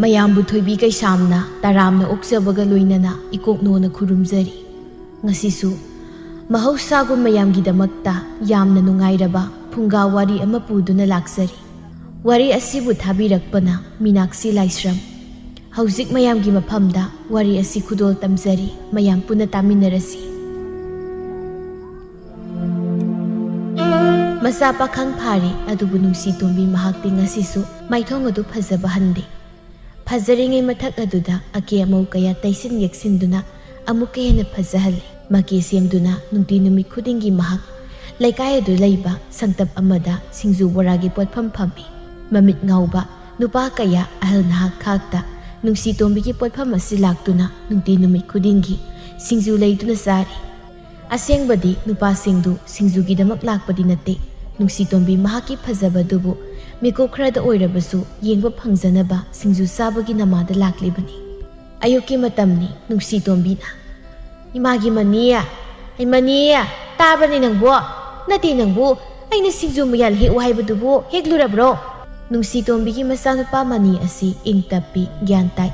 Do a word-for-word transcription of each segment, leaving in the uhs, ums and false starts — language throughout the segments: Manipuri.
ꯃꯌꯥꯝꯕꯨ ꯊꯣꯏꯕꯤ ꯀꯩꯁꯥꯝꯅ ꯇꯔꯥꯝꯅ ꯑꯣꯛꯆꯕꯒ ꯂꯣꯏꯅꯅ ꯏꯀꯣꯛꯅꯣꯅ ꯈꯨꯔꯨꯝꯖꯔꯤ꯫ ꯉꯁꯤꯁꯨ ꯃꯍꯧꯁꯥꯒꯨꯝ ꯃꯌꯥꯝꯒꯤꯗꯃꯛꯇ ꯌꯥꯝꯅ ꯅꯨꯡꯉꯥꯏꯔꯕ ꯐꯨꯡꯒꯥ ꯋꯥꯔꯤ ꯑꯃ ꯄꯨꯗꯨꯅ ꯂꯥꯛꯆꯔꯤ꯫ ꯋꯥꯔꯤ ꯑꯁꯤꯕꯨ ꯊꯥꯕꯤꯔꯛꯄꯅ ꯃꯤꯅꯥꯛꯁꯤ ꯂꯥꯏꯁ꯭ꯔꯝ꯫ ꯍꯧꯖꯤꯛ ꯃꯌꯥꯝꯒꯤ ꯃꯐꯝꯗ ꯋꯥꯔꯤ ꯑꯁꯤ ꯈꯨꯗꯣꯜ ꯇꯝꯖꯔꯤ, ꯃꯌꯥꯝ ꯄꯨꯟꯅ ꯇꯥꯃꯤꯟꯅꯔꯁꯤ꯫ ꯃꯆꯥ ꯄꯥꯈꯪ ꯐꯥꯔꯦ, ꯑꯗꯨꯕꯨ ꯅꯨꯡꯁꯤ ꯇꯣꯝꯕꯤ ꯃꯍꯥꯛꯇꯤ ꯉꯁꯤꯁꯨ ꯃꯥꯏꯊꯣꯡ ꯑꯗꯨ ꯐꯖꯕ ꯍꯟꯗꯦ꯫ ꯐꯖꯔꯤꯉꯩ ꯃꯊꯛ ꯑꯗꯨꯗ ꯑꯀꯦ ꯑꯃꯧ ꯀꯌꯥ ꯇꯩꯁꯤꯟ ꯌꯦꯛꯁꯤꯟꯗꯨꯅ ꯑꯃꯨꯛꯀ ꯍꯦꯟꯅ ꯐꯖꯍꯜꯂꯤ꯫ ꯃꯀꯦ ꯁꯦꯝꯗꯨꯅ ꯅꯨꯡꯇꯤ ꯅꯨꯃꯤꯠ ꯈꯨꯗꯤꯡꯒꯤ ꯃꯍꯥꯛ ꯂꯩꯀꯥꯏ ꯑꯗꯨ ꯂꯩꯕ ꯁꯪꯇꯞ ꯑꯃꯗ ꯁꯤꯡꯖꯨ ꯕꯣꯔꯥꯒꯤ ꯄꯣꯠꯐꯝ ꯐꯝꯃꯤ꯫ ꯃꯃꯤꯠ ꯉꯥꯎꯕ ꯅꯨꯄꯥ ꯀꯌꯥ, ꯑꯍꯜ ꯅꯍꯥ ꯈꯥꯛꯇ ꯅꯨꯡꯁꯤ ꯇꯣꯝꯕꯤꯒꯤ ꯄꯣꯠꯐꯝ ꯑꯁꯤ ꯂꯥꯛꯇꯨꯅ ꯅꯨꯡꯇꯤ ꯅꯨꯃꯤꯠ ꯈꯨꯗꯤꯡꯒꯤ ꯁꯤꯡꯖꯨ ꯂꯩꯗꯨꯅ ꯆꯥꯔꯤ꯫ ꯑꯁꯦꯡꯕꯗꯤ ꯅꯨꯄꯥꯁꯤꯡꯗꯨ ꯁꯤꯡꯖꯨꯒꯤꯗꯃꯛ ꯂꯥꯛꯄꯗꯤ ꯅꯠꯇꯦ꯫ ꯅꯨꯡꯁꯤ ꯇꯣꯝꯕꯤ ꯃꯍꯥꯛꯀꯤ ꯐꯖꯕꯗꯨꯕꯨ ꯃꯤꯀꯨꯞ ꯈꯔꯗ ꯑꯣꯏꯔꯕꯁꯨ ꯌꯦꯡꯕ ꯐꯪꯖꯅꯕ ꯁꯤꯡꯖꯨ ꯆꯥꯕꯒꯤ ꯅꯃꯥꯗ ꯂꯥꯛꯂꯤꯕꯅꯤ꯫ ꯑꯌꯨꯛꯀꯤ ꯃꯇꯝꯅꯤ꯫ ꯅꯨꯡꯁꯤ ꯇꯣꯝꯕꯤꯅ, "ꯏꯃꯥꯒꯤ ꯃꯅꯤ, ꯑꯩ ꯃꯅꯤ, ꯇꯥꯕ꯭ꯔꯅꯤ ꯅꯪꯕꯨ? ꯅꯠꯇꯦ ꯅꯪꯕꯨ, ꯑꯩꯅ ꯁꯤꯡꯖꯨ ꯃꯌꯥꯜ ꯍꯦꯛꯎ ꯍꯥꯏꯕꯗꯨꯕꯨ ꯍꯦꯛꯂꯨꯔꯕ꯭ꯔꯣ?" ꯅꯨꯡꯁꯤ ꯇꯣꯝꯕꯤꯒꯤ ꯃꯆꯥꯅꯨꯄꯥ ꯃꯅꯤ ꯑꯁꯤ ꯏꯪ ꯇꯞꯄꯤ, ꯒ꯭ꯌꯥꯟ ꯇꯥꯏ꯫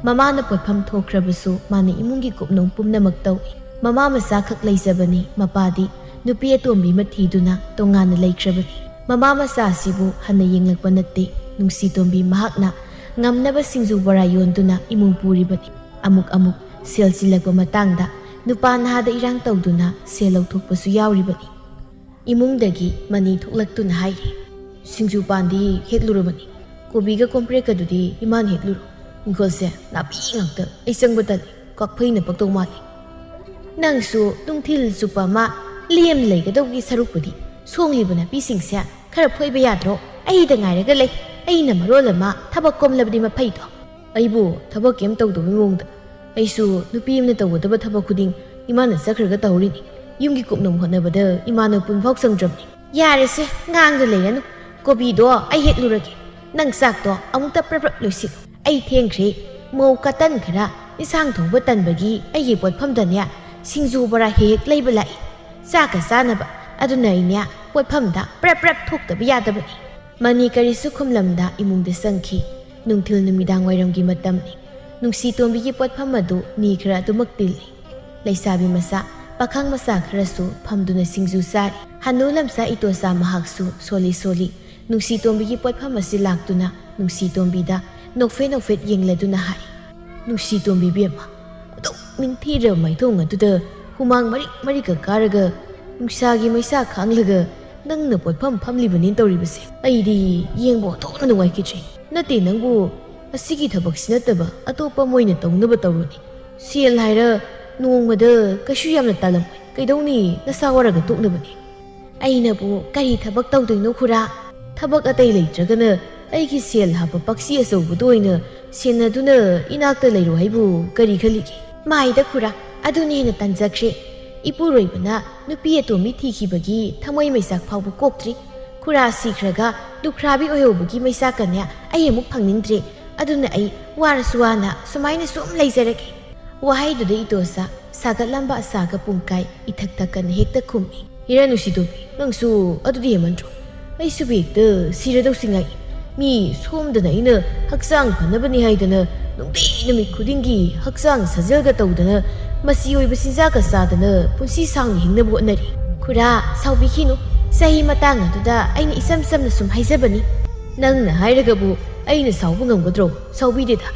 ꯃꯃꯥꯅ ꯄꯣꯠꯐꯝ ꯊꯣꯛꯈ꯭ꯔꯕꯁꯨ ꯃꯥꯅ ꯏꯃꯨꯡꯒꯤ ꯀꯨꯞꯅꯣꯝ ꯄꯨꯝꯅꯃꯛ ꯇꯧꯏ꯫ ꯃꯃꯥ ꯃꯆꯥꯈꯛ ꯂꯩꯖꯕꯅꯤ꯫ ꯃꯄꯥꯗꯤ ꯅꯨꯄꯤ ꯑꯇꯣꯝꯕꯤ ꯑꯃ ꯊꯤꯗꯨꯅ ꯇꯣꯉꯥꯟꯅ ꯂꯩꯈ꯭ꯔꯕꯅꯤ꯫ ꯃꯃꯥ ꯃꯆꯥ ꯑꯁꯤꯕꯨ ꯍꯟꯅ ꯌꯦꯡꯂꯛꯄ ꯅꯠꯇꯦ꯫ ꯅꯨꯡꯁꯤ ꯇꯣꯝꯕꯤ ꯃꯍꯥꯛꯅ ꯉꯝꯅꯕ ꯁꯤꯡꯖꯨ ꯕꯣꯔꯥ ꯌꯣꯟꯗꯨꯅ ꯏꯃꯨꯡ ꯄꯨꯔꯤꯕꯅꯤ꯫ ꯑꯃꯨꯛ ꯑꯃꯨꯛ ꯁꯦꯜ ꯆꯤꯜꯂꯛꯄ ꯃꯇꯥꯡꯗ ꯅꯨꯄꯥ ꯅꯍꯥꯗ ꯏꯔꯥꯡ ꯇꯧꯗꯨꯅ ꯁꯦꯜ ꯂꯧꯊꯣꯛꯄꯁꯨ ꯌꯥꯎꯔꯤꯕꯅꯤ꯫ ꯏꯃꯨꯡꯗꯒꯤ ꯃꯅꯤ ꯊꯣꯛꯂꯛꯇꯨꯅ ꯍꯥꯏꯔꯤ, "ꯁꯤꯡꯖꯨ ꯄꯥꯟꯗꯤ ꯍꯦꯛꯂꯨꯔꯕꯅꯤ꯫ ꯀꯣꯕꯤꯒ ꯀꯣꯝꯄ꯭ꯔꯦꯛꯀꯗꯨꯗꯤ ꯏꯃꯥꯅ ꯍꯦꯛꯂꯨꯔꯣ꯫ ꯏꯪꯈꯣꯜꯁꯦ ꯅꯥꯄꯤ ꯉꯥꯛꯇ, ꯑꯩ ꯆꯪꯕ ꯇꯜꯂꯤ꯫ ꯀꯥꯛꯐꯩꯅ ꯄꯛꯇꯧ ꯃꯥꯜꯂꯤ꯫ ꯅꯪꯁꯨ ꯅꯨꯡꯊꯤꯜ ꯆꯨꯞꯄ ꯑꯃ ꯂꯦꯝ ꯂꯩꯒꯗꯧꯕꯒꯤ ꯁꯔꯨꯛꯄꯨꯗꯤ ꯁꯣꯡꯂꯤꯕ ꯅꯥꯄꯤꯁꯤꯡꯁꯦ ꯈꯔ ꯐꯣꯏꯕ ꯌꯥꯗ꯭ꯔꯣ? ꯑꯩꯗ ꯉꯥꯏꯔꯒ ꯂꯩ꯫ ꯑꯩꯅ ꯃꯔꯣꯜ ꯑꯃ ꯊꯕꯛ ꯀꯣꯝꯂꯕꯗꯤ ꯃꯐꯩꯗꯣ꯫ ꯑꯩꯕꯨ ꯊꯕꯛ ꯀꯩꯝ ꯇꯧꯗꯕꯒꯤ ꯃꯑꯣꯡꯗ꯫ ꯑꯩꯁꯨ ꯅꯨꯄꯤ ꯑꯃꯅ ꯇꯧꯒꯗꯕ ꯊꯕꯛ ꯈꯨꯗꯤꯡ ꯏꯃꯥꯅ ꯆꯠꯈ꯭ꯔꯒ ꯇꯧꯔꯤꯅꯤ꯫ ꯌꯨꯝꯒꯤ ꯀꯨꯞꯅꯣꯝ ꯍꯣꯠꯅꯕꯗ ꯏꯃꯥꯅ ꯄꯨꯡꯐꯥꯎ ꯁꯪꯗ꯭ꯔꯕꯅꯤ꯫" "ꯌꯥꯔꯦꯁꯦ, ꯉꯥꯡꯗ ꯂꯩꯔꯅꯨ꯫ ꯀꯣꯕꯤꯗꯣ ꯑꯩ ꯍꯦꯛꯂꯨꯔꯒꯦ꯫ ꯅꯪ ꯆꯥꯛꯇꯣ ꯑꯃꯨꯛꯇ ꯄ꯭ꯔꯞ ꯄ꯭ꯔꯞ ꯂꯣꯏꯁꯤꯜꯂꯨ꯫ ꯑꯩ ꯊꯦꯡꯈ꯭ꯔꯦ꯫ ꯃꯧ ꯀꯇꯟ ꯈꯔ ꯏꯟꯁꯥꯡ ꯊꯣꯡꯕ ꯇꯟꯕꯒꯤ ꯑꯩꯒꯤ ꯄꯣꯠꯐꯝꯗꯅꯦ ꯁꯤꯡꯖꯨ ꯕꯣꯔꯥ ꯍꯦꯛ ꯍꯦꯛ ꯂꯩꯕ ꯂꯥꯛꯏ꯫ ꯆꯥꯛꯀ ꯆꯥꯅꯕ꯫ ꯑꯗꯨꯅ ꯑꯩꯅꯦ ꯄꯣꯠꯐꯝꯗ ꯄ꯭ꯔꯞ ꯄ꯭ꯔꯞ ꯊꯣꯛꯇꯕ ꯌꯥꯗꯕꯅꯤ꯫" ꯃꯅꯤ ꯀꯔꯤꯁꯨ ꯈꯨꯝꯂꯝꯗ ꯏꯃꯨꯡꯗ ꯆꯪꯈꯤ꯫ ꯅꯨꯡꯊꯤꯜ ꯅꯨꯃꯤꯗꯥꯡ ꯋꯥꯏꯔꯝꯒꯤ ꯃꯇꯝꯅꯤ꯫ ꯅꯨꯡꯁꯤ ꯇꯣꯝꯕꯤꯒꯤ ꯄꯣꯠꯐꯝ ꯑꯗꯨ ꯃꯤ ꯈꯔ ꯑꯗꯨꯃꯛ ꯇꯤꯜꯂꯤ꯫ ꯂꯩꯁꯥꯕꯤ ꯃꯆꯥ, ꯄꯥꯈꯪ ꯃꯆꯥ ꯈꯔꯁꯨ ꯐꯝꯗꯨꯅ ꯁꯤꯡꯖꯨ ꯆꯥꯔꯤ꯫ ꯍꯅꯨ ꯂꯝꯁꯥ ꯏꯇꯣꯆꯥ ꯃꯍꯥꯛꯁꯨ ꯁꯣꯜꯂꯤ ꯁꯣꯜꯂꯤ ꯅꯨꯡꯁꯤ ꯇꯣꯝꯕꯤꯒꯤ ꯄꯣꯠꯐꯝ ꯑꯁꯤ ꯂꯥꯛꯇꯨꯅ ꯅꯨꯡꯁꯤ ꯇꯣꯝꯕꯤꯗ ꯅꯣꯛꯐꯦꯠ ꯅꯣꯛꯐꯦꯠ ꯌꯦꯡꯂꯗꯨꯅ ꯍꯥꯏ, "ꯅꯨꯡꯁꯤ ꯇꯣꯝꯕꯤ ꯕꯦꯝꯃ, ꯑꯗꯨꯛ ꯅꯤꯡꯊꯤꯔꯕ ꯃꯥꯏꯊꯣꯡ ꯑꯗꯨꯗ ꯍꯨꯃꯥꯡ ꯃꯔꯤꯛ ꯃꯔꯤꯛꯀ ꯀꯥꯔꯒ ꯅꯨꯡꯁꯥꯒꯤ ꯃꯩꯁꯥ ꯈꯥꯡꯂꯒ ꯅꯪꯅ ꯄꯣꯠꯐꯝ ꯐꯝꯂꯤꯕꯅꯦꯅ ꯇꯧꯔꯤꯕꯁꯦ, ꯑꯩꯗꯤ ꯌꯦꯡꯕ ꯑꯣꯟꯊꯣꯛꯅ ꯅꯨꯡꯉꯥꯏꯈꯤꯗ꯭ꯔꯦ꯫ ꯅꯠꯇꯦ, ꯅꯪꯕꯨ ꯑꯁꯤꯒꯤ ꯊꯕꯛꯁꯤ ꯅꯠꯇꯕ ꯑꯇꯣꯞꯄ ꯑꯃ ꯑꯣꯏꯅ ꯇꯧꯅꯕ ꯇꯧꯔꯨꯅꯦ꯫ ꯁꯦꯜ ꯍꯥꯏꯔ ꯅꯣꯡꯃꯗ ꯀꯩꯁꯨ ꯌꯥꯝꯅ ꯇꯥꯜꯂꯝꯃꯣꯏ꯫ ꯀꯩꯗꯧꯅꯤ ꯅꯁꯥ ꯋꯥꯔꯒ ꯇꯣꯛꯅꯕꯅꯦ?" "ꯑꯩꯅꯕꯨ ꯀꯔꯤ ꯊꯕꯛ ꯇꯧꯗꯣꯏꯅꯣ ꯈꯨꯔꯥ? ꯊꯕꯛ ꯑꯇꯩ ꯂꯩꯇ꯭ꯔꯒꯅ ꯑꯩꯒꯤ ꯁꯦꯜ ꯍꯥꯞꯄ ꯄꯥꯛꯁꯤ ꯑꯆꯧꯕꯗꯣ ꯑꯣꯏꯅ ꯁꯦꯟꯅꯗꯨꯅ ꯏꯅꯥꯛꯇ ꯂꯩꯔꯣ ꯍꯥꯏꯕꯨ ꯀꯔꯤ ꯈꯜꯂꯤꯒꯦ?" "ꯃꯥꯏꯗ ꯈꯨꯔꯥ, ꯑꯗꯨꯅ ꯍꯦꯟꯅ ꯇꯟꯖꯈ꯭ꯔꯦ꯫ ꯏꯄꯨꯔꯣꯏꯕꯅ ꯅꯨꯄꯤ ꯑꯇꯣꯝꯕꯤ ꯊꯤꯈꯤꯕꯒꯤ ꯊꯃꯣꯏ ꯃꯩꯆꯥꯛ ꯐꯥꯎꯕ ꯀꯣꯛꯇ꯭ꯔꯤ꯫ ꯈꯨꯔꯥ ꯁꯤꯈ꯭ꯔꯒ ꯂꯨꯈ꯭ꯔꯥꯕꯤ ꯑꯣꯏꯍꯧꯕꯒꯤ ꯃꯩꯆꯥꯛꯀꯅꯦ ꯑꯩ ꯑꯃꯨꯛ ꯐꯪꯅꯤꯡꯗ꯭ꯔꯦ꯫ ꯑꯗꯨꯅ ꯑꯩ ꯋꯥꯔꯁꯨ ꯋꯥꯅ ꯁꯨꯃꯥꯏꯅ ꯁꯨꯝ ꯂꯩꯖꯔꯒꯦ꯫" ꯋꯥꯍꯩꯗꯨꯗ ꯏꯇꯣꯆꯥ ꯁꯥꯒꯠꯂꯝꯕ ꯑꯁꯥꯒ ꯄꯨꯡꯀꯥꯏ ꯏꯊꯛ ꯊꯛꯀꯅ ꯍꯦꯛꯇ ꯈꯨꯝꯃꯤ꯫ "ꯍꯦꯔꯥ ꯅꯨꯡꯁꯤꯇꯣꯝꯕꯤ, ꯅꯪꯁꯨ ꯑꯗꯨꯗꯤ ꯍꯦꯟꯃꯟꯗ꯭ꯔꯣ? ꯑꯩꯁꯨ ꯍꯦꯛꯇ ꯁꯤꯔꯗꯧꯁꯤ ꯉꯥꯏ꯫ ꯃꯤ ꯁꯣꯝꯗꯅ ꯑꯩꯅ ꯍꯛꯆꯥꯡ ꯐꯅꯕꯅꯤ ꯍꯥꯏꯗꯅ ꯅꯨꯡꯇꯤ ꯅꯨꯃꯤꯠ ꯈꯨꯗꯤꯡꯒꯤ ꯍꯛꯆꯥꯡ ꯁꯥꯖꯦꯜꯒ ꯇꯧꯗꯅ ꯃꯆꯤ ꯑꯣꯏꯕ ꯆꯤꯟꯖꯥꯛꯀ ꯆꯥꯗꯅ ꯄꯨꯟꯁꯤ ꯁꯥꯡꯅ ꯍꯤꯡꯅꯕ ꯍꯣꯠꯅꯔꯤ꯫" "ꯈꯨꯔꯥ, ꯁꯥꯎꯕꯤꯈꯤꯅꯨ꯫ ꯆꯍꯤ ꯃꯇꯥꯡ ꯑꯗꯨꯗ ꯑꯩꯅ ꯏꯆꯝ ꯆꯝꯅ ꯁꯨꯝ ꯍꯥꯏꯖꯕꯅꯤ꯫" "ꯅꯪꯅ ꯍꯥꯏꯔꯒꯕꯨ ꯑꯩꯅ ꯁꯥꯎꯕ ꯉꯝꯒꯗ꯭ꯔꯣ? ꯁꯥꯎꯕꯤꯗꯦꯗ꯫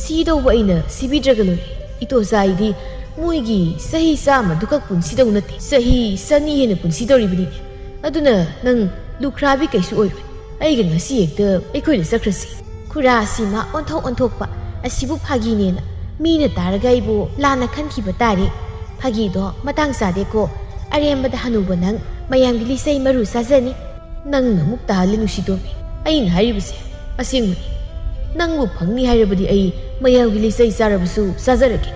ꯁꯤꯗꯧꯕ ꯑꯩꯅ ꯁꯤꯕꯤꯗ꯭ꯔꯒ ꯂꯣꯏꯔꯦ꯫ ꯏꯇꯣꯆꯥ ꯑꯩꯗꯤ ꯃꯣꯏꯒꯤ ꯆꯍꯤ ꯆꯥꯝꯃꯗꯨꯈꯛ ꯄꯨꯟꯁꯤꯗꯧ ꯅꯠꯇꯦ, ꯆꯍꯤ ꯆꯅꯤ ꯍꯦꯟꯅ ꯄꯨꯟꯁꯤꯗꯧꯔꯤꯕꯅꯤꯅꯦ꯫ ꯑꯗꯨꯅ ꯅꯪ ꯂꯨꯈ꯭ꯔꯥꯕꯤ ꯀꯩꯁꯨ ꯑꯣꯏꯔꯣꯏ꯫ ꯑꯩꯒ ꯉꯁꯤ ꯍꯦꯛꯇ ꯑꯩꯈꯣꯏꯗ ꯆꯠꯈ꯭ꯔꯁꯤ꯫" ꯈꯨꯔꯥ ꯑꯁꯤ ꯃꯥ ꯑꯣꯟꯊꯣꯛ ꯑꯣꯟꯊꯣꯛꯄ, ꯑꯁꯤꯕꯨ ꯐꯥꯒꯤꯅꯦꯅ ꯃꯤꯅ ꯇꯥꯔꯒ ꯑꯩꯕꯨ ꯂꯥꯟꯅ ꯈꯟꯈꯤꯕ ꯇꯥꯔꯦ꯫ "ꯐꯥꯒꯤꯗꯣ ꯃꯇꯥꯡ ꯆꯥꯗꯦꯀꯣ꯫ ꯑꯔꯦꯝꯕꯗ ꯍꯅꯨꯕ ꯅꯪ ꯃꯌꯥꯝꯒꯤ ꯂꯤꯆꯩ ꯃꯔꯨ ꯆꯥꯖꯅꯤ꯫" "ꯅꯪꯅ ꯑꯃꯨꯛ ꯇꯥꯍꯜꯂꯤ ꯅꯨꯡꯁꯤꯇꯣꯝꯕꯤ꯫ ꯑꯩꯅ ꯍꯥꯏꯔꯤꯕꯁꯦ ꯑꯁꯦꯡꯕꯅꯤ꯫ ꯅꯪꯕꯨ ꯐꯪꯅꯤ ꯍꯥꯏꯔꯕꯗꯤ ꯑꯩ ꯃꯌꯥꯝꯒꯤ ꯂꯤꯆꯩ ꯆꯥꯔꯕꯁꯨ ꯆꯥꯖꯔꯒꯦ꯫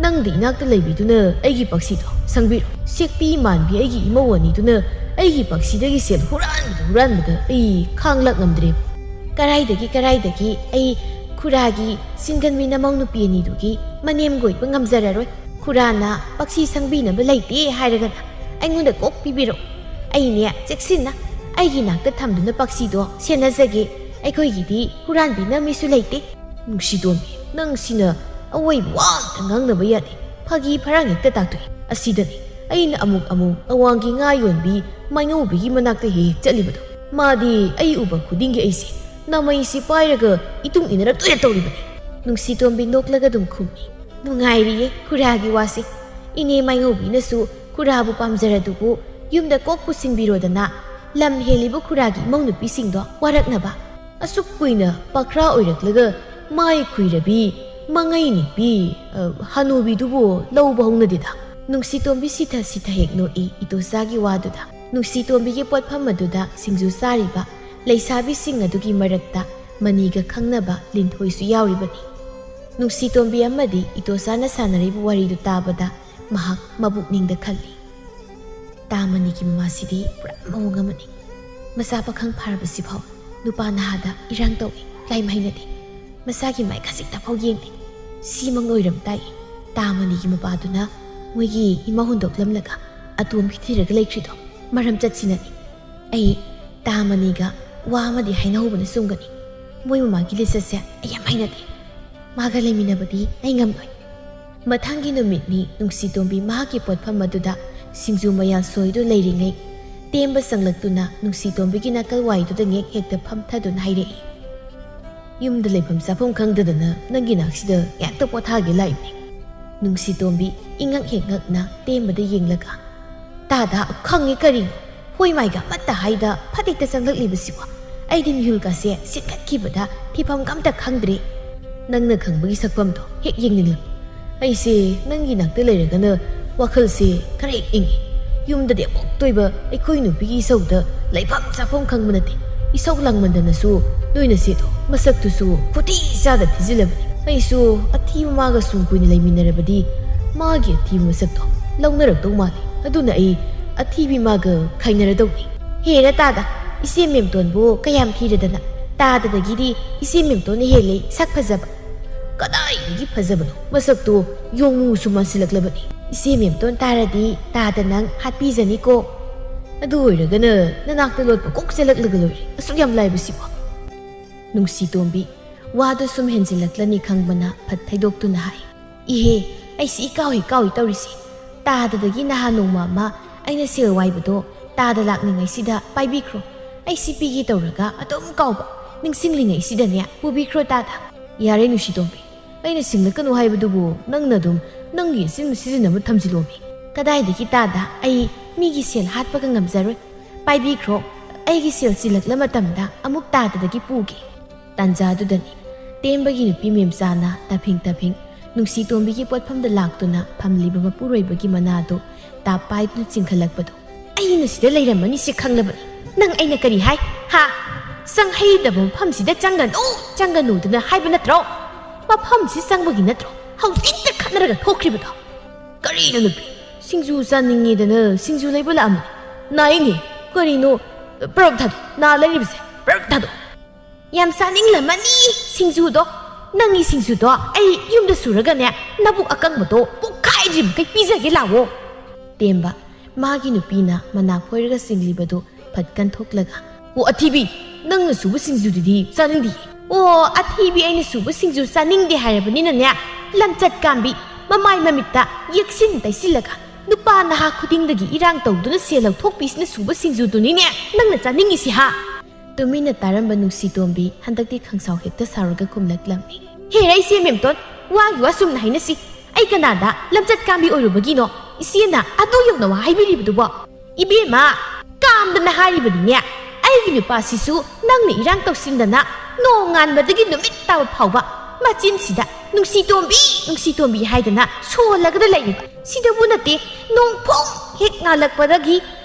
ꯅꯪꯗꯤ ꯏꯅꯥꯛꯇ ꯂꯩꯕꯤꯗꯨꯅ ꯑꯩꯒꯤ ꯄꯥꯛꯁꯤꯗꯣ ꯁꯪꯕꯤꯔꯣ꯫ ꯁꯦꯛꯄꯤ ꯃꯥꯟꯕꯤ ꯑꯩꯒꯤ ꯏꯃꯧ ꯑꯅꯤꯗꯨꯅ ꯑꯩꯒꯤ ꯄꯥꯛꯁꯤꯗꯒꯤ ꯁꯦꯜ ꯍꯨꯔꯥꯟꯕꯗ ꯍꯨꯔꯥꯟꯕꯗ ꯑꯩ ꯈꯥꯡ ꯂꯥꯛ ꯉꯝꯗ꯭ꯔꯦ꯫" "ꯀꯔꯥꯏꯗꯒꯤ, ꯀꯔꯥꯏꯗꯒꯤ ꯑꯩ ꯈꯨꯔꯥꯒꯤ ꯁꯤꯡꯒꯟꯕꯤ ꯅꯃꯧ ꯅꯨꯄꯤ ꯑꯅꯤꯗꯨꯒꯤ ꯃꯅꯦꯝ ꯀꯣꯏꯕ ꯉꯝꯖꯔꯔꯣꯏ꯫ ꯈꯨꯔꯥꯅ ꯄꯥꯛꯁꯤ ꯁꯪꯕꯤꯅꯕ ꯂꯩꯇꯦ ꯍꯥꯏꯔꯒꯅ ꯑꯩꯉꯣꯟꯗ ꯀꯣꯛ ꯄꯤꯕꯤꯔꯛꯎ꯫ ꯑꯩꯅꯦ ꯆꯦꯛꯁꯤꯟꯅ ꯑꯩꯒꯤ ꯅꯥꯛꯇ ꯊꯝꯗꯨꯅ ꯄꯥꯛꯁꯤꯗꯣ ꯁꯦꯟꯅꯖꯒꯦ꯫ ꯑꯩꯈꯣꯏꯒꯤꯗꯤ ꯍꯨꯔꯥꯟꯕꯤꯅ ꯃꯤꯁꯨ ꯂꯩꯇꯦ꯫ ꯅꯨꯡꯁꯤꯇꯣꯝꯕꯤ, ꯅꯪ ꯁꯤꯅ ꯑꯋꯣꯏꯕ ꯋꯥ ꯑꯝꯇ ꯉꯥꯡꯅꯕ ꯌꯥꯗꯦ꯫ ꯐꯥꯒꯤ ꯐꯔꯥꯡ ꯍꯦꯛꯇ ꯇꯥꯛꯊꯣꯛꯏ꯫ ꯑꯁꯤꯗꯅꯤ ꯑꯩꯅ ꯑꯃꯨꯛ ꯑꯃꯨꯛ ꯑꯋꯥꯡꯒꯤ ꯉꯥ ꯌꯣꯟꯕꯤ ꯃꯥꯏꯉꯧꯕꯤꯒꯤ ꯃꯅꯥꯛꯇ ꯍꯦꯛ ꯍꯦꯛ ꯆꯠꯂꯤꯕꯗꯣ꯫ ꯃꯥꯗꯤ ꯑꯩ ꯎꯕ ꯈꯨꯗꯤꯡꯒꯤ ꯑꯩꯁꯦ ꯅꯥꯃꯩꯁꯤ ꯄꯥꯏꯔꯒ ꯏꯇꯨꯡ ꯏꯟꯅꯔꯛꯇꯣꯏꯅ ꯇꯧꯔꯤꯕꯅꯤ꯫ ꯅꯨꯡꯁꯤꯇꯣꯝꯕꯤ ꯅꯣꯛꯂꯒ ꯑꯗꯨꯝ ꯈꯨꯝꯃꯤ꯫ ꯅꯨꯡꯉꯥꯏꯔꯤꯌꯦ ꯈꯨꯔꯥꯒꯤ ꯋꯥꯁꯦ꯫ ꯏꯅꯦ ꯃꯥꯏꯉꯧꯕꯤꯅꯁꯨ ꯈꯨꯔꯥꯕꯨ ꯄꯥꯝꯖꯔꯗꯨꯕꯨ ꯌꯨꯝꯗ ꯀꯣꯛ ꯄꯨꯁꯤꯟꯕꯤꯔꯣꯗꯅ ꯂꯝ ꯍꯦꯜꯂꯤꯕ ꯈꯨꯔꯥꯒꯤ ꯏꯃꯧ ꯅꯨꯄꯤꯁꯤꯡꯗꯣ ꯋꯥꯔꯛꯅꯕ꯫ ꯑꯁꯨꯛ ꯀꯨꯏꯅ ꯄꯥꯈ꯭ꯔꯥ ꯑꯣꯏꯔꯛꯂꯒ ꯃꯥꯏ ꯈꯨꯏꯔꯕꯤ, ꯃꯉꯩ ꯅꯤꯛꯄꯤ, ꯑ, ꯍꯅꯨꯕꯤꯗꯨꯕꯨ ꯂꯧꯕ ꯍꯧꯅꯗꯦꯗ꯫ ꯅꯨꯡꯁꯤꯇꯣꯝꯕꯤ ꯁꯤꯊ ꯁꯤꯊ ꯍꯦꯛ ꯅꯣꯛꯏ ꯏꯇꯣꯆꯥꯒꯤ ꯋꯥꯗꯨꯗ꯫ ꯅꯨꯡꯁꯤꯇꯣꯝꯕꯤꯒꯤ ꯄꯣꯠꯐꯝ ꯑꯗꯨꯗ ꯁꯤꯡꯖꯨ ꯆꯥꯔꯤꯕ ꯂꯩꯁꯥꯕꯤꯁꯤꯡ ꯑꯗꯨꯒꯤ ꯃꯔꯛꯇ ꯃꯅꯤꯒ ꯈꯪꯅꯕ ꯂꯤꯟꯊꯣꯏꯁꯨ ꯌꯥꯎꯔꯤꯕꯅꯤ꯫ ꯅꯨꯡꯁꯤꯇꯣꯝꯕꯤ ꯑꯃꯗꯤ ꯏꯇꯣꯆꯥꯅ ꯁꯥꯟꯅꯔꯤꯕ ꯋꯥꯔꯤꯗꯨ ꯇꯥꯕꯗ ꯃꯍꯥꯛ ꯃꯕꯨꯛꯅꯤꯡꯗ ꯈꯜꯂꯤ꯫ ꯇꯥ ꯃꯅꯤꯒꯤ ꯃꯃꯥꯁꯤꯗꯤ ꯄꯨꯔꯥ ꯃꯑꯣꯡ ꯑꯃꯅꯤ꯫ ꯃꯆꯥ ꯄꯥꯈꯪ ꯐꯥꯔꯕꯁꯤꯐꯥꯎ ꯅꯨꯄꯥ ꯅꯍꯥꯗ ꯏꯔꯥꯡ ꯇꯧꯏ, ꯂꯥꯏꯃ ꯍꯩꯅꯗꯦ꯫ ꯃꯆꯥꯒꯤ ꯃꯥꯏ ꯈꯖꯤꯛꯇꯐꯥꯎ ꯌꯦꯡꯗꯦ꯫ ꯁꯤꯃꯛꯅ ꯑꯣꯏꯔꯝ ꯇꯥꯏ꯫ ꯇꯥ ꯃꯅꯤꯒꯤ ꯃꯄꯥꯗꯨꯅ ꯃꯣꯏꯒꯤ ꯏꯃꯥ ꯍꯨꯟꯗꯣꯛꯂꯝꯂꯒ ꯑꯇꯣꯝꯕꯤ ꯊꯤꯔꯒ ꯂꯩꯈ꯭ꯔꯤꯗꯣ ꯃꯔꯝ ꯆꯠꯁꯤꯅꯅꯤ꯫ ꯑꯩ ꯇꯥ ꯃꯅꯤꯒ ꯋꯥ ꯑꯃꯗꯤ ꯍꯥꯏꯅꯍꯧꯕꯅ ꯆꯨꯝꯒꯅꯤ꯫ ꯃꯣꯏ ꯃꯃꯥꯒꯤ ꯂꯤꯆꯠꯁꯦ ꯑꯩ ꯌꯥꯝ ꯍꯩꯅꯗꯦ꯫ ꯃꯥꯒ ꯂꯩꯃꯤꯟꯅꯕꯗꯤ ꯑꯩ ꯉꯝꯂꯣꯏ꯫ ꯃꯊꯪꯒꯤ ꯅꯨꯃꯤꯠꯅꯤ ꯅꯨꯡꯁꯤꯇꯣꯝꯕꯤ ꯃꯍꯥꯛꯀꯤ ꯄꯣꯠꯐꯝ ꯑꯗꯨꯗ ꯁꯤꯡꯖꯨ ꯃꯌꯥꯜ ꯁꯣꯏꯗꯨ ꯂꯩꯔꯤꯉꯩ, ꯇꯦꯝꯕ ꯆꯪꯂꯛꯇꯨꯅ ꯅꯨꯡꯁꯤꯇꯣꯝꯕꯤꯒꯤ ꯅꯥꯀꯜ ꯋꯥꯏꯗꯨꯗ ꯉꯦꯛ ꯍꯦꯛꯇ ꯐꯝꯊꯗꯨꯅ ꯍꯥꯏꯔꯛꯏ꯫ ꯌꯨꯝꯗ ꯂꯩꯐꯝ ꯆꯥꯐꯝ ꯈꯪꯗꯗꯅ ꯅꯪꯒꯤ ꯅꯥꯛꯁꯤꯗ ꯉꯦꯛꯇ ꯄꯣꯊꯥꯒꯦ ꯂꯥꯛꯏꯕꯅꯤ꯫ ꯅꯨꯡꯁꯤꯇꯣꯝꯕꯤ ꯏꯉꯛ ꯍꯦꯛ ꯉꯛꯅ ꯇꯦꯝꯕꯗ ꯌꯦꯡꯂꯒ, "ꯇꯥꯗ ꯈꯪꯉꯤ ꯀꯔꯤꯅꯣ? ꯍꯣꯏ ꯃꯥꯏꯒ ꯑꯃꯠꯇ ꯍꯥꯏꯗ ꯐꯠ ꯍꯦꯛꯇ ꯆꯪꯂꯛꯂꯤꯕꯁꯤꯕꯣ? ꯑꯩꯗꯤ ꯃꯤꯍꯨꯜꯒꯁꯦ ꯁꯤꯠꯀꯠꯈꯤꯕꯗ ꯊꯤꯐꯝꯒ ꯑꯝꯇ ꯈꯪꯗ꯭ꯔꯦ꯫ ꯅꯪꯅ ꯈꯪꯕꯒꯤ ꯁꯛꯐꯝꯗꯣ ꯍꯦꯛ ꯌꯦꯡꯅꯤꯡꯂꯛꯄ꯫ ꯑꯩꯁꯦ ꯅꯪꯒꯤ ꯅꯥꯛꯇ ꯂꯩꯔꯒꯅ ꯋꯥꯈꯜꯁꯦ ꯈꯔ ꯍꯦꯛ ꯏꯪꯉꯤ꯫ ꯌꯨꯝꯗꯗꯤ ꯑꯃꯨꯛꯇꯣꯏꯕ ꯑꯩꯈꯣꯏ ꯅꯨꯄꯤꯒꯤ ꯏꯁꯧꯗ ꯂꯩꯐꯝ ꯆꯥꯐꯝ ꯈꯪꯕ ꯅꯠꯇꯦ꯫ ꯏꯁꯧ ꯂꯥꯡꯃꯟꯗꯅꯁꯨ ꯅꯣꯏꯅ ꯁꯦꯠꯇꯣ ꯃꯁꯛꯇꯨꯁꯨ ꯈꯨꯊꯤ ꯆꯥꯗ ꯊꯤꯖꯤꯜꯂꯕꯅꯤ꯫ ꯑꯩꯁꯨ ꯑꯊꯤꯕ ꯃꯥꯒ ꯁꯨꯝ ꯀꯨꯏꯅ ꯂꯩꯃꯤꯟꯅꯔꯕꯗꯤ ꯃꯥꯒꯤ ꯑꯊꯤꯕ ꯃꯁꯛꯇꯣ ꯂꯧꯅꯔꯛꯇꯧ ꯃꯥꯜꯂꯤ꯫ ꯑꯗꯨꯅ ꯑꯩ ꯑꯊꯤꯕꯤ ꯃꯥꯒ ꯈꯥꯏꯅꯔꯗꯧꯅꯤ꯫ ꯍꯦꯔ ꯇꯥꯗ, ꯏꯆꯦ ꯃꯦꯝꯇꯣꯟꯕꯨ ꯀꯌꯥꯝ ꯊꯤꯔꯗꯅ? ꯇꯥꯗꯗꯒꯤꯗꯤ ꯏꯆꯦ ꯃꯦꯝꯇꯣꯟꯅ ꯍꯦꯜꯂꯦ ꯁꯛ ꯐꯖꯕ꯫ ꯀꯗꯥꯏꯗꯒꯤ ꯐꯖꯕꯅꯣ? ꯃꯁꯛꯇꯣ ꯌꯣꯡꯃꯨꯁꯨ ꯃꯥꯟꯁꯤꯜꯂꯛꯂꯕꯅꯤ꯫ ꯏꯆꯦ ꯃꯦꯝꯇꯣꯟ ꯇꯥꯔꯗꯤ ꯇꯥꯗ ꯅꯪ ꯍꯥꯠꯄꯤꯖꯅꯤꯀꯣ꯫ ꯑꯗꯨ ꯑꯣꯏꯔꯒꯅ ꯅꯅꯥꯛꯇ ꯂꯣꯠꯄ ꯀꯣꯛ ꯆꯦꯜꯂꯛꯂꯒ ꯂꯣꯏꯔꯦ꯫ ꯑꯁꯨꯛ ꯌꯥꯝ ꯂꯥꯏꯕꯁꯤꯕꯣ? ꯅꯨꯡꯁꯤꯇꯣꯝꯕꯤ, ꯋꯥꯗꯨ ꯁꯨꯝ ꯍꯦꯟꯖꯤꯜꯂꯛꯂꯅꯤ ꯈꯪꯕꯅ ꯐꯠ ꯊꯩꯗꯣꯛꯇꯨꯅ ꯍꯥꯏ, "ꯏꯍꯦ, ꯑꯩꯁꯤ ꯏꯀꯥꯎ ꯍꯦꯛ ꯀꯥꯎꯏ ꯇꯧꯔꯤꯁꯦ꯫ ꯇꯥꯗꯗꯒꯤ ꯅꯍꯥꯟ ꯅꯣꯡꯃ ꯑꯃ ꯑꯩꯅ ꯁꯦꯜ ꯋꯥꯏꯕꯗꯣ ꯇꯥꯗ ꯂꯥꯛꯂꯤꯉꯩꯁꯤꯗ ꯄꯥꯏꯕꯤꯈ꯭ꯔꯣ꯫ ꯑꯩꯁꯤ ꯄꯤꯒꯦ ꯇꯧꯔꯒ ꯑꯗꯨꯝ ꯀꯥꯎꯕ, ꯅꯤꯡꯁꯤꯡꯂꯤꯉꯩꯁꯤꯗꯅꯦ ꯄꯨꯕꯤꯈ꯭ꯔꯣ ꯇꯥꯗ꯫" "ꯌꯥꯔꯦ ꯅꯨꯡꯁꯤꯇꯣꯝꯕꯤ, ꯑꯩꯅ ꯁꯤꯡꯂꯛꯀꯅꯨ ꯍꯥꯏꯕꯗꯨꯕꯨ ꯅꯪꯅ ꯑꯗꯨꯝ ꯅꯪꯒꯤ ꯑꯆꯤꯟꯕ ꯁꯤꯖꯤꯟꯅꯕ ꯊꯝꯖꯤꯜꯂꯣꯃꯤ꯫" "ꯀꯗꯥꯏꯗꯒꯤ ꯇꯥꯗ, ꯑꯩ ꯃꯤꯒꯤ ꯁꯦꯜ ꯍꯥꯠꯄꯒ ꯉꯝꯖꯔꯣꯏ꯫ ꯄꯥꯏꯕꯤꯈ꯭ꯔꯣ, ꯑꯩꯒꯤ ꯁꯦꯜ ꯆꯤꯜꯂꯛꯂ ꯃꯇꯝꯗ ꯑꯃꯨꯛ ꯇꯥꯗꯗꯒꯤ ꯄꯨꯒꯦ꯫" ꯇꯥꯟꯖꯥꯗꯨꯗꯅꯤ ꯇꯦꯝꯕꯒꯤ ꯅꯨꯄꯤ ꯃꯦꯝꯆꯥꯅ ꯇꯥꯐꯤꯡ ꯇꯥꯐꯤꯡ ꯅꯨꯡꯁꯤꯇꯣꯝꯕꯤꯒꯤ ꯄꯣꯠꯐꯝꯗ ꯂꯥꯛꯇꯨꯅ ꯐꯝꯂꯤꯕ ꯃꯄꯨꯔꯣꯏꯕꯒꯤ ꯃꯅꯥꯗꯨ ꯇꯥꯞ ꯄꯥꯏꯗꯨꯅ ꯆꯤꯡꯈꯠꯂꯛꯄꯗꯨ꯫ "ꯑꯩꯅ ꯁꯤꯗ ꯂꯩꯔꯝꯃꯅꯤꯁꯦ ꯈꯪꯂꯕꯅꯤ꯫ ꯅꯪ ꯑꯩꯅ ꯀꯔꯤ ꯍꯥꯏ? ꯍꯥ? ꯆꯪꯍꯩꯗꯕ ꯃꯐꯝꯁꯤꯗ ꯆꯪꯒꯅꯨ, ꯆꯪꯒꯅꯨꯗꯅ ꯍꯥꯏꯕ ꯅꯠꯇ꯭ꯔꯣ? ꯃꯐꯝꯁꯤ ꯆꯪꯕꯒꯤ ꯅꯠꯇ꯭ꯔꯣ ꯍꯧꯖꯤꯛꯇ ꯈꯠꯅꯔꯒ ꯊꯣꯛꯈ꯭ꯔꯤꯕꯗꯣ?" "ꯀꯔꯤꯅꯣ ꯅꯨꯄꯤ? ꯁꯤꯡꯖꯨ ꯆꯥꯅꯤꯡꯉꯦꯗꯅ ꯁꯤꯡꯖꯨ ꯂꯩꯕ ꯂꯥꯛꯑꯝꯕꯅꯤ꯫ ꯅꯥꯏꯅꯦ꯫ ꯀꯔꯤꯅꯣ? ꯄꯔꯞ ꯊꯥꯗꯣꯛ꯫ ꯅꯥ ꯂꯩꯔꯤꯕꯁꯦ ꯄꯔꯞ ꯊꯥꯗꯣꯛ꯫" "ꯌꯥꯝ ꯆꯥꯅꯤꯡꯂꯝꯃꯅꯤ ꯁꯤꯡꯖꯨꯗꯣ꯫ ꯅꯪꯒꯤ ꯁꯤꯡꯖꯨꯗꯣ ꯑꯩ ꯌꯨꯝꯗ ꯁꯨꯔꯒꯅꯦ, ꯅꯕꯨꯛ ꯑꯀꯪꯕꯗꯣ ꯄꯣꯛꯈꯥꯏꯗ꯭ꯔꯤ ꯃꯈꯩ ꯄꯤꯖꯒꯦ ꯂꯥꯛꯑꯣ꯫" ꯇꯦꯝꯕ, ꯃꯥꯒꯤ ꯅꯨꯄꯤꯅ ꯃꯅꯥ ꯐꯣꯏꯔꯒ ꯆꯤꯡꯂꯤꯕꯗꯨ ꯐꯠ ꯀꯟꯊꯣꯛꯂꯒ, "ꯑꯣ ꯑꯊꯤꯕꯤ, ꯅꯪꯅ ꯁꯨꯕ ꯁꯤꯡꯖꯨꯗꯨꯗꯤ ꯆꯥꯅꯤꯡꯗꯦ꯫" "ꯑꯣ ꯑꯊꯤꯕꯤ, ꯑꯩꯅ ꯁꯨꯕ ꯁꯤꯡꯖꯨ ꯆꯥꯅꯤꯡꯗꯦ ꯍꯥꯏꯔꯕꯅꯤꯅꯅꯦ, ꯂꯝꯆꯠ ꯀꯥꯝꯕꯤ, ꯃꯃꯥꯏ ꯃꯃꯤꯠꯇ ꯌꯦꯛꯁꯤꯟ ꯇꯩꯁꯤꯜꯂꯒ ꯅꯨꯄꯥ ꯅꯍꯥ ꯈꯨꯗꯤꯡꯗꯒꯤ ꯏꯔꯥꯡ ꯇꯧꯗꯨꯅ ꯁꯦꯜ ꯂꯧꯊꯣꯛꯄꯤꯁꯤꯅ ꯁꯨꯕ ꯁꯤꯡꯖꯨꯗꯨꯅꯤꯅꯦ ꯅꯪꯅ ꯆꯥꯅꯤꯡꯉꯤꯁꯤ ꯍꯥ?" ꯇꯨꯃꯤꯟꯅ ꯇꯥꯔꯝꯕ ꯅꯨꯡꯁꯤꯇꯣꯝꯕꯤ ꯍꯟꯗꯛꯇꯤ ꯈꯪꯁꯥꯎ ꯍꯦꯛꯇ ꯁꯥꯎꯔꯒ ꯈꯨꯝꯂꯛꯂꯝꯃꯤ꯫ "ꯍꯦꯔ ꯏꯆꯦ ꯃꯦꯝꯇꯣꯟ, ꯋꯥꯒꯤ ꯋꯥ ꯆꯨꯝꯅ ꯍꯥꯏꯅꯁꯤ꯫ ꯑꯩ ꯀꯅꯥꯗ ꯂꯝꯆꯠ ꯀꯥꯝꯕꯤ ꯑꯣꯏꯔꯨꯕꯒꯤꯅꯣ ꯏꯆꯦꯅ ꯑꯗꯨ ꯌꯧꯅ ꯋꯥ ꯍꯥꯏꯕꯤꯔꯤꯕꯗꯨꯕꯣ? ꯏꯕꯦꯝꯃ, ꯀꯥꯝꯗꯅ ꯍꯥꯏꯔꯤꯕꯅꯤꯅꯦ꯫ ꯑꯩꯒꯤ ꯅꯨꯄꯥꯁꯤꯁꯨ ꯅꯪꯅ ꯏꯔꯥꯡ ꯇꯧꯁꯤꯟꯗꯅ ꯅꯣꯡꯉꯥꯟꯕꯗꯒꯤ ꯅꯨꯃꯤꯠ ꯇꯥꯕ ꯐꯥꯎꯕ ꯃꯆꯤꯟꯁꯤꯗ 'ꯅꯨꯡꯁꯤꯇꯣꯝꯕꯤ, ꯅꯨꯡꯁꯤꯇꯣꯝꯕꯤ' ꯍꯥꯏꯗꯅ ꯁꯣꯜꯂꯒꯗ ꯂꯩꯔꯤꯕ꯫ ꯁꯤꯗꯕꯨ ꯅꯠꯇꯦ, ꯅꯣꯡꯐꯣꯡ ꯍꯦꯛ ꯉꯥꯜꯂꯛꯄꯗꯒꯤ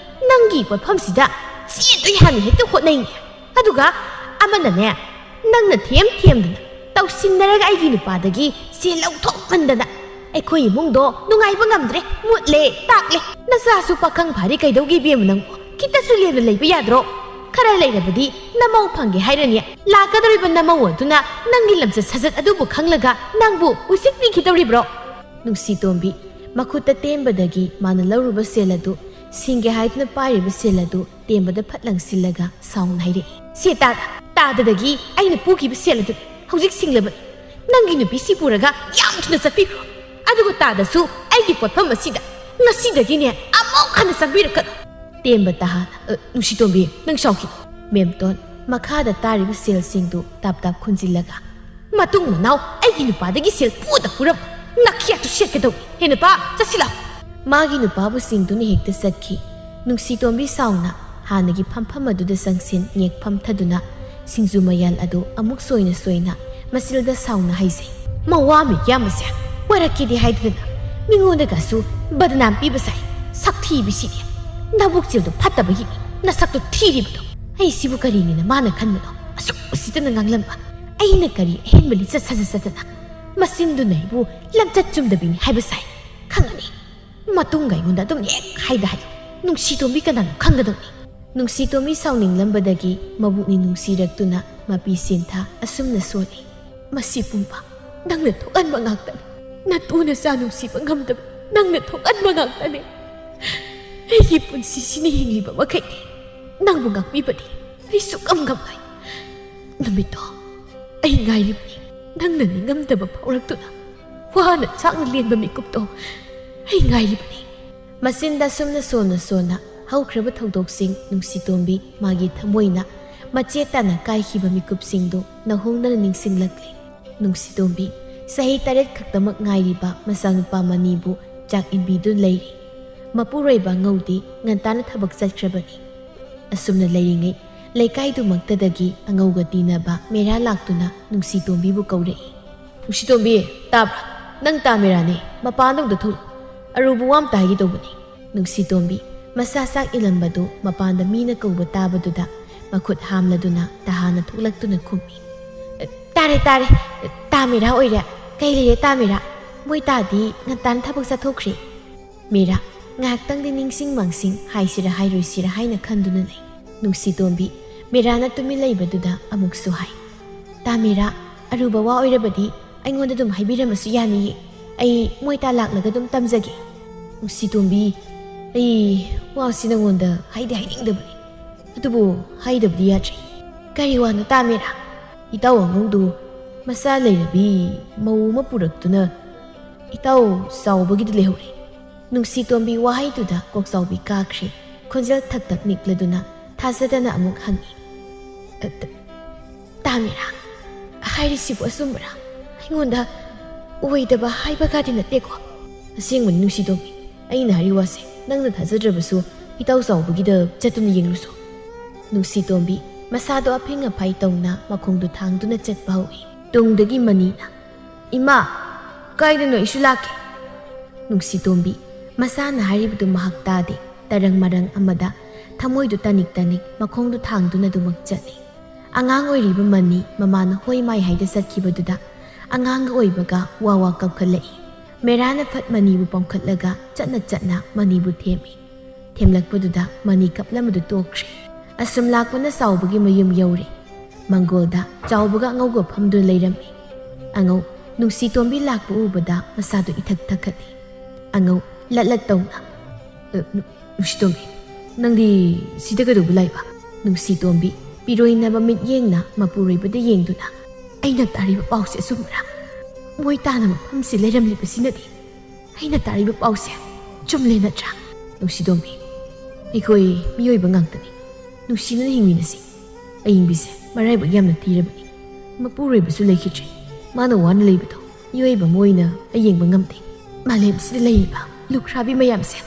ꯅꯪꯒꯤ ꯄꯣꯠꯐꯝꯁꯤꯗ ꯆꯦꯟꯗꯣꯏ ꯍꯥꯟꯅ ꯍꯦꯛꯇ ꯍꯣꯠꯅꯩꯅꯦ꯫ ꯑꯗꯨꯒ ꯑꯃꯅꯅꯦ, ꯅꯪꯅ ꯊꯦꯝ ꯊꯦꯝꯗꯅ ꯇꯧꯁꯤꯟꯅꯔꯒ ꯑꯩꯒꯤ ꯅꯨꯄꯥꯗꯒꯤ ꯁꯦꯜ ꯂꯧꯊꯣꯛꯃꯟꯗꯅ ꯑꯩꯈꯣꯏ ꯏꯃꯨꯡꯗꯣ ꯅꯨꯡꯉꯥꯏꯕ ꯉꯝꯗ꯭ꯔꯦ, ꯃꯨꯠꯂꯦ, ꯇꯥꯛꯂꯦ꯫ ꯅꯆꯥꯁꯨ ꯄꯥꯈꯪ ꯐꯥꯔꯦ ꯀꯩꯗꯧꯒꯦ ꯏꯕꯦꯝꯃ ꯅꯪꯕꯨ? ꯈꯤꯇꯁꯨ ꯂꯦꯝꯅ ꯂꯩꯕ ꯌꯥꯗ꯭ꯔꯣ? ꯈꯔ ꯂꯩꯔꯕꯗꯤ ꯅꯃꯧ ꯐꯪꯒꯦ ꯍꯥꯏꯔꯅꯤ꯫ ꯂꯥꯛꯀꯗꯧꯔꯤꯕ ꯅꯃꯧ ꯑꯗꯨꯅ ꯅꯪꯒꯤ ꯂꯝꯆꯠ ꯁꯥꯖꯠ ꯑꯗꯨꯕꯨ ꯈꯪꯂꯒ ꯅꯪꯕꯨ ꯎꯁꯤꯠꯄꯤꯈꯤꯗꯧꯔꯤꯕ꯭ꯔꯣ?" ꯅꯨꯡꯁꯤꯇꯣꯝꯕꯤ, ꯃꯈꯨꯠꯇ ꯇꯦꯝꯕꯗꯒꯤ ꯃꯥꯅ ꯂꯧꯔꯨꯕ ꯁꯦꯜ ꯑꯗꯨ ꯁꯤꯡꯒꯦ ꯍꯥꯏꯗꯨꯅ ꯄꯥꯏꯔꯤꯕ ꯁꯦꯜ ꯑꯗꯨ ꯇꯦꯝꯕꯗ ꯐꯠ ꯂꯪꯁꯤꯜꯂꯒ ꯁꯥꯎꯅ ꯍꯥꯏꯔꯛꯏ, "ꯁꯦ ꯇꯥꯗ, ꯇꯥꯗꯗꯒꯤ ꯑꯩꯅ ꯄꯨꯈꯤꯕ ꯁꯦꯜ ꯑꯗꯨ ꯍꯧꯖꯤꯛ ꯁꯤꯡꯂꯕꯅꯤ꯫ ꯅꯪꯒꯤ ꯅꯨꯄꯤꯁꯤ ꯄꯨꯔꯒ ꯌꯥꯝ ꯊꯨꯅ ꯆꯠꯄꯤꯈ꯭ꯔꯣ꯫ ꯑꯗꯨꯒ ꯇꯥꯗꯁꯨ ꯑꯩꯒꯤ ꯄꯣꯠꯐꯝ ꯑꯁꯤꯗ ꯉꯁꯤꯗꯒꯤꯅꯦ ꯑꯃꯨꯛ ꯍꯟꯅ ꯆꯪꯕꯤꯔꯛꯀꯅꯨ꯫ ꯇꯦꯝꯕ ꯇꯍꯥꯅ, "ꯑ, ꯅꯨꯡꯁꯤꯇꯣꯝꯕꯤ, ꯅꯪ ꯁꯥꯎꯈꯤꯅꯨ꯫" ꯃꯦꯝꯇꯣꯟ ꯃꯈꯥꯗ ꯇꯥꯔꯤꯕ ꯁꯦꯜꯁꯤꯡꯗꯨ ꯇꯥꯞ ꯇꯥꯞ ꯈꯨꯟꯖꯤꯜꯂꯒ, "ꯃꯇꯨꯡ ꯃꯅꯥꯎ ꯑꯩꯒꯤ ꯅꯨꯄꯥꯗꯒꯤ ꯁꯦꯜ ꯄꯨꯗ ꯄꯨꯔꯝ ꯅꯥꯈꯤꯌꯥꯠꯇꯨ ꯁꯦꯠꯀꯗꯧꯅꯤ꯫ ꯍꯦ ꯅꯨꯄꯥ, ꯆꯠꯁꯤꯜꯂꯣ꯫" ꯃꯥꯒꯤ ꯅꯨꯄꯥꯕꯨ ꯁꯤꯡꯗꯨꯅ ꯍꯦꯛꯇ ꯆꯠꯈꯤ꯫ ꯅꯨꯡꯁꯤꯇꯣꯝꯕꯤ ꯁꯥꯎꯅ ꯍꯥꯟꯅꯒꯤ ꯐꯝꯐꯝ ꯑꯗꯨꯗ ꯆꯪꯁꯤꯟ ꯌꯦꯛ ꯐꯝꯊꯗꯨꯅ ꯁꯤꯡꯖꯨ ꯃꯌꯥꯜ ꯑꯗꯨ ꯑꯃꯨꯛ ꯁꯣꯏꯅ ꯁꯣꯏꯅ ꯃꯆꯤꯜꯗ ꯁꯥꯎꯅ ꯍꯥꯏꯖꯩ꯫ "ꯃꯋꯥ ꯃꯤꯀ꯭ꯌꯥ ꯃꯁꯦ, ꯑꯣꯏꯔꯛꯀꯦꯗꯤ ꯍꯥꯏꯗꯅ ꯃꯤꯉꯣꯟꯗꯒꯁꯨ ꯕꯗꯅꯥꯝ ꯄꯤꯕ ꯁꯥꯏ꯫ ꯁꯛꯊꯤꯕꯤꯁꯤꯗꯤ꯫ ꯅꯕꯨꯛꯆꯦꯜꯗꯣ ꯐꯠꯇꯕꯒꯤꯅꯤ ꯅꯁꯛꯇꯣ ꯊꯤꯔꯤꯕꯗꯣ꯫ ꯑꯩꯁꯤꯕꯨ ꯀꯔꯤꯅꯤꯅ ꯃꯥꯅ ꯈꯟꯕꯅꯣ? ꯑꯁꯨꯛ ꯎꯁꯤꯠꯇꯅ ꯉꯥꯡꯂꯝꯕ ꯑꯩꯅ ꯀꯔꯤ ꯑꯍꯦꯟꯕ ꯂꯤꯆꯠ ꯁꯥꯖꯠ ꯆꯠꯇꯅ ꯃꯆꯤꯟꯗꯨꯅ ꯑꯩꯕꯨ ꯂꯝꯆꯠ ꯆꯨꯝꯗꯕꯤꯅꯤ ꯍꯥꯏꯕ ꯁꯥꯏ꯫ ꯈꯪꯉꯅꯤ꯫ ꯃꯇꯨꯡꯒ ꯑꯩꯉꯣꯟꯗ ꯑꯗꯨꯝ ꯍꯦꯛ ꯍꯥꯏꯗ ꯍꯥꯏꯌꯨ꯫ ꯅꯨꯡꯁꯤꯇꯣꯝꯕꯤ ꯀꯅꯥꯅꯣ ꯈꯪꯒꯗꯧꯅꯤ꯫" ꯅꯨꯡꯁꯤꯇꯣꯝꯕꯤ ꯁꯥꯎꯅꯤꯡꯂꯝꯕꯗꯒꯤ ꯃꯕꯨꯛꯅꯤ ꯅꯨꯡꯁꯤꯔꯛꯇꯨꯅ ꯃꯄꯤ ꯁꯤꯟꯊꯥ ꯑꯁꯨꯝꯅ ꯁꯣꯜꯂꯤ꯫ "ꯃꯁꯤ ꯄꯨꯝꯕ ꯅꯪꯅ ꯊꯣꯛꯍꯟꯕ ꯉꯥꯛꯇꯅꯤ꯫ ꯅꯇꯨ ꯅꯆꯥ ꯅꯨꯡꯁꯤꯕ ꯉꯝꯗꯕ ꯅꯪꯅ ꯊꯣꯛꯍꯟꯕ ꯉꯥꯛꯇꯅꯤ꯫ ꯑꯩꯒꯤ ꯄꯨꯟꯁꯤꯁꯤꯅ ꯍꯤꯡꯂꯤꯕ ꯃꯈꯩꯗꯤ ꯅꯪꯕꯨ ꯉꯥꯛꯄꯤꯕꯗꯤ ꯑꯩ ꯁꯨꯛꯉꯝ ꯉꯝꯂꯣꯏ꯫ ꯅꯨꯃꯤꯠꯇꯣ ꯑꯩ ꯉꯥꯏꯔꯤꯕꯅꯤ꯫ ꯅꯪꯅ ꯅꯤꯡꯉꯝꯗꯕ ꯐꯥꯎꯔꯛꯇꯨꯅ ꯋꯥꯅ ꯆꯥꯛꯅ ꯂꯦꯟꯕ ꯃꯤꯀꯨꯞꯇꯣ ꯑꯩ ꯉꯥꯏꯔꯤꯕꯅꯤ꯫" ꯃꯆꯤꯟꯗ ꯑꯁꯨꯝꯅ ꯁꯣꯟꯅ ꯁꯣꯟꯅ ꯍꯧꯈ꯭ꯔꯕ ꯊꯧꯗꯣꯛꯁꯤꯡ ꯅꯨꯡꯁꯤꯇꯣꯝꯕꯤ ꯃꯥꯒꯤ ꯊꯃꯣꯏꯅ ꯃꯆꯦꯠ ꯇꯥꯅ ꯀꯥꯏꯈꯤꯕ ꯃꯤꯀꯨꯞꯁꯤꯡꯗꯨ ꯅꯧꯍꯧꯅꯅ ꯅꯤꯡꯁꯤꯡꯂꯛꯂꯤ꯫ ꯅꯨꯡꯁꯤꯇꯣꯝꯕꯤ ꯆꯍꯤ ꯇꯔꯦꯠ ꯈꯛꯇꯃꯛ ꯉꯥꯏꯔꯤꯕ ꯃꯆꯥꯅꯨꯄꯥ ꯃꯅꯤꯕꯨ ꯆꯥꯛ ꯏꯟꯕꯤꯗꯨꯅ ꯂꯩꯔꯤ꯫ ꯃꯄꯨꯔꯣꯏꯕ ꯑꯉꯧꯗꯤ ꯉꯟꯇꯥꯅ ꯊꯕꯛ ꯆꯠꯈ꯭ꯔꯕꯅꯤ꯫ ꯑꯁꯨꯝꯅ ꯂꯩꯔꯤꯉꯩ ꯂꯩꯀꯥꯏꯗꯨꯃꯛꯇꯗꯒꯤ ꯑꯉꯧꯒ ꯇꯤꯟꯅꯕ ꯃꯦꯔꯥ ꯂꯥꯛꯇꯨꯅ ꯅꯨꯡꯁꯤꯇꯣꯝꯕꯤꯕꯨ ꯀꯧꯔꯛꯏ꯫ "ꯅꯨꯡꯁꯤꯇꯣꯝꯕꯤ, ꯇꯥꯕ꯭ꯔꯥ? ꯅꯪ ꯇꯥ ꯃꯦꯔꯥꯅꯦ꯫ ꯃꯄꯥꯟꯗ ꯑꯝꯇ ꯊꯣꯛꯂꯛꯎ꯫ ꯑꯔꯨꯕ ꯋꯥ ꯑꯝꯇ ꯍꯥꯏꯒꯦ ꯇꯧꯕꯅꯤ꯫" ꯅꯨꯡꯁꯤꯇꯣꯝꯕꯤ ꯃꯁꯥ ꯆꯥꯛ ꯏꯜꯂꯝꯕꯗꯨ ꯃꯄꯥꯟꯗ ꯃꯤꯅ ꯀꯧꯕ ꯇꯥꯕꯗꯨꯗ ꯃꯈꯨꯠ ꯍꯥꯝꯂꯗꯨꯅ ꯇꯍꯥꯅ ꯊꯣꯛꯂꯛꯇꯨꯅ ꯈꯨꯝꯃꯤ꯫ "ꯇꯥꯔꯦ, ꯇꯥꯔꯦ꯫ ꯇꯥ ꯃꯦꯔꯥ ꯑꯣꯏꯔꯦ꯫ ꯀꯩ ꯂꯩꯔꯦ ꯇꯥ ꯃꯦꯔꯥ? ꯃꯣꯏ ꯇꯥꯗꯤ ꯉꯟꯇꯥꯅ ꯊꯕꯛ ꯆꯠꯊꯣꯛꯈ꯭ꯔꯦ꯫" ꯃꯦꯔꯥ ꯉꯥꯏꯍꯥꯛꯇꯪꯗꯤ ꯅꯤꯡꯁꯤꯡ ꯃꯥꯡꯁꯤꯡ ꯍꯥꯏꯁꯤꯔꯥ ꯍꯥꯏꯔꯣꯏꯁꯤꯔꯥ ꯍꯥꯏꯅ ꯈꯟꯗꯨꯅ ꯂꯩ꯫ ꯅꯨꯡꯁꯤꯇꯣꯝꯕꯤ ꯃꯦꯔꯥꯅ ꯇꯨꯃꯤꯟ ꯂꯩꯕꯗꯨꯗ ꯑꯃꯨꯛꯁꯨ ꯍꯥꯏ, "ꯇꯥ ꯃꯦꯔꯥ, ꯑꯔꯨꯕ ꯋꯥ ꯑꯣꯏꯔꯕꯗꯤ ꯑꯩꯉꯣꯟꯗ ꯑꯗꯨꯝ ꯍꯥꯏꯕꯤꯔꯝꯃꯁꯨ ꯌꯥꯅꯤꯌꯦ꯫ ꯑꯩ ꯃꯣꯏ ꯇꯥ ꯂꯥꯛꯂꯒ ꯑꯗꯨꯝ ꯇꯝꯖꯒꯦ꯫" "ꯅꯨꯡꯁꯤꯇꯣꯝꯕꯤ, ꯑꯩ ꯋꯥꯁꯤ ꯅꯉꯣꯟꯗ ꯍꯥꯏꯗꯤ ꯍꯥꯏꯅꯤꯡꯗꯕꯅꯤ꯫ ꯑꯗꯨꯕꯨ ꯍꯥꯏꯗꯕꯗꯤ ꯌꯥꯗ꯭ꯔꯦ꯫ "ꯀꯔꯤ ꯋꯥꯅꯣ ꯇꯥꯃꯤꯔꯥ?" ꯏꯇꯥꯎ ꯑꯉꯧꯗꯨ ꯃꯆꯥ ꯂꯩꯔꯕꯤ ꯃꯧ ꯑꯃ ꯄꯨꯔꯛꯇꯨꯅ ꯏꯇꯥꯎ ꯆꯥꯎꯕꯒꯤꯗ ꯂꯩꯍꯧꯔꯦ꯫ ꯅꯨꯡꯁꯤꯇꯣꯝꯕꯤ ꯋꯥꯍꯩꯗꯨꯗ ꯀꯣꯛꯆꯥꯎꯕꯤ ꯀꯥꯈ꯭ꯔꯦ꯫ ꯈꯣꯟꯖꯦꯜ ꯊꯛ ꯊꯛ ꯅꯤꯛꯂꯗꯨꯅ ꯊꯥꯖꯗꯅ ꯑꯃꯨꯛ ꯍꯪꯉꯤ, "ꯑ, ꯇ-, ꯇꯥꯃꯤꯔꯥ? ꯍꯥꯏꯔꯤꯁꯤꯕꯨ ꯑꯆꯨꯝꯕꯔꯥ? ꯑꯩꯉꯣꯟꯗ ꯑꯣꯏꯗꯕ ꯍꯥꯏꯕꯒꯗꯤ ꯅꯠꯇꯦꯀꯣ?" "ꯑꯁꯦꯡꯕꯅꯤ ꯅꯨꯡꯁꯤꯇꯣꯝꯕꯤ, ꯑꯩꯅ ꯍꯥꯏꯔꯤ ꯋꯥꯁꯦ ꯅꯪꯅ ꯊꯥꯖꯗ꯭ꯔꯕꯁꯨ ꯏꯇꯥꯎ ꯆꯥꯎꯕꯒꯤꯗ ꯆꯠꯇꯨꯅ ꯌꯦꯡꯂꯨꯁꯣ꯫" ꯅꯨꯡꯁꯤꯇꯣꯝꯕꯤ ꯃꯁꯥꯗꯣ ꯑꯐꯤꯡ ꯑꯐꯥꯏ ꯇꯧꯅ ꯃꯈꯣꯡꯗꯣ ꯊꯥꯡꯗꯨꯅ ꯆꯠꯄ ꯍꯧꯏ꯫ ꯇꯨꯡꯗꯒꯤ ꯃꯅꯤꯅ, "ꯏꯃꯥ, ꯀꯥꯏꯗꯅꯣ? ꯑꯩꯁꯨ ꯂꯥꯛꯀꯦ꯫" ꯅꯨꯡꯁꯤꯇꯣꯝꯕꯤ ꯃꯁꯥꯅ ꯍꯥꯏꯔꯤꯕꯗꯨ ꯃꯍꯥꯛ ꯇꯥꯗꯦ꯫ ꯇꯔꯪ ꯃꯔꯪ ꯑꯃꯗ ꯊꯃꯣꯏꯗꯨ ꯇꯅꯤꯛ ꯇꯅꯤꯛ ꯃꯈꯣꯡꯗꯨ ꯊꯥꯡꯗꯨꯅ ꯑꯗꯨꯃꯛ ꯆꯠꯂꯤ꯫ ꯑꯉꯥꯡ ꯑꯣꯏꯔꯤꯕ ꯃꯅꯤ ꯃꯃꯥꯅ ꯍꯣꯏ ꯃꯥꯏ ꯍꯥꯏꯗ ꯆꯠꯈꯤꯕꯗꯨꯗ ꯑꯉꯥꯡꯒ ꯑꯣꯏꯕꯒ ꯋꯥ ꯋꯥ ꯀꯞꯈꯠꯂꯛꯏ꯫ ꯃꯦꯔꯥꯅ ꯐꯠ ꯃꯅꯤꯕꯨ ꯄꯝꯈꯠꯂꯒ ꯆꯠꯅ ꯆꯠꯅ ꯃꯅꯤꯕꯨ ꯊꯦꯝꯃꯤ꯫ ꯊꯦꯝꯂꯛꯄꯗꯨꯗ ꯃꯅꯤ ꯀꯞꯂꯝꯕꯗꯨ ꯇꯣꯛꯈ꯭ꯔꯦ꯫ ꯑꯁꯨꯝ ꯂꯥꯛꯄꯅ ꯆꯥꯎꯕꯒꯤ ꯃꯌꯨꯝ ꯌꯧꯔꯦ꯫ ꯃꯪꯒꯣꯜꯗ ꯆꯥꯎꯕꯒ ꯑꯉꯧꯒ ꯐꯝꯗꯨꯅ ꯂꯩꯔꯝꯃꯤ꯫ ꯑꯉꯧ ꯅꯨꯡꯁꯤꯇꯣꯝꯕꯤ ꯂꯥꯛꯄ ꯎꯕꯗ ꯃꯁꯥꯗꯨ ꯏꯊꯛ ꯊꯛꯀꯠꯂꯤ꯫ ꯑꯉꯧ ꯂꯠ ꯂꯠ ꯇꯧꯅ, "ꯑ, ꯅꯨ-, ꯅꯨꯡꯁꯤꯇꯣꯝꯕꯤ, ꯅꯪꯗꯤ ꯁꯤꯗ ꯀꯩꯗꯧꯕ ꯂꯥꯛꯏꯕ?" ꯅꯨꯡꯁꯤꯇꯣꯝꯕꯤ ꯄꯤꯔꯣꯏꯅꯕ ꯃꯤꯠꯌꯦꯡꯅ ꯃꯄꯨꯔꯣꯏꯕꯗ ꯌꯦꯡꯗꯨꯅ, "ꯑꯩꯅ ꯇꯥꯔꯤꯕ ꯄꯥꯎꯁꯦ ꯑꯆꯨꯝꯕꯔꯥ? ꯃꯣꯏ ꯇꯥꯅ ꯃꯐꯝꯁꯤ ꯂꯩꯔꯝꯂꯤꯕꯁꯤꯅꯗꯤ ꯑꯩꯅ ꯇꯥꯔꯤꯕ ꯄꯥꯎꯁꯦ ꯆꯨꯝꯂꯦ ꯅꯠꯇ꯭ꯔꯥ?" "ꯅꯨꯡꯁꯤꯇꯣꯝꯕꯤ, ꯑꯩꯈꯣꯏ ꯃꯤꯑꯣꯏꯕ ꯉꯥꯛꯇꯅꯤ꯫ ꯅꯨꯡꯁꯤꯅꯅ ꯍꯤꯡꯃꯤꯟꯅꯁꯤ꯫ ꯑꯏꯪꯕꯤꯁꯦ ꯃꯔꯥꯏꯕꯛ ꯌꯥꯝꯅ ꯊꯤꯔꯕꯅꯤ꯫ ꯃꯄꯨꯔꯣꯏꯕꯁꯨ ꯂꯩꯈꯤꯗ꯭ꯔꯦ꯫ ꯃꯥꯅ ꯋꯥꯅ ꯂꯩꯕꯗꯣ ꯃꯤꯑꯣꯏꯕ ꯑꯃ ꯑꯣꯏꯅ ꯑꯩ ꯌꯦꯡꯕ ꯉꯝꯗꯦ꯫ ꯃꯥꯂꯦꯝꯁꯤꯗ ꯂꯩꯔꯤꯕ ꯂꯨꯈ꯭ꯔꯥꯕꯤ ꯃꯌꯥꯝꯁꯦ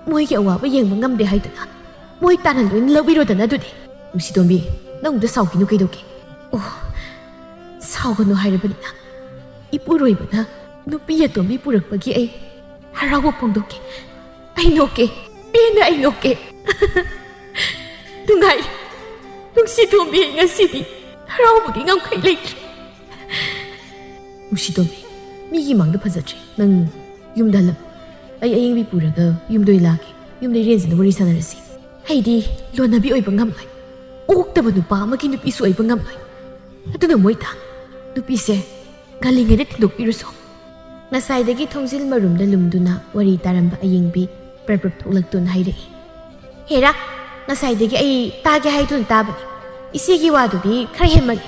ꯃꯣꯏꯒꯤ ꯑꯋꯥꯕ ꯌꯦꯡꯕ ꯉꯝꯗꯦ ꯍꯥꯏꯗꯨꯅ ꯃꯣꯏ ꯇꯥꯅ ꯂꯣꯏꯅ ꯂꯧꯕꯤꯔꯣꯗꯅ ꯑꯗꯨꯗꯤ꯫" "ꯅꯨꯡꯁꯤꯇꯣꯝꯕꯤ, ꯅꯪ ꯑꯝꯇ ꯁꯥꯎꯈꯤꯅꯨ ꯀꯩꯗꯧꯒꯦ?" "ꯑꯣ, ꯁꯥꯎꯒꯅꯨ ꯍꯥꯏꯔꯕꯅꯤꯅ ꯏꯄꯨꯔꯣꯏꯕꯅ ꯅꯨꯄꯤ ꯑꯇꯣꯝꯕꯤ ꯄꯨꯔꯛꯄꯒꯤ ꯑꯩ ꯍꯔꯥꯎꯕ ꯐꯣꯡꯗꯣꯛꯀꯦ꯫ ꯑꯩ ꯅꯣꯛꯀꯦ, ꯄꯦꯟꯅ ꯑꯩ ꯅꯣꯛꯀꯦ꯫ ꯅꯨꯡꯉꯥꯏ, ꯅꯨꯡꯁꯤꯇꯣꯝꯕꯤ, ꯑꯩ ꯉꯁꯤꯗꯤ ꯍꯔꯥꯎꯕꯒꯤ ꯉꯝꯈꯩ ꯂꯩꯇ꯭ꯔꯦ꯫" "ꯅꯨꯡꯁꯤꯇꯣꯝꯕꯤ, ꯃꯤꯒꯤ ꯃꯥꯡꯗ ꯐꯖꯗ꯭ꯔꯦ꯫ ꯅꯪ ꯌꯨꯝꯗ ꯍꯜꯂꯝꯃꯨ꯫ ꯑꯩ ꯑꯌꯤꯡꯕꯤ ꯄꯨꯔꯒ ꯌꯨꯝꯗ ꯑꯣꯏ ꯂꯥꯛꯀꯦ꯫ ꯌꯨꯝꯗ ꯏꯔꯦꯟꯖꯅ ꯋꯥꯔꯤ ꯁꯥꯟꯅꯔꯁꯤ꯫ ꯑꯩꯗꯤ ꯂꯣꯟꯅꯕꯤ ꯑꯣꯏꯕ ꯉꯝꯂꯣꯏ꯫ ꯑꯣꯛꯇꯕ ꯅꯨꯄꯥ ꯑꯃꯒꯤ ꯅꯨꯄꯤꯁꯨ ꯑꯣꯏꯕ ꯉꯝꯂꯣꯏ꯫ ꯑꯗꯨꯅ ꯃꯣꯏꯇꯥ, ꯅꯨꯄꯤꯁꯦ ꯉꯜꯂꯤꯉꯩꯗ ꯊꯤꯟꯗꯣꯛꯄꯤꯔꯨꯁꯣ꯫" ꯉꯁꯥꯏꯗꯒꯤ ꯊꯣꯡꯖꯤꯜ ꯃꯔꯨꯝꯗ ꯂꯨꯝꯗꯨꯅ ꯋꯥꯔꯤ ꯇꯥꯔꯝꯕ ꯑꯌꯤꯡꯕꯤ ꯄ꯭ꯔꯞ ꯄ꯭ꯔꯞ ꯊꯣꯛꯂꯛꯇꯨꯅ ꯍꯥꯏꯔꯛꯏ, "ꯍꯦꯔꯥ, ꯉꯁꯥꯏꯗꯒꯤ ꯑꯩ ꯇꯥꯒꯦ ꯍꯥꯏꯗꯨꯅ ꯇꯥꯕꯅꯤ꯫ ꯏꯆꯦꯒꯤ ꯋꯥꯗꯨꯗꯤ ꯈꯔ ꯍꯦꯟꯃꯜꯂꯤ꯫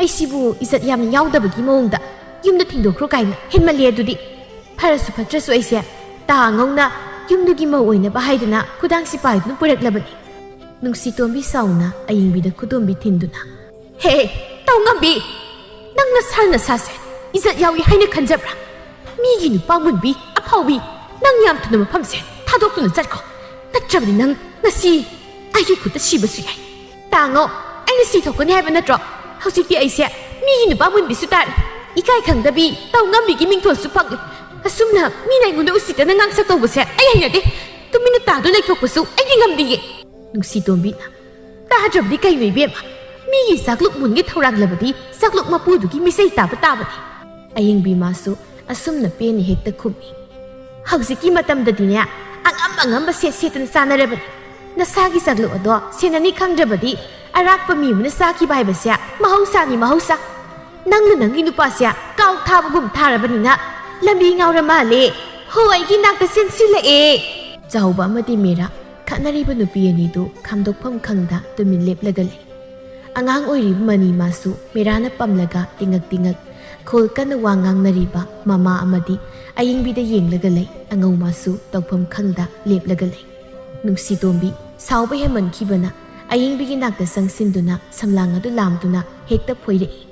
ꯑꯩꯁꯤꯕꯨ ꯏꯖꯠ ꯌꯥꯝꯅ ꯌꯥꯎꯗꯕꯒꯤ ꯃꯑꯣꯡꯗ ꯌꯨꯝꯗ ꯊꯤꯟꯗꯣꯛꯈ꯭ꯔꯣ ꯀꯥꯏꯅ ꯍꯦꯟꯃꯜꯂꯦ ꯑꯗꯨꯗꯤ꯫ ꯐꯔꯁꯨ ꯐꯠꯇ꯭ꯔꯁꯨ ꯑꯩꯁꯦ ꯇꯥ ꯑꯉꯧꯅ ꯌꯨꯝꯗꯨꯒꯤ ꯃꯧ ꯑꯣꯏꯅꯕ ꯍꯥꯏꯗꯨꯅ ꯈꯨꯗꯥꯡ ꯁꯤꯄꯥꯏꯗꯨꯅ ꯄꯨꯔꯛꯂꯕꯅꯤ꯫ ꯅꯨꯡꯁꯤꯇꯣꯝꯕꯤ ꯁꯥꯎꯅ ꯑꯌꯤꯡꯕꯤꯗ ꯈꯨꯗꯣꯝꯕꯤ ꯊꯤꯟꯗꯨꯅ, "ꯍꯦ, ꯇꯧꯉꯝꯕꯤ! ꯅꯪ ꯅꯁꯥ ꯅꯁꯥꯁꯦ ꯏꯖꯠ ꯌꯥꯎꯏ ꯍꯥꯏꯅ ꯈꯟꯖꯕ꯭ꯔꯥ? ꯃꯤꯒꯤ ꯅꯨꯄꯥ ꯃꯨꯟꯕꯤ ꯑꯐꯥꯎꯕꯤ, ꯅꯪ ꯌꯥꯝ ꯊꯨꯅ ꯃꯐꯝꯁꯦ ꯊꯥꯗꯣꯛꯇꯨꯅ ꯆꯠꯈꯣ꯫ ꯅꯠꯇ꯭ꯔꯕꯗꯤ ꯅꯪ ꯉꯁꯤ ꯑꯩꯒꯤ ꯈꯨꯠꯇ ꯁꯤꯕꯁꯨ ꯌꯥꯏ꯫ ꯇꯥꯉꯣ, ꯑꯩꯅ ꯁꯤ ꯊꯣꯛꯀꯅꯤ ꯍꯥꯏꯕ ꯅꯠꯇ꯭ꯔꯣ? ꯍꯧꯖꯤꯛꯇꯤ ꯑꯩꯁꯦ ꯃꯤꯒꯤ ꯅꯨꯄꯥ ꯃꯨꯟꯕꯤꯁꯨ ꯇꯥꯔꯦ꯫ ꯏꯀꯥꯏ ꯈꯪꯗꯕꯤ, ꯇꯧꯉꯝꯕꯤꯒꯤ ꯃꯤꯡꯊꯣꯜꯁꯨ ꯐꯪꯂꯦ꯫ ꯑꯁꯨꯝꯅ ꯃꯤꯅ ꯑꯩꯉꯣꯟꯗ ꯎꯁꯤꯠꯇꯅ ꯉꯥꯡꯁꯛ ꯇꯧꯕꯁꯦ ꯑꯩ ꯍꯩꯅꯗꯦ꯫ ꯇꯨꯃꯤꯟꯅ ꯇꯥꯗꯨꯅ ꯂꯩꯊꯣꯛꯄꯁꯨ ꯑꯩꯗꯤ ꯉꯝꯗꯤꯌꯦ꯫" ꯅꯨꯡꯁꯤꯇꯣꯝꯕꯤꯅ, "ꯇꯥꯗ꯭ꯔꯕꯗꯤ ꯀꯩꯅꯣ ꯏꯕꯦꯝꯃ? ꯃꯤꯒꯤ ꯆꯥꯛꯂꯨꯛ ꯃꯨꯟꯒꯦ ꯊꯧꯔꯥꯡꯂꯕꯗꯤ ꯆꯥꯛꯂꯨꯛ ꯃꯄꯨꯗꯨꯒꯤ ꯃꯤꯆꯩ ꯇꯥꯕ ꯇꯥꯕꯅꯤ꯫" ꯑꯌꯤꯡꯕꯤ ꯃꯥꯁꯨ ꯑꯁꯨꯝꯅ ꯄꯦꯟꯅ ꯍꯦꯛꯇ ꯈꯨꯝꯃꯤ꯫ "ꯍꯧꯖꯤꯛꯀꯤ ꯃꯇꯝꯗꯗꯤꯅꯦ, ꯑꯉꯝ ꯑꯉꯝꯕ ꯁꯦꯠ ꯁꯦꯠꯇꯅ ꯆꯥꯅꯔꯕꯅꯤ꯫ ꯅꯁꯥꯒꯤ ꯆꯥꯛꯂꯨꯛ ꯑꯗꯣ ꯁꯦꯟꯅꯅꯤ ꯈꯪꯗ꯭ꯔꯕꯗꯤ ꯑꯔꯥꯛꯄ ꯃꯤ ꯑꯃꯅ ꯆꯥꯈꯤꯕ ꯍꯥꯏꯕꯁꯦ ꯃꯍꯧꯁꯥꯅꯤ, ꯃꯍꯧꯁꯥ꯫ ꯅꯪꯅ ꯅꯪꯒꯤ ꯅꯨꯄꯥꯁꯦ ꯀꯥꯎ ꯊꯥꯕꯒꯨꯝ ꯊꯥꯔꯕꯅꯤꯅ ꯂꯝꯕꯤ ꯉꯥꯎꯔ ꯃꯥꯜꯂꯦ꯫ ꯍꯣ, ꯑꯩꯒꯤ ꯅꯥꯛꯇ ꯆꯦꯟꯁꯤꯜꯂꯛꯑꯦ꯫" ꯆꯥꯎꯕ ꯑꯃꯗꯤ ꯃꯦꯔꯥ ꯈꯠꯅꯔꯤꯕ ꯅꯨꯄꯤ ꯑꯅꯤꯗꯨ ꯈꯥꯝꯗꯣꯛꯐꯝ ꯈꯪꯗ ꯇꯨꯃꯤꯟ ꯂꯦꯞꯂꯒ ꯂꯩ꯫ ꯑꯉꯥꯡ ꯑꯣꯏꯔꯤꯕ ꯃꯅꯤ ꯃꯥꯁꯨ ꯃꯦꯔꯥꯅ ꯄꯝꯂꯒ ꯇꯤꯉꯛ ꯇꯤꯉꯛ ꯈꯣꯜ ꯀꯟꯅ ꯋꯥ ꯉꯥꯡꯅꯔꯤꯕ ꯃꯃꯥ ꯑꯃꯗꯤ ꯑꯌꯤꯡꯕꯤꯗ ꯌꯦꯡꯂꯒ ꯂꯩ꯫ ꯑꯉꯧ ꯃꯥꯁꯨ ꯇꯧꯐꯝ ꯈꯪꯗ ꯂꯦꯞꯂꯒ ꯂꯩ꯫ ꯅꯨꯡꯁꯤꯇꯣꯝꯕꯤ ꯁꯥꯎꯕ ꯍꯦꯟꯃꯟꯈꯤꯕꯅ ꯑꯌꯤꯡꯕꯤꯒꯤ ꯅꯥꯛꯇ ꯆꯪꯁꯤꯟꯗꯨꯅ ꯁꯝꯂꯥꯡ ꯑꯗꯨ ꯂꯥꯝꯗꯨꯅ ꯍꯦꯛꯇ ꯐꯣꯏꯔꯛꯏ꯫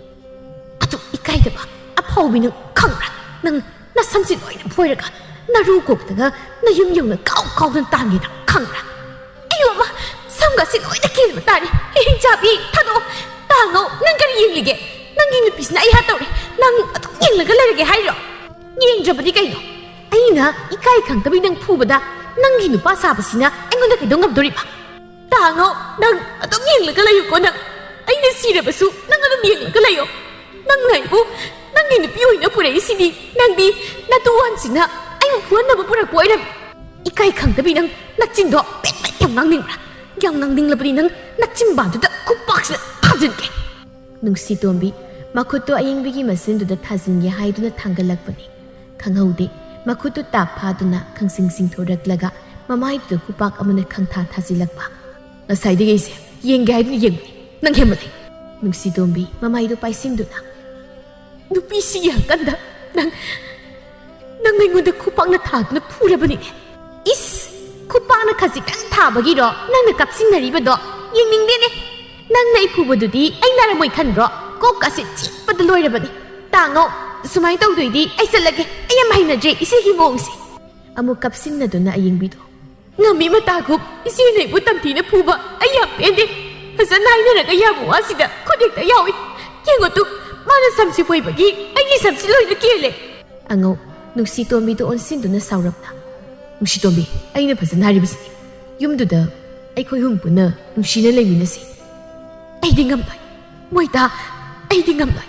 "ꯑꯗꯨ ꯏꯀꯥꯏꯗꯕ ꯑꯐꯥꯎꯕꯤ ꯅꯪ ꯈꯪꯕ꯭ꯔꯥ? ꯅꯪ ꯅꯁꯝꯁꯤ ꯂꯣꯏꯅ ꯐꯣꯏꯔꯒ ꯅꯔꯨ ꯀꯣꯛꯇꯒ ꯅꯌꯨꯝ ꯌꯧꯅ ꯀꯥꯎ ꯀꯥꯎꯗꯨꯅ ꯇꯥꯟꯒꯦ ꯅꯪ ꯈꯪꯕ꯭ꯔꯥ? ꯑꯌꯣ ꯑꯃ, ꯁꯝꯒꯁꯤ ꯂꯣꯏꯅ ꯀꯦꯟꯕ ꯇꯥꯔꯦ꯫ ꯍꯤꯡꯆꯥꯕꯤ, ꯊꯥꯗꯣꯛꯑꯣ꯫ ꯇꯥꯉꯧ, ꯅꯪ ꯀꯔꯤ ꯌꯦꯡꯂꯤꯒꯦ? ꯅꯪꯒꯤ ꯅꯨꯄꯤꯁꯤꯅ ꯑꯩ ꯍꯥꯠꯇꯧꯔꯦ꯫ ꯅꯪ ꯑꯗꯨꯝ ꯌꯦꯡꯂꯒ ꯂꯩꯔꯒꯦ ꯍꯥꯏꯔꯣ? ꯌꯦꯡꯗ꯭ꯔꯕꯗꯤ ꯀꯩꯅꯣ? ꯑꯩꯅ ꯏꯀꯥꯏ ꯈꯪꯗꯕꯤ ꯅꯪ ꯐꯨꯕꯗ ꯅꯪꯒꯤ ꯅꯨꯄꯥ ꯁꯥꯕꯁꯤꯅ ꯑꯩꯉꯣꯟꯗ ꯀꯩꯗꯧ ꯉꯝꯗꯣꯔꯤꯕ? ꯇꯥꯉꯧ, ꯅꯪ ꯑꯗꯨꯝ ꯌꯦꯡꯂꯒ ꯂꯩꯌꯨꯀꯣ ꯅꯪ꯫ ꯑꯩꯅ ꯁꯤꯔꯕꯁꯨ ꯅꯪ ꯑꯗꯨꯝ ꯌꯦꯡꯂꯒ ꯂꯩꯌꯣ꯫ ꯅꯪꯅ ꯑꯩꯕꯨ ꯅꯪꯒꯤ ꯅꯨꯄꯤ ꯑꯣꯏꯅ ꯄꯨꯔꯛꯏꯁꯤꯗꯤ, ꯅꯪꯗꯤ ꯅꯇꯨ ꯋꯥꯟꯁꯤꯅ ꯑꯩꯕꯨ ꯐꯨꯍꯟꯅꯕ ꯄꯨꯔꯛꯄ ꯑꯣꯏꯔꯝꯃꯤ꯫ ꯏꯀꯥꯏ ꯈꯪꯗꯕꯤ ꯅꯪ ꯅꯆꯤꯟꯗꯣ ꯄꯦꯠ ꯄꯦꯠ ꯌꯥꯝ ꯉꯥꯡꯅꯤꯡꯕ꯭ꯔꯥ? ꯌꯥꯝ ꯉꯥꯡꯅꯤꯡꯂꯕꯗꯤ ꯅꯪ ꯅꯆꯤꯟꯕꯥꯟꯗꯨꯗ ꯈꯨꯄꯥꯛꯁꯤꯅ ꯊꯥꯖꯤꯟꯒꯦ꯫ ꯅꯨꯡꯁꯤꯇꯣꯝꯕꯤ ꯃꯈꯨꯠꯇꯣ ꯑꯌꯤꯡꯕꯤꯒꯤ ꯃꯆꯤꯟꯗꯨꯗ ꯊꯥꯖꯤꯟꯒꯦ ꯍꯥꯏꯗꯨꯅ ꯊꯥꯡꯒꯠꯂꯛꯄꯅꯤ꯫ ꯈꯪꯍꯧꯗꯦ, ꯃꯈꯨꯠꯇꯨ ꯇꯥꯞ ꯐꯥꯗꯨꯅ ꯈꯪꯁꯤꯡ ꯁꯤꯡꯊꯣꯔꯛꯂꯒ ꯃꯃꯥꯏꯗꯨꯗ ꯈꯨꯄꯥꯛ ꯑꯃꯅ ꯈꯪꯊꯥ ꯊꯥꯖꯤꯜꯂꯛꯄ꯫ "ꯉꯁꯥꯏꯗꯒꯤ ꯑꯩꯁꯦ ꯌꯦꯡꯒꯦ ꯍꯥꯏꯗꯨꯅ ꯌꯦꯡꯕꯅꯤ, ꯅꯪ ꯍꯦꯟꯃꯜꯂꯦ꯫ ꯅꯨꯡꯁꯤꯇꯣꯝꯕꯤ ꯃꯃꯥꯏꯗꯨ ꯄꯥꯏꯁꯤꯟꯗꯨꯅ, "ꯅꯨꯄꯤꯁꯤꯒꯤ ꯍꯛꯀꯟꯗ ꯅꯪ, ꯅꯪ ꯑꯩꯉꯣꯟꯗ ꯈꯨꯄꯥꯛꯅ ꯊꯥꯗꯨꯅ ꯐꯨꯔꯕꯅꯤꯅꯦ꯫ ꯏꯁ, ꯈꯨꯄꯥꯛꯅ ꯈꯖꯤꯛꯇꯪ ꯊꯥꯕꯒꯤꯔꯣ ꯅꯪꯅ ꯀꯞꯁꯤꯟꯅꯔꯤꯕꯗꯣ? ꯌꯦꯡꯅꯤꯡꯗꯦꯅꯦ꯫ ꯅꯪꯅ ꯑꯩ ꯐꯨꯕꯗꯨꯗꯤ ꯑꯩ ꯅꯥꯔꯝꯃꯣꯏ ꯈꯟꯕ꯭ꯔꯣ? ꯀꯣꯛꯀꯁꯦ ꯆꯤꯛꯄꯗ ꯂꯣꯏꯔꯕꯅꯤ꯫ ꯇꯥꯡꯉꯧ, ꯁꯨꯃꯥꯏꯅ ꯇꯧꯗꯣꯏꯗꯤ ꯑꯩ ꯆꯠꯂꯒꯦ꯫ ꯑꯩ ꯌꯥꯝ ꯍꯩꯅꯗ꯭ꯔꯦ ꯏꯆꯦꯒꯤ ꯃꯑꯣꯡꯁꯦ꯫" ꯑꯃꯨꯛ ꯀꯞꯁꯤꯟꯅꯗꯨꯅ ꯑꯌꯦꯡꯕꯤꯗꯣ, "ꯉꯝꯃꯤ ꯃꯇꯥꯒꯨꯝ ꯏꯆꯦꯅ ꯑꯩꯕꯨ ꯇꯝꯊꯤꯅ ꯐꯨꯕ ꯑꯩ ꯌꯥꯝ ꯄꯦꯟꯗꯦ꯫ ꯐꯖꯅ ꯍꯥꯏꯅꯔꯒ ꯌꯥꯕ ꯋꯥꯁꯤꯗ ꯈꯨꯠ ꯍꯦꯛꯇ ꯌꯥꯎꯏ꯫ ꯌꯦꯡꯉꯨ ꯇꯨ, ꯃꯥꯅ ꯁꯝꯁꯤ ꯐꯣꯏꯕꯒꯤ ꯑꯩꯒꯤ ꯁꯝꯁꯤ ꯂꯣꯏꯅ ꯀꯦꯜꯂꯦ꯫" ꯑꯉꯧ, ꯅꯨꯡꯁꯤꯇꯣꯝꯕꯤꯗꯨ ꯑꯣꯟꯁꯤꯟꯗꯨꯅ ꯁꯥꯎꯔꯞꯅ, "ꯅꯨꯡꯁꯤꯇꯣꯝꯕꯤ, ꯑꯩꯅ ꯐꯖꯅ ꯍꯥꯏꯔꯤꯕꯁꯤꯅꯤ꯫ ꯌꯨꯝꯗꯨꯗ ꯑꯩꯈꯣꯏ ꯑꯍꯨꯝ ꯄꯨꯟꯅ ꯅꯨꯡꯁꯤꯅ ꯂꯩꯃꯤꯟꯅꯁꯤ꯫" "ꯑꯩꯗꯤ ꯉꯝꯂꯣꯏ꯫ ꯃꯣꯏꯇꯥ, ꯑꯩꯗꯤ ꯉꯝꯂꯣꯏ꯫"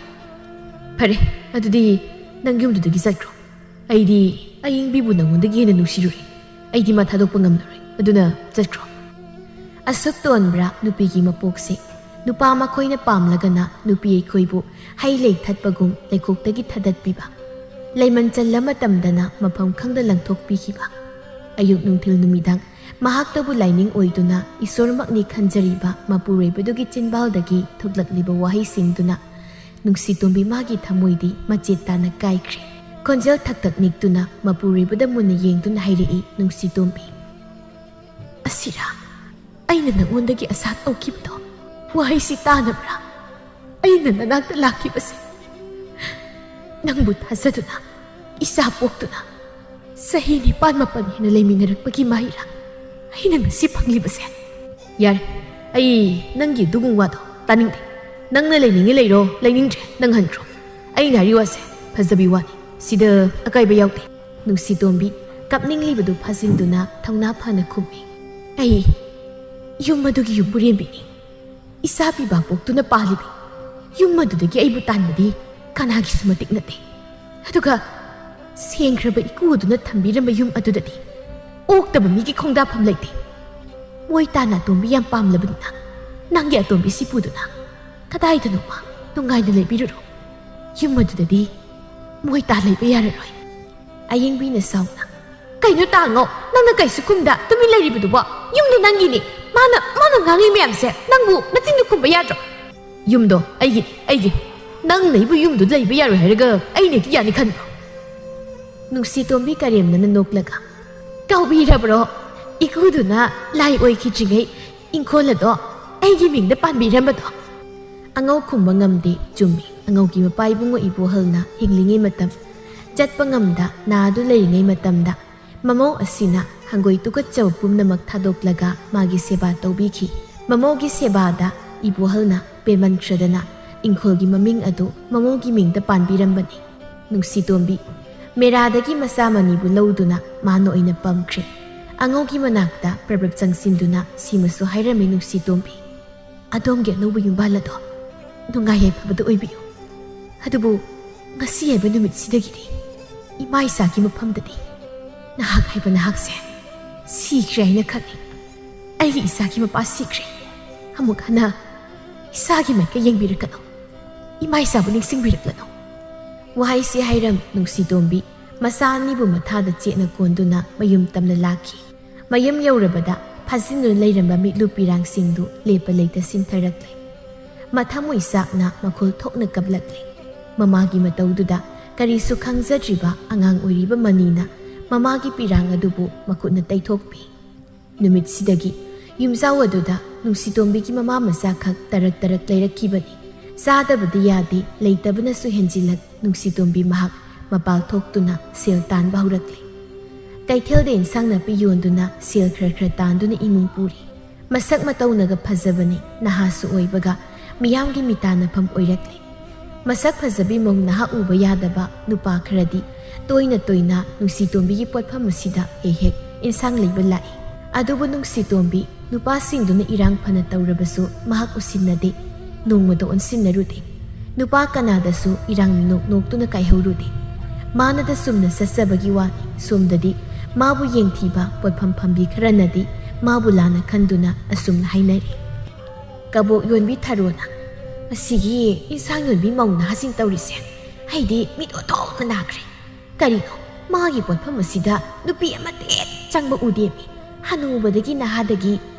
"ꯐꯔꯦ, ꯑꯗꯨꯗꯤ ꯅꯪ ꯌꯨꯝꯗꯨꯗꯒꯤ ꯆꯠꯈ꯭ꯔꯣ꯫ ꯑꯩꯗꯤ ꯑꯌꯤꯡꯕꯤꯕꯨ ꯅꯪꯉꯣꯟꯗꯒꯤ ꯍꯦꯟꯅ ꯅꯨꯡꯁꯤꯔꯨꯔꯦ꯫ ꯑꯩꯗꯤ ꯃꯥ ꯊꯥꯗꯣꯛꯄ ꯉꯝꯂꯔꯣꯏ꯫ ꯑꯗꯨꯅ ꯆꯠꯈ꯭ꯔꯣ꯫" ꯑꯁꯨꯛ ꯇꯣꯟꯕ꯭ꯔꯥ ꯅꯨꯄꯤꯒꯤ ꯃꯄꯣꯛꯁꯦ? ꯅꯨꯄꯥ ꯃꯈꯣꯏꯅ ꯄꯥꯝꯂꯒꯅ ꯅꯨꯄꯤ ꯑꯩꯈꯣꯏꯕꯨ ꯍꯩ ꯂꯩ ꯊꯠꯄꯒꯨꯝ ꯂꯩꯈꯣꯛꯇꯒꯤ ꯊꯗꯠꯄꯤꯕ, ꯂꯩꯃꯟ ꯆꯜꯂ ꯃꯇꯝꯗꯅ ꯃꯐꯝ ꯈꯪꯗ ꯂꯪꯊꯣꯛꯄꯤꯈꯤꯕ꯫ ꯑꯌꯨꯛ ꯅꯨꯡꯊꯤꯜ ꯅꯨꯃꯤꯗꯥꯡ ꯃꯍꯥꯛꯇꯕꯨ ꯂꯥꯏꯅꯤꯡ ꯑꯣꯏꯗꯨꯅ ꯏꯁꯣꯔꯃꯛꯅꯤ ꯈꯟꯖꯔꯤꯕ ꯃꯄꯨꯔꯣꯏꯕꯗꯨꯒꯤ ꯆꯤꯟꯕꯥꯜꯗꯒꯤ ꯊꯣꯛꯂꯛꯂꯤꯕ ꯋꯥꯍꯩꯁꯤꯡꯗꯨꯅ ꯅꯨꯡꯁꯤꯇꯣꯝꯕꯤ ꯃꯥꯒꯤ ꯊꯃꯣꯏꯗꯤ ꯃꯆꯦꯠ ꯇꯥꯅ ꯀꯥꯏꯈ꯭ꯔꯦ꯫ ꯈꯣꯟꯖꯦꯜ ꯊꯛ ꯊꯛ ꯅꯤꯛꯇꯨꯅ ꯃꯄꯨꯔꯣꯏꯕꯗ ꯃꯨꯟꯅ ꯌꯦꯡꯗꯨꯅ ꯍꯥꯏꯔꯛꯏ ꯅꯨꯡꯁꯤꯇꯣꯝꯕꯤ, "ꯑꯁꯤꯔꯥ ꯑꯩꯅ ꯅꯉꯣꯟꯗꯒꯤ ꯑꯁꯥ ꯇꯧꯈꯤꯕꯗꯣ? ꯋꯥꯍꯩꯁꯤ ꯇꯥꯅꯕ꯭ꯔꯥ ꯑꯩꯅ ꯅꯅꯥꯛꯇ ꯂꯥꯛꯈꯤꯕꯁꯦ? ꯅꯪꯕꯨ ꯊꯥꯖꯗꯨꯅ ꯏꯆꯥ ꯄꯣꯛꯇꯨꯅ ꯆꯍꯤ ꯅꯤꯄꯥꯟ ꯃꯥꯄꯟ ꯍꯦꯟꯅ ꯂꯩꯃꯤꯟꯅꯔꯛꯄꯒꯤ ꯃꯍꯩꯔꯥ ꯑꯩꯅ ꯉꯁꯤ ꯐꯪꯂꯤꯕꯁꯦ?" "ꯌꯥꯔꯦ, ꯑꯩ ꯅꯪꯒꯤ ꯑꯗꯨꯒꯨꯝꯕ ꯋꯥꯗꯣ ꯇꯥꯅꯤꯡꯗꯦ꯫ ꯅꯪꯅ ꯂꯩꯅꯤꯡꯉꯤ ꯂꯩꯔꯣ, ꯂꯩꯅꯤꯡꯗ꯭ꯔꯦ ꯅꯪ ꯍꯟꯈ꯭ꯔꯣ꯫ ꯑꯩꯅ ꯍꯥꯏꯔꯤ ꯋꯥꯁꯦ ꯐꯖꯕꯤ ꯋꯥꯅꯤ, ꯁꯤꯗ ꯑꯀꯥꯏꯕ ꯌꯥꯎꯗꯦ꯫" ꯅꯨꯡꯁꯤꯇꯣꯝꯕꯤ ꯀꯞꯅꯤꯡꯂꯤꯕꯗꯨ ꯐꯥꯖꯤꯟꯗꯨꯅ ꯊꯧꯅꯥ ꯐꯅ ꯈꯨꯝꯃꯤ, "ꯑꯩ ꯌꯨꯝ ꯑꯗꯨꯒꯤ ꯌꯨꯝꯕꯨꯔꯦꯝꯕꯤꯅꯤ꯫ ꯏꯆꯥ ꯄꯤꯕꯥꯛ ꯄꯣꯛꯇꯨꯅ ꯄꯥꯜꯂꯤꯕꯤ ꯌꯨꯝ ꯑꯗꯨꯗꯒꯤ ꯑꯩꯕꯨ ꯇꯥꯟꯕꯗꯤ ꯀꯅꯥꯒꯤꯁꯨ ꯃꯇꯤꯛ ꯅꯠꯇꯦ꯫ ꯑꯗꯨꯒ ꯁꯦꯡꯈ꯭ꯔꯕ ꯏꯀꯨ ꯑꯗꯨꯅ ꯊꯝꯕꯤꯔꯝꯕ ꯌꯨꯝ ꯑꯗꯨꯗꯗꯤ ꯑꯣꯛꯇꯕ ꯃꯤꯒꯤ ꯈꯣꯡꯗꯥꯐꯝ ꯂꯩꯇꯦ꯫ ꯃꯣꯏ ꯇꯥꯅ ꯑꯇꯣꯝꯕꯤ ꯌꯥꯝ ꯄꯥꯝꯂꯕꯅꯤꯅ ꯅꯪꯒꯤ ꯑꯇꯣꯝꯕꯤꯁꯤ ꯄꯨꯗꯨꯅ ꯀꯗꯥꯏꯗꯅꯣꯃ ꯅꯨꯡꯉꯥꯏꯅ ꯂꯩꯕꯤꯔꯨꯔꯣ꯫ ꯌꯨꯝ ꯑꯗꯨꯗꯗꯤ ꯃꯣꯏ ꯇꯥ ꯂꯩꯕ ꯌꯥꯔꯔꯣꯏ꯫" ꯑꯌꯤꯡꯕꯤꯅ ꯁꯥꯎꯅ, "ꯀꯩꯅꯣ ꯇꯥꯡꯉꯣ, ꯅꯪꯅ ꯀꯩꯁꯨ ꯈꯨꯝꯗ ꯇꯨꯃꯤꯟ ꯂꯩꯔꯤꯕꯗꯨꯕꯣ? ꯌꯨꯝꯗꯣ ꯅꯪꯒꯤꯅꯤ꯫ ꯃꯥꯅ ꯃꯥꯅ ꯉꯥꯡꯂꯤ ꯃꯌꯥꯝꯁꯦ ꯅꯪꯕꯨ ꯃꯆꯤꯟꯗꯨ ꯈꯨꯝꯕ ꯌꯥꯗ꯭ꯔꯣ? ꯌꯨꯝꯗꯣ ꯑꯩꯒꯤꯅꯤ, ꯑꯩꯒꯤ꯫ ꯅꯪ ꯂꯩꯕꯨ ꯌꯨꯝꯗꯨ ꯂꯩꯕ ꯌꯥꯔꯣꯏ ꯍꯥꯏꯔꯒ ꯑꯩꯅ ꯍꯦꯛꯇ ꯌꯥꯅꯤ ꯈꯟꯕ꯭ꯔꯣ? ꯅꯨꯡꯁꯤꯇꯣꯝꯕꯤ ꯀꯔꯦꯝꯅꯅ ꯅꯣꯛꯂꯒ, "ꯀꯥꯎꯕꯤꯔꯕ꯭ꯔꯣ? ꯏꯀꯨꯗꯨꯅ ꯂꯥꯏ ꯑꯣꯏꯈꯤꯗ꯭ꯔꯤꯉꯩ ꯏꯪꯈꯣꯜ ꯑꯗꯣ ꯑꯩꯒꯤ ꯃꯤꯡꯗ ꯄꯥꯟꯕꯤꯔꯝꯕꯗꯣ?" ꯑꯉꯧ ꯈꯨꯝꯕ ꯉꯝꯗꯦ꯫ ꯆꯨꯝꯃꯤ, ꯑꯉꯧꯒꯤ ꯃꯄꯥ ꯏꯕꯨꯡꯉꯣ ꯏꯕꯣꯍꯜꯅ ꯍꯤꯡꯂꯤꯉꯩ ꯃꯇꯝ, ꯆꯠꯄ ꯉꯝꯗ ꯅꯥꯗꯨ ꯂꯩꯔꯤꯉꯩ ꯃꯇꯝꯗ ꯃꯃꯧ ꯑꯁꯤꯅ ꯍꯪꯒꯣꯏ ꯇꯨꯀꯠꯆꯕ ꯄꯨꯝꯅꯃꯛ ꯊꯥꯗꯣꯛꯂꯒ ꯃꯥꯒꯤ ꯁꯦꯕꯥ ꯇꯧꯕꯤꯈꯤ꯫ ꯃꯃꯧꯒꯤ ꯁꯦꯕꯥꯗ ꯏꯕꯣꯍꯜꯅ ꯄꯦꯟꯃꯟꯈ꯭ꯔꯗꯅ ꯏꯪꯈꯣꯜꯒꯤ ꯃꯃꯤꯡ ꯑꯗꯨ ꯃꯃꯧꯒꯤ ꯃꯤꯡꯗ ꯄꯥꯟꯕꯤꯔꯝꯕꯅꯤ꯫ ꯅꯨꯡꯁꯤꯇꯣꯝꯕꯤ ꯃꯦꯔꯥꯗꯒꯤ ꯃꯆꯥ ꯃꯅꯤꯕꯨ ꯂꯧꯗꯨꯅ ꯃꯥꯅ ꯑꯣꯏꯅ ꯄꯝꯈ꯭ꯔꯦ꯫ ꯑꯉꯧꯒꯤ ꯃꯅꯥꯛꯇ ꯄ꯭ꯔꯞ ꯄ꯭ꯔꯞ ꯆꯪꯁꯤꯟꯗꯨꯅ ꯁꯤꯃꯁꯨ ꯍꯥꯏꯔꯝꯃꯤ ꯅꯨꯡꯁꯤꯇꯣꯝꯕꯤ꯫ "ꯑꯗꯣꯝꯒꯤ ꯑꯅꯧꯕ ꯌꯨꯝꯕꯥꯜ ꯑꯗꯣ ꯅꯨꯡꯉꯥꯏ ꯌꯥꯏꯐꯕꯗ ꯑꯣꯏꯕꯤꯌꯨ꯫ ꯑꯗꯨꯕꯨ ꯉꯁꯤ ꯍꯥꯏꯕ ꯅꯨꯃꯤꯠꯁꯤꯗꯒꯤꯗꯤ ꯏꯃꯥ ꯏꯆꯥꯒꯤ ꯃꯐꯝꯗꯗꯤ ꯅꯍꯥꯛ ꯍꯥꯏꯕ ꯅꯍꯥꯛꯁꯦ ꯁꯤꯈ꯭ꯔꯦ ꯍꯥꯏꯅ ꯈꯜꯂꯤ꯫ ꯑꯩꯒꯤ ꯏꯆꯥꯒꯤ ꯃꯄꯥ ꯁꯤꯈ꯭ꯔꯦ꯫ ꯑꯃꯨꯛ ꯍꯟꯅ ꯏꯆꯥꯒꯤ ꯃꯥꯏꯀꯩ ꯌꯦꯡꯕꯤꯔꯛꯀꯅꯨ꯫ ꯏꯃꯥ ꯏꯆꯥꯕꯨ ꯅꯤꯡꯁꯤꯡꯕꯤꯔꯛꯂꯅꯨ꯫" ꯋꯥꯍꯩꯁꯤ ꯍꯥꯏꯔꯝ ꯅꯨꯡꯁꯤꯇꯣꯝꯕꯤ ꯃꯆꯥ ꯑꯅꯤꯕꯨ ꯃꯊꯥꯗ ꯆꯦꯠꯅ ꯀꯣꯟꯗꯨꯅ ꯃꯌꯨꯝ ꯇꯝꯅ ꯂꯥꯛꯈꯤ꯫ ꯃꯌꯨꯝ ꯌꯧꯔꯕꯗ ꯐꯥꯖꯤꯟꯗꯨꯅ ꯂꯩꯔꯝꯕ ꯃꯤꯠꯂꯨ ꯄꯤꯔꯥꯡꯁꯤꯡꯗꯨ ꯂꯦꯞꯄ ꯂꯩꯇ ꯁꯤꯟꯊꯔꯛꯂꯦ꯫ ꯃꯊꯃꯣꯏ ꯆꯥꯛꯅ ꯃꯈꯣꯜ ꯊꯣꯛꯅ ꯀꯞꯂꯛꯂꯦ꯫ ꯃꯃꯥꯒꯤ ꯃꯇꯧꯗꯨꯗ ꯀꯔꯤꯁꯨ ꯈꯪꯖꯗ꯭ꯔꯤꯕ ꯑꯉꯥꯡ ꯑꯣꯏꯔꯤꯕ ꯃꯅꯤꯅ ꯃꯃꯥꯒꯤ ꯄꯤꯔꯥꯡ ꯑꯗꯨꯕꯨ ꯃꯈꯨꯠꯅ ꯇꯩꯊꯣꯛꯄꯤ꯫ ꯅꯨꯃꯤꯠꯁꯤꯗꯒꯤ ꯌꯨꯝꯖꯥꯎ ꯑꯗꯨꯗ ꯅꯨꯡꯁꯤꯇꯣꯝꯕꯤꯒꯤ ꯃꯃꯥ ꯃꯆꯥꯈꯛ ꯇꯔꯛ ꯇꯔꯛ ꯂꯩꯔꯛꯈꯤꯕꯅꯤ꯫ ꯆꯥꯗꯕꯗꯤ ꯌꯥꯗꯦ, ꯂꯩꯇꯕꯅꯁꯨ ꯍꯦꯟꯖꯤꯜꯂꯛ ꯅꯨꯡꯁꯤꯇꯣꯝꯕꯤ ꯃꯍꯥꯛ ꯃꯄꯥꯜ ꯊꯣꯛꯇꯨꯅ ꯁꯦꯜ ꯇꯥꯟꯕ ꯍꯧꯔꯛꯂꯦ꯫ ꯀꯩꯊꯦꯜꯗ ꯏꯟꯁꯥꯡ ꯅꯥꯄꯤ ꯌꯣꯟꯗꯨꯅ ꯁꯦꯜ ꯈꯔ ꯈꯔ ꯇꯥꯟꯗꯨꯅ ꯏꯃꯨꯡ ꯄꯨꯔꯤ꯫ ꯃꯁꯛ ꯃꯇꯧꯅꯒ ꯐꯖꯕꯅꯤ, ꯅꯍꯥꯁꯨ ꯑꯣꯏꯕꯒ ꯃꯤꯌꯥꯝꯒꯤ ꯃꯤꯇꯥꯟꯅꯐꯝ ꯑꯣꯏꯔꯛꯂꯦ꯫ ꯃꯁꯛ ꯐꯖꯕꯤ ꯃꯧ ꯅꯍꯥ ꯎꯕ ꯌꯥꯗꯕ ꯅꯨꯄꯥ ꯈꯔꯗꯤ ꯇꯣꯏꯅ ꯇꯣꯏꯅ ꯅꯨꯡꯁꯤꯇꯣꯝꯕꯤꯒꯤ ꯄꯣꯠꯐꯝ ꯑꯁꯤꯗ ꯍꯦꯛ ꯍꯦꯛ ꯏꯟꯁꯥꯡ ꯂꯩꯕ ꯂꯥꯛꯏ꯫ ꯑꯗꯨꯕꯨ ꯅꯨꯡꯁꯤꯇꯣꯝꯕꯤ ꯅꯨꯄꯥꯁꯤꯡꯗꯨꯅ ꯏꯔꯥꯡ ꯐꯅ ꯇꯧꯔꯕꯁꯨ ꯃꯍꯥꯛ ꯎꯁꯤꯟꯅꯗꯦ, ꯅꯣꯡꯃꯗ ꯑꯣꯟꯁꯤꯟꯅꯔꯨꯗꯦ꯫ ꯅꯨꯄꯥ ꯀꯅꯥꯗꯁꯨ ꯏꯔꯥꯡ ꯃꯤꯅꯣꯛ ꯅꯣꯛꯇꯨꯅ ꯀꯥꯏꯍꯧꯔꯨꯗꯦ꯫ ꯃꯥꯅꯗ ꯆꯨꯝꯅ ꯆꯠꯆꯕꯒꯤ ꯋꯥꯅꯤ꯫ ꯁꯣꯝꯗꯗꯤ ꯃꯥꯕꯨ ꯌꯦꯡꯊꯤꯕ ꯄꯣꯠꯐꯝ ꯐꯝꯕꯤ ꯈꯔꯅꯗꯤ ꯃꯥꯕꯨ ꯂꯥꯟꯅ ꯈꯟꯗꯨꯅ ꯑꯁꯨꯝꯅ ꯍꯥꯏꯅꯔꯤ, "ꯀꯕꯣꯛ ꯌꯣꯟꯕꯤ ꯊꯔꯣꯅ ꯃꯁꯤꯒꯤ ꯏꯟꯁꯥꯡ ꯌꯣꯟꯕꯤ ꯃꯧ ꯅꯍꯥꯁꯤꯡ ꯇꯧꯔꯤꯁꯦ ꯑꯩꯗꯤ ꯃꯤꯠ ꯑꯣꯟꯊꯣꯛꯅ ꯅꯥꯈ꯭ꯔꯦ꯫ ꯀꯔꯤꯅꯣ ꯃꯥꯒꯤ ꯄꯣꯠꯐꯝ ꯑꯁꯤꯗ ꯅꯨꯄꯤ ꯑꯃꯠꯇ ꯍꯦꯛ ꯆꯪꯕ ꯎꯗꯦꯃꯤ꯫ ꯍꯅꯨꯕꯗꯒꯤ ꯅꯍꯥꯗꯒꯤ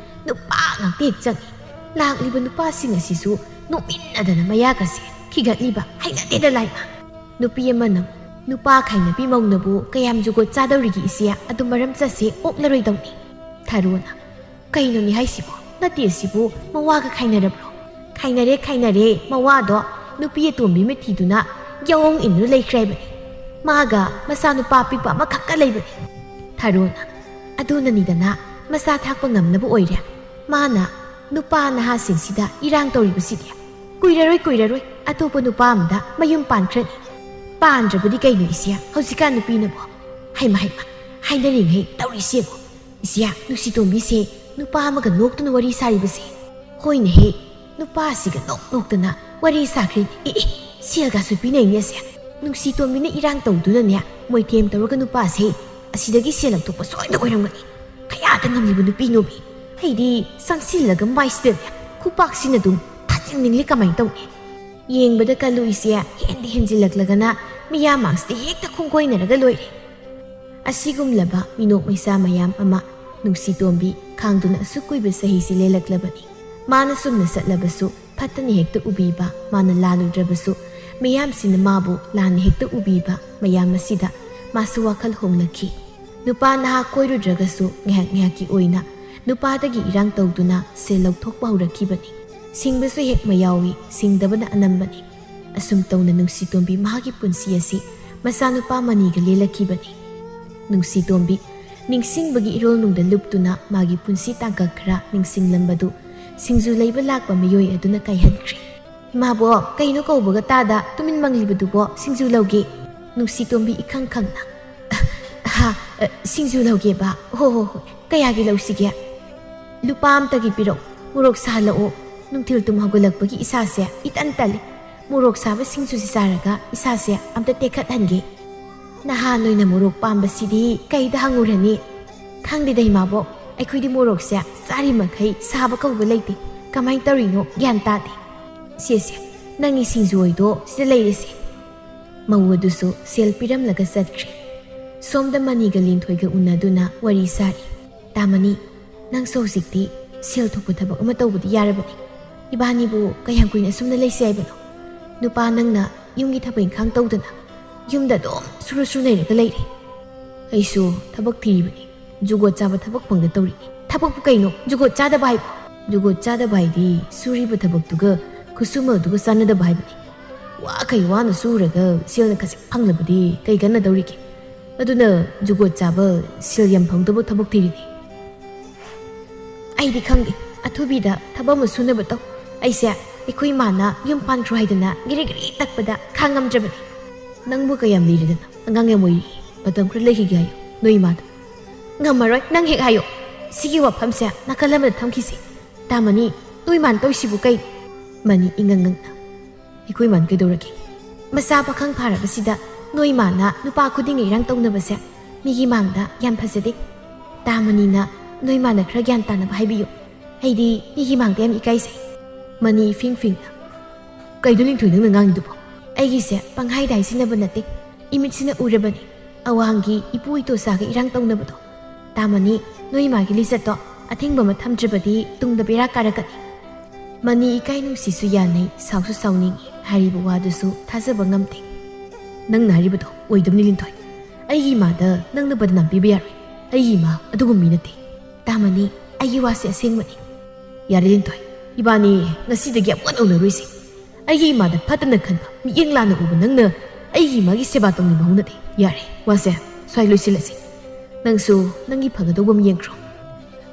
ꯅꯨꯄꯥ ꯉꯥꯛꯇ ꯍꯦꯛ ꯆꯪꯉꯤ꯫ ꯂꯥꯛꯂꯤꯕ ꯅꯨꯄꯥꯁꯤꯡ ꯑꯁꯤꯁꯨ ꯅꯣꯛꯃꯤꯟꯅꯗꯅ ꯃꯌꯥꯒꯁꯦ ꯈꯤꯒꯠꯂꯤꯕ ꯍꯩꯅꯗꯦꯗ ꯂꯥꯏꯃ꯫ ꯅꯨꯄꯤ ꯑꯃꯅ ꯅꯨꯄꯥ ꯈꯥꯏꯅꯕꯤ ꯃꯧꯅꯕꯨ ꯀꯌꯥꯝ ꯖꯨꯒꯣꯠ ꯆꯥꯗꯧꯔꯤꯒꯦ ꯏꯆꯦ, ꯑꯗꯨ ꯃꯔꯝ ꯆꯠꯁꯦ ꯑꯣꯛꯂꯔꯣꯏꯗꯧꯅꯤ꯫ ꯊꯔꯣꯅ, "ꯀꯩꯅꯣꯅꯦ ꯍꯥꯏꯁꯤꯕꯣ? ꯅꯠꯇꯦ ꯁꯤꯕꯨ ꯃꯋꯥꯒ ꯈꯥꯏꯅꯔꯕ꯭ꯔꯣ?" "ꯈꯥꯏꯅꯔꯦ, ꯈꯥꯏꯅꯔꯦ꯫ ꯃꯋꯥꯗꯣ ꯅꯨꯄꯤ ꯑꯇꯣꯝꯕꯤ ꯑꯃ ꯊꯤꯗꯨꯅ ꯌꯥꯑꯣꯡ ꯏꯟꯗꯨꯅ ꯂꯩꯈ꯭ꯔꯦ ꯍꯥꯏꯕꯅꯤ꯫ ꯃꯥꯒ ꯃꯆꯥꯅꯨꯄꯥ ꯑꯄꯤꯛꯄ ꯑꯃꯈꯛꯀ ꯂꯩꯕꯅꯤ꯫" ꯊꯔꯣꯅ, "ꯑꯗꯨꯅꯅꯤꯗꯅ ꯃꯆꯥ ꯊꯥꯛꯄ ꯉꯝꯅꯕ ꯑꯣꯏꯔꯦ꯫ ꯃꯥꯅ ꯅꯨꯄꯥ ꯅꯍꯥꯁꯤꯡꯁꯤꯗ ꯏꯔꯥꯡ ꯇꯧꯔꯤꯕꯁꯤꯗꯤ꯫ ꯀꯨꯏꯔꯔꯣꯏ, ꯀꯨꯏꯔꯔꯣꯏ ꯑꯇꯣꯞꯄ ꯅꯨꯄꯥ ꯑꯃꯗ ꯃꯌꯨꯝ ꯄꯥꯟꯈ꯭ꯔꯅꯤ꯫ ꯄꯥꯟꯗ꯭ꯔꯕꯗꯤ ꯀꯩꯅꯣ ꯏꯆꯦ, ꯍꯧꯖꯤꯛꯀꯥꯟ ꯅꯨꯄꯤꯅꯕꯣ? ꯍꯩꯃ, ꯍꯩꯃ, ꯍꯥꯏꯅꯔꯤꯉꯩ ꯇꯧꯔꯤꯁꯦꯕꯣ꯫ ꯏꯆꯦ, ꯅꯨꯡꯁꯤꯇꯣꯝꯕꯤꯁꯦ ꯅꯨꯄꯥ ꯑꯃꯒ ꯅꯣꯛꯇꯨꯅ ꯋꯥꯔꯤ ꯁꯥꯔꯤꯕꯁꯦ꯫ ꯍꯣꯏꯅꯦꯍꯦ, ꯅꯨꯄꯥꯁꯤꯒ ꯅꯣꯛ ꯅꯣꯛꯇꯅ ꯋꯥꯔꯤ ꯁꯥꯈ꯭ꯔꯦ꯫ ꯑꯦ, ꯑꯦ, ꯁꯦꯜꯒꯁꯨ ꯄꯤꯅꯩꯅꯦ ꯑꯁꯦ꯫ ꯅꯨꯡꯁꯤꯇꯣꯝꯕꯤꯅ ꯏꯔꯥꯡ ꯇꯧꯗꯨꯅꯅꯦ ꯃꯣꯏꯊꯦꯝ ꯇꯧꯔꯒ ꯅꯨꯄꯥꯁꯦ ꯑꯁꯤꯗꯒꯤ ꯁꯦꯜ ꯂꯧꯊꯣꯛꯄ ꯁꯣꯏꯗ ꯑꯣꯏꯔꯝꯒꯅꯤ꯫ ꯀꯌꯥꯗ ꯉꯝꯂꯤꯕ ꯅꯨꯄꯤꯅꯣꯃꯤ? ꯑꯩꯗꯤ ꯆꯪꯁꯤꯜꯂꯒ ꯃꯥꯏꯁꯤꯗꯅꯦ ꯈꯨꯄꯥꯛꯁꯤꯅ ꯑꯗꯨꯝ ꯊꯥꯖꯤꯟꯅꯤꯡꯂꯤ꯫ ꯀꯃꯥꯏꯅ ꯇꯧꯅꯤ? ꯌꯦꯡꯕꯗ ꯀꯜꯂꯨ ꯏꯆꯦ, ꯍꯦꯟꯗꯤ ꯍꯦꯟꯖꯤꯜꯂꯛꯂꯒꯅ ꯃꯤꯌꯥꯝꯃꯥꯡꯁꯤꯗ ꯍꯦꯛꯇ ꯈꯣꯡꯒꯣꯏꯅꯔꯒ ꯂꯣꯏꯔꯦ꯫ ꯑꯁꯤꯒꯨꯝꯂꯕ ꯃꯤꯅꯣꯛ ꯃꯩꯁꯥ ꯃꯌꯥꯝ ꯑꯃ ꯅꯨꯡꯁꯤꯇꯣꯝꯕꯤ ꯈꯥꯡꯗꯨꯅ ꯑꯁꯨꯛ ꯀꯨꯏꯕ ꯆꯍꯤꯁꯤ ꯂꯦꯜꯂꯛꯂꯕꯅꯤ꯫ ꯃꯥꯅ ꯆꯨꯝꯅ ꯆꯠꯂꯕꯁꯨ ꯐꯠꯇꯅ ꯍꯦꯛꯇ ꯎꯕꯤꯕ, ꯃꯥꯅ ꯂꯥꯜꯂꯨꯗ꯭ꯔꯕꯁꯨ ꯃꯤꯌꯥꯝꯁꯤꯅ ꯃꯥꯕꯨ ꯂꯥꯟꯅ ꯍꯦꯛꯇ ꯎꯕꯤꯕ ꯃꯌꯥꯝ ꯑꯁꯤꯗ ꯃꯥꯁꯨ ꯋꯥꯈꯜ ꯍꯣꯡꯂꯛꯈꯤ꯫ ꯅꯨꯄꯥ ꯅꯍꯥ ꯀꯣꯏꯔꯨꯗ꯭ꯔꯒꯁꯨ ꯉꯥꯏꯍꯥꯛ ꯉꯥꯏꯍꯥꯛꯀꯤ ꯑꯣꯏꯅ ꯅꯨꯄꯥꯗꯒꯤ ꯏꯔꯥꯡ ꯇꯧꯗꯨꯅ ꯁꯦꯜ ꯂꯧꯊꯣꯛꯄ ꯍꯧꯔꯛꯈꯤꯕꯅꯤ꯫ ꯁꯤꯡꯕꯁꯨ ꯍꯦꯛ ꯃꯌꯥꯎꯏ, ꯁꯤꯡꯗꯕꯅ ꯑꯅꯝꯕꯅꯤ꯫ ꯑꯁꯨꯝ ꯇꯧꯅ ꯅꯨꯡꯁꯤꯇꯣꯝꯕꯤ ꯃꯍꯥꯛꯀꯤ ꯄꯨꯟꯁꯤ ꯑꯁꯤ ꯃꯆꯥꯅꯨꯄꯥ ꯃꯅꯤꯒ ꯂꯦꯜꯂꯛꯈꯤꯕꯅꯤ꯫ ꯅꯨꯡꯁꯤꯇꯣꯝꯕꯤ ꯅꯤꯡꯁꯤꯡꯕꯒꯤ ꯏꯔꯣꯜꯅꯨꯡꯗ ꯂꯨꯞꯇꯨꯅ ꯃꯥꯒꯤ ꯄꯨꯟꯁꯤ ꯇꯥꯡꯀꯛ ꯈꯔ ꯅꯤꯡꯁꯤꯡꯂꯝꯕꯗꯨ ꯁꯤꯡꯖꯨ ꯂꯩꯕ ꯂꯥꯛꯄ ꯃꯤꯑꯣꯏ ꯑꯗꯨꯅ ꯀꯥꯏꯍꯟꯈ꯭ꯔꯦ꯫ "ꯏꯃꯥꯕꯣꯛ, ꯀꯩꯅꯣ ꯀꯧꯕꯒ ꯇꯥꯗ ꯇꯨꯃꯤꯟ ꯃꯪꯂꯤꯕꯗꯨꯕꯣ? ꯁꯤꯡꯖꯨ ꯂꯧꯒꯦ꯫" ꯅꯨꯡꯁꯤꯇꯣꯝꯕꯤ ꯏꯈꯪ ꯈꯪꯅ, "ꯍꯥ, ꯑ, ꯁꯤꯡꯖꯨ ꯂꯧꯒꯦꯕ? ꯍꯣ, ꯍꯣ, ꯍꯣꯏ꯫ ꯀꯌꯥꯒꯤ ꯂꯧꯁꯤꯒꯦ?" "ꯂꯨꯄꯥ ꯑꯝꯇꯒꯤ ꯄꯤꯔꯛꯎ꯫ ꯃꯣꯔꯣꯛ ꯁꯥꯍꯜꯂꯛꯑꯣ꯫ ꯅꯨꯡꯊꯤꯜ ꯇꯨꯝ ꯍꯧꯒꯠꯂꯛꯄꯒꯤ ꯏꯁꯥꯁꯦ ꯏꯇꯟ ꯇꯜꯂꯤ꯫ ꯃꯣꯔꯣꯛ ꯁꯥꯕ ꯁꯤꯡꯖꯨꯁꯤ ꯆꯥꯔꯒ ꯏꯁꯥꯁꯦ ꯑꯝꯇ ꯇꯦꯛꯈꯠꯍꯟꯒꯦ꯫" "ꯅꯍꯥ ꯅꯣꯏꯅ ꯃꯣꯔꯣꯛ ꯄꯥꯝꯕꯁꯤꯗꯤ ꯀꯩꯗ ꯍꯪꯉꯨꯔꯅꯤ?" "ꯈꯪꯗꯦꯗ ꯏꯃꯥꯕꯣꯛ, ꯑꯩꯈꯣꯏꯗꯤ ꯃꯣꯔꯣꯛꯁꯦ ꯆꯥꯔꯤ ꯃꯈꯩ ꯁꯥꯕ ꯀꯧꯕ ꯂꯩꯇꯦ꯫ ꯀꯃꯥꯏꯅ ꯇꯧꯔꯤꯅꯣ ꯒ꯭ꯌꯥꯟ ꯇꯥꯗꯦ꯫ ꯁꯦ, ꯁꯦ, ꯅꯪꯒꯤ ꯁꯤꯡꯖꯨ ꯑꯣꯏꯗꯣ ꯁꯤꯗ ꯂꯩꯔꯦꯁꯦ꯫" ꯃꯧ ꯑꯗꯨꯁꯨ ꯁꯦꯜ ꯄꯤꯔꯝꯂꯒ ꯆꯠꯈ꯭ꯔꯦ꯫ ꯁꯣꯝꯗ ꯃꯅꯤꯒ ꯂꯤꯟꯊꯣꯏꯒ ꯎꯅꯗꯨꯅ ꯋꯥꯔꯤ ꯁꯥꯔꯤ꯫ "ꯇꯥꯃꯅꯤ, ꯅꯪꯁꯨ ꯍꯧꯖꯤꯛꯇꯤ ꯁꯦꯜ ꯊꯣꯛꯄ ꯊꯕꯛ ꯑꯃ ꯇꯧꯕꯗꯤ ꯌꯥꯔꯕꯅꯤ꯫ ꯏꯕꯥꯅꯤꯕꯨ ꯀꯌꯥꯝ ꯀꯨꯏꯅ ꯑꯁꯨꯝꯅ ꯂꯩꯁꯦ ꯍꯥꯏꯕꯅꯣ? ꯅꯨꯄꯥ ꯅꯪꯅ ꯌꯨꯝꯒꯤ ꯊꯕꯛ ꯏꯪꯈꯥꯡ ꯇꯧꯗꯅ ꯌꯨꯝꯗ ꯑꯗꯨꯝ ꯁꯨꯔ ꯁꯨꯔ ꯂꯩꯔꯒ ꯂꯩꯔꯦ꯫ ꯑꯩꯁꯨ ꯊꯕꯛ ꯊꯤꯔꯤꯕꯅꯤ꯫ ꯖꯨꯒꯣꯠ ꯆꯥꯕ ꯊꯕꯛ ꯐꯪꯗ ꯇꯧꯔꯤꯅꯤ꯫ ꯊꯕꯛꯄꯨ ꯀꯩꯅꯣ ꯖꯨꯒꯣꯠ ꯆꯥꯗꯕ ꯍꯥꯏꯕꯣ? ꯖꯨꯒꯣꯠ ꯆꯥꯗꯕ ꯍꯥꯏꯗꯤ ꯁꯨꯔꯤꯕ ꯊꯕꯛꯇꯨꯒ ꯈꯨꯠꯁꯨꯃꯜꯗꯨꯒ ꯆꯥꯟꯅꯗꯕ ꯍꯥꯏꯕꯅꯤ꯫ ꯋꯥꯈꯩ ꯋꯥꯅ ꯁꯨꯔꯒ ꯁꯦꯜꯅ ꯈꯖꯤꯛ ꯐꯪꯂꯕꯗꯤ ꯀꯩ ꯀꯥꯟꯅꯗꯧꯔꯤꯒꯦ? ꯑꯗꯨꯅ ꯖꯨꯒꯣꯠ ꯆꯥꯕ, ꯁꯦꯜ ꯌꯥꯝ ꯐꯪꯗꯧꯕ ꯊꯕꯛ ꯊꯤꯔꯤꯅꯤ꯫ ꯑꯩꯗꯤ ꯈꯪꯗꯦ, ꯑꯊꯨꯕꯤꯗ ꯊꯕꯛ ꯑꯃ ꯁꯨꯅꯕ ꯇꯧ꯫ ꯑꯩꯁꯦ ꯑꯩꯈꯣꯏ ꯏꯃꯥꯅ ꯌꯨꯝ ꯄꯥꯟꯈ꯭ꯔꯣ ꯍꯥꯏꯗꯅ ꯒꯤꯔꯤ ꯒꯤꯔꯤ ꯇꯛꯄꯗ ꯈꯥꯡꯉꯝꯗ꯭ꯔꯕꯅꯤ꯫ ꯅꯪꯕꯨ ꯀꯌꯥꯝ ꯂꯤꯔꯗꯅ, ꯑꯉꯥꯡ ꯌꯥꯝ ꯑꯣꯏꯔꯤ, ꯃꯇꯝ ꯈꯔ ꯂꯩꯈꯤꯒꯦ ꯍꯥꯏꯌꯨ ꯅꯣꯏ ꯏꯃꯥꯗ꯫ ꯉꯝꯃꯔꯣꯏ, ꯅꯪ ꯍꯦꯛ ꯍꯥꯏꯌꯣ꯫ ꯁꯤꯒꯤ ꯋꯥꯐꯝꯁꯦ ꯅꯥꯀꯜ ꯑꯃꯗ ꯊꯝꯈꯤꯁꯤ꯫ ꯇꯥꯃꯅꯤ, ꯅꯣꯏ ꯏꯃꯥꯅ ꯇꯧꯔꯤꯁꯤꯕꯨ ꯀꯩꯅꯣ? ꯃꯅꯤ ꯏꯉꯪ ꯉꯪꯅ, ꯑꯩꯈꯣꯏ ꯏꯃꯥꯅ ꯀꯩꯗꯧꯔꯒꯦ? ꯃꯆꯥ ꯄꯥꯈꯪ ꯐꯥꯔꯕꯁꯤꯗ ꯅꯣꯏ ꯏꯃꯥꯅ ꯅꯨꯄꯥ ꯈꯨꯗꯤꯡꯒ ꯏꯔꯥꯡ ꯇꯧꯅꯕꯁꯦ ꯃꯤꯒꯤ ꯃꯥꯡꯗ ꯌꯥꯝ ꯐꯖꯗꯦ꯫ ꯇꯥꯃꯅꯤꯅ ꯅꯣꯏ ꯏꯃꯥꯅ ꯈꯔ ꯒ꯭ꯌꯥꯟ ꯇꯥꯅꯕ ꯍꯥꯏꯕꯤꯌꯨ꯫ ꯑꯩꯗꯤ ꯃꯤꯒꯤ ꯃꯥꯡꯗ ꯌꯥꯝ ꯏꯀꯥꯏꯖꯩ꯫ ꯃꯅꯤ ꯏꯐꯤꯡ ꯐꯤꯡꯅ, ꯀꯩꯅꯣ ꯂꯤꯟꯊꯣꯏ ꯅꯪꯅ ꯉꯥꯡꯉꯤꯗꯨꯕꯣ? ꯑꯩꯒꯤꯁꯦ ꯄꯪꯍꯥꯏꯗ ꯍꯥꯏꯁꯤꯟꯅꯕ ꯅꯠꯇꯦ, ꯏꯃꯤꯠꯁꯤꯅ ꯎꯔꯕꯅꯤ꯫ ꯑꯋꯥꯡꯒꯤ ꯏꯄꯨ ꯏꯇꯣꯆꯥꯒ ꯏꯔꯥꯡ ꯇꯧꯅꯕꯗꯣ꯫ ꯇꯥꯃꯅꯤ, ꯅꯣꯏ ꯏꯃꯥꯒꯤ ꯂꯤꯆꯠꯇꯣ ꯑꯊꯤꯡꯕ ꯑꯃ ꯊꯝꯗ꯭ꯔꯕꯗꯤ ꯇꯨꯡꯗ ꯕꯦꯔꯥ ꯀꯥꯔꯛꯀꯅꯤ꯫ ꯃꯅꯤ ꯏꯀꯥꯏ ꯅꯨꯡꯁꯤꯁꯨ ꯌꯥꯅꯩ, ꯁꯥꯎꯁꯨ ꯁꯥꯎꯅꯤꯡꯉꯤ꯫ ꯍꯥꯏꯔꯤꯕ ꯋꯥꯗꯨꯁꯨ ꯊꯥꯖꯕ ꯉꯝꯗꯦ꯫ ꯅꯪꯅ ꯍꯥꯏꯔꯤꯕꯗꯣ ꯑꯣꯏꯗꯕꯅꯤ ꯂꯤꯟꯊꯣꯏ꯫ ꯑꯩꯒꯤ ꯏꯃꯥꯗ ꯅꯪꯅ ꯕꯗꯅꯥꯝ ꯄꯤꯕ ꯌꯥꯔꯣꯏ꯫ ꯑꯩꯒꯤ ꯏꯃꯥ ꯑꯗꯨꯒꯨꯝꯕ ꯃꯤ ꯅꯠꯇꯦ꯫ ꯇꯥꯃꯅꯤ, ꯑꯩꯒꯤ ꯋꯥꯁꯦ ꯑꯁꯦꯡꯕꯅꯤ꯫ ꯌꯥꯔꯦ ꯂꯤꯟꯊꯣꯏ, ꯏꯕꯥꯅꯤ ꯉꯁꯤꯗꯒꯤ ꯑꯃꯨꯛ ꯍꯟꯅ ꯎꯅꯔꯣꯏꯁꯦ꯫ ꯑꯩꯒꯤ ꯏꯃꯥꯗ ꯐꯠꯇꯅ ꯈꯟꯕ, ꯃꯤꯠꯌꯦꯡ ꯂꯥꯟꯅ ꯎꯕ ꯅꯪꯅ ꯑꯩꯒꯤ ꯏꯃꯥꯒꯤ ꯁꯦꯕꯥ ꯇꯧꯅꯤꯡꯕ ꯍꯧꯅꯗꯦ꯫ ꯌꯥꯔꯦ, ꯋꯥꯁꯦ ꯁ꯭ꯋꯥꯏ ꯂꯣꯏꯁꯤꯜꯂꯁꯤ꯫ ꯅꯪꯁꯨ ꯅꯪꯒꯤ ꯐꯒꯗꯧꯕ ꯑꯃ ꯌꯦꯡꯈ꯭ꯔꯣ꯫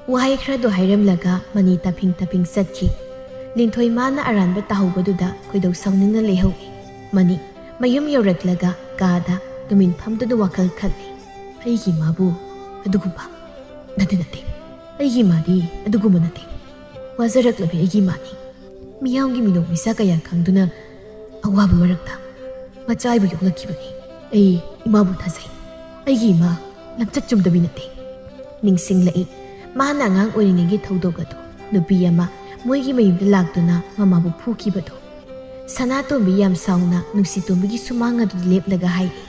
ꯋꯥꯍꯩ ꯈꯔꯗꯣ ꯍꯥꯏꯔꯝꯂꯒ ꯃꯅꯤ ꯇꯥꯐꯤꯡ ꯇꯥꯐꯤꯡ ꯆꯠꯈꯤ꯫ ꯂꯤꯟꯊꯣꯏ ꯃꯥꯅ ꯑꯔꯥꯟꯕ ꯇꯥꯍꯧꯕꯗꯨꯗ ꯈꯣꯏꯗꯧ ꯁꯥꯎꯅꯤꯡꯅ ꯂꯩꯍꯧꯏ꯫ ꯃꯅꯤ ꯃꯌꯨꯝ ꯌꯧꯔꯛꯂꯒ ꯀꯥꯗ ꯇꯨꯃꯤꯟ ꯐꯝꯗꯨꯅ ꯋꯥꯈꯜ ꯈꯜꯂꯤ꯫ ꯑꯩꯒꯤ ꯏꯃꯥꯕꯨ ꯑꯗꯨꯒꯨꯝꯕ ꯅꯠꯇꯦ, ꯅꯠꯇꯦ꯫ ꯑꯩꯒꯤ ꯏꯃꯥꯗꯤ ꯑꯗꯨꯒꯨꯝꯕ ꯅꯠꯇꯦ꯫ ꯋꯥꯖꯔꯛꯂꯕꯤ ꯑꯩꯒꯤ ꯏꯃꯥꯅꯤ꯫ ꯃꯤꯌꯥꯝꯒꯤ ꯃꯤꯅꯣꯛ ꯃꯤꯁꯥ ꯀꯌꯥ ꯈꯪꯗꯨꯅ ꯑꯋꯥꯕ ꯃꯔꯛꯇ ꯃꯆꯥ ꯑꯣꯏꯕ ꯌꯣꯛꯂꯛꯈꯤꯕꯅꯤ꯫ ꯑꯩ ꯏꯃꯥꯕꯨ ꯊꯥꯖꯩ꯫ ꯑꯩꯒꯤ ꯏꯃꯥ ꯂꯝꯆꯠ ꯆꯨꯝꯗꯕꯤ ꯅꯠꯇꯦ꯫ ꯅꯤꯡꯁꯤꯡꯂꯛꯏ, ꯃꯥꯅ ꯑꯉꯥꯡ ꯑꯣꯏꯔꯤꯉꯩꯒꯤ ꯊꯧꯗꯣꯛ ꯑꯗꯨ꯫ ꯅꯨꯄꯤ ꯑꯃ ꯃꯣꯏꯒꯤ ꯃꯌꯨꯝꯗ ꯂꯥꯛꯇꯨꯅ ꯃꯃꯥꯕꯨ ꯐꯨꯈꯤꯕꯗꯨ꯫ ꯁꯅꯥꯇꯣꯝꯕꯤ ꯌꯥꯝ ꯁꯥꯎꯅ ꯅꯨꯡꯁꯤꯇꯣꯝꯕꯤꯒꯤ ꯁꯨꯃꯥꯡ ꯑꯗꯨꯗ ꯂꯦꯞꯂꯒ ꯍꯥꯏꯔꯤ꯫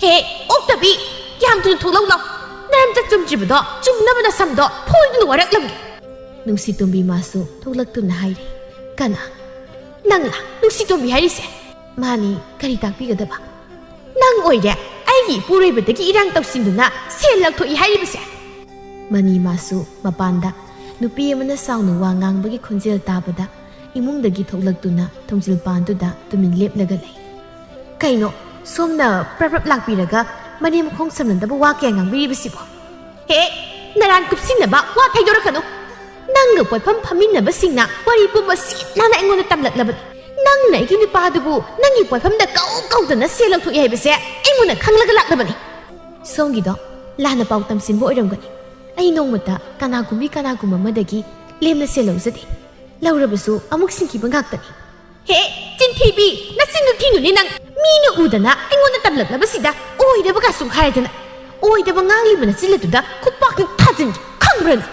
ꯍꯦ, ꯑꯣꯛꯇꯕꯤ! ꯌꯥꯝ ꯊꯨꯅ ꯊꯣꯛꯂꯛꯎ ꯂꯥꯎ! ꯅꯔꯝꯆꯠ ꯆꯨꯝꯗ꯭ꯔꯤꯕꯗꯣ ꯆꯨꯝꯅꯕ ꯅꯁꯝꯗꯣ ꯐꯣꯏꯗꯨꯅ ꯋꯥꯔꯛꯂꯝꯒꯦ꯫ ꯅꯨꯡꯁꯤꯇꯣꯝꯕꯤ ꯃꯥꯁꯨ ꯊꯣꯛꯂꯛꯇꯨꯅ ꯍꯥꯏꯔꯦ, "ꯀꯅꯥ? ꯅꯪꯂꯥ ꯅꯨꯡꯁꯤꯇꯣꯝꯕꯤ ꯍꯥꯏꯔꯤꯁꯦ?" ꯃꯥꯅꯤ, ꯀꯔꯤ ꯇꯥꯛꯄꯤꯒꯗꯕ? "ꯅꯪ ꯑꯣꯏꯔꯦ ꯑꯩꯒꯤ ꯏꯄꯨꯔꯣꯏꯕꯗꯒꯤ ꯏꯔꯥꯡ ꯇꯧꯁꯤꯟꯗꯨꯅ ꯁꯦꯜ ꯂꯧꯊꯣꯛꯏ ꯍꯥꯏꯔꯤꯕꯁꯦ?" ꯃꯅꯤ ꯃꯥꯁꯨ ꯃꯄꯥꯟꯗ ꯅꯨꯄꯤ ꯑꯃꯅ ꯁꯥꯎꯅ ꯋꯥ ꯉꯥꯡꯕꯒꯤ ꯈꯣꯟꯖꯦꯜ ꯇꯥꯕꯗ ꯏꯃꯨꯡꯗꯒꯤ ꯊꯣꯛꯂꯛꯇꯨꯅ ꯊꯣꯡꯖꯤꯜ ꯄꯥꯟꯗꯨꯗ ꯇꯨꯃꯤꯟ ꯂꯦꯞꯂꯒ ꯂꯩ꯫ "ꯀꯩꯅꯣ, ꯁꯣꯝꯅ ꯄ꯭ꯔꯞ ꯄ꯭ꯔꯞ ꯂꯥꯛꯄꯤꯔꯒ ꯃꯅꯦꯝ ꯃꯈꯣꯡ ꯁꯝꯅꯗꯕ ꯋꯥ ꯀꯌꯥ ꯉꯥꯡꯕꯤꯔꯤꯕꯁꯤꯕꯣ? ꯍꯦ, ꯅꯔꯥꯟ ꯀꯨꯞꯁꯤꯟꯅꯕ ꯋꯥ ꯊꯩꯗꯣꯔꯛꯀꯅꯨ꯫ ꯅꯪꯒ ꯄꯣꯠꯐꯝ ꯐꯝꯃꯤꯟꯅꯕꯁꯤꯡꯅ ꯋꯥꯔꯤ ꯄꯨꯝꯕ ꯁꯤꯠ ꯅꯥꯟꯅ ꯑꯩꯉꯣꯟꯗ ꯇꯝꯂꯛꯂꯕꯅꯤ꯫ ꯅꯪꯅ ꯑꯩꯒꯤ ꯅꯨꯄꯥꯗꯨꯕꯨ ꯅꯪꯒꯤ ꯄꯣꯠꯐꯝꯗ ꯀꯧ ꯀꯧꯗꯅ ꯁꯦꯜ ꯂꯧꯊꯣꯛꯏ ꯍꯥꯏꯕꯁꯦ ꯑꯩ ꯃꯨꯟꯅ ꯈꯪꯂꯒ ꯂꯥꯛꯂꯕꯅꯤ꯫ ꯁꯣꯝꯒꯤꯗꯣ ꯂꯥꯟꯅ ꯄꯥꯎ ꯇꯝꯁꯤꯟꯕ ꯑꯣꯏꯔꯝꯒꯅꯤ꯫ ꯑꯩ ꯅꯣꯡꯃꯇ ꯀꯅꯥꯒꯨꯝꯕꯤ ꯀꯅꯥꯒꯨꯝꯕ ꯑꯃꯗꯒꯤ ꯂꯦꯝꯅ ꯁꯦꯜ ꯂꯧꯖꯗꯦ꯫ ꯂꯧꯔꯕꯁꯨ ꯑꯃꯨꯛ ꯁꯤꯡꯈꯤꯕ ꯉꯥꯛꯇꯅꯤ꯫" "ꯍꯦ, ꯆꯤꯟꯊꯤꯕꯤ, ꯅꯆꯤꯟꯗꯨ ꯊꯤꯅꯨꯅꯦ ꯅꯪ꯫ ꯃꯤꯅ ꯎꯗꯅ ꯑꯩꯉꯣꯟꯗ ꯇꯝꯂꯛꯂꯕꯁꯤꯗ ꯑꯣꯏꯗꯕ ꯀꯥꯁꯨ ꯍꯥꯏꯗꯅ꯫ ꯑꯣꯏꯗꯕ ꯉꯥꯡꯂꯤꯕ ꯅꯆꯤꯟ ꯑꯗꯨꯗ ꯈꯨꯄꯥꯛꯅ ꯊꯥꯖꯤꯟꯒꯦ, ꯈꯪꯕ꯭ꯔꯅ?"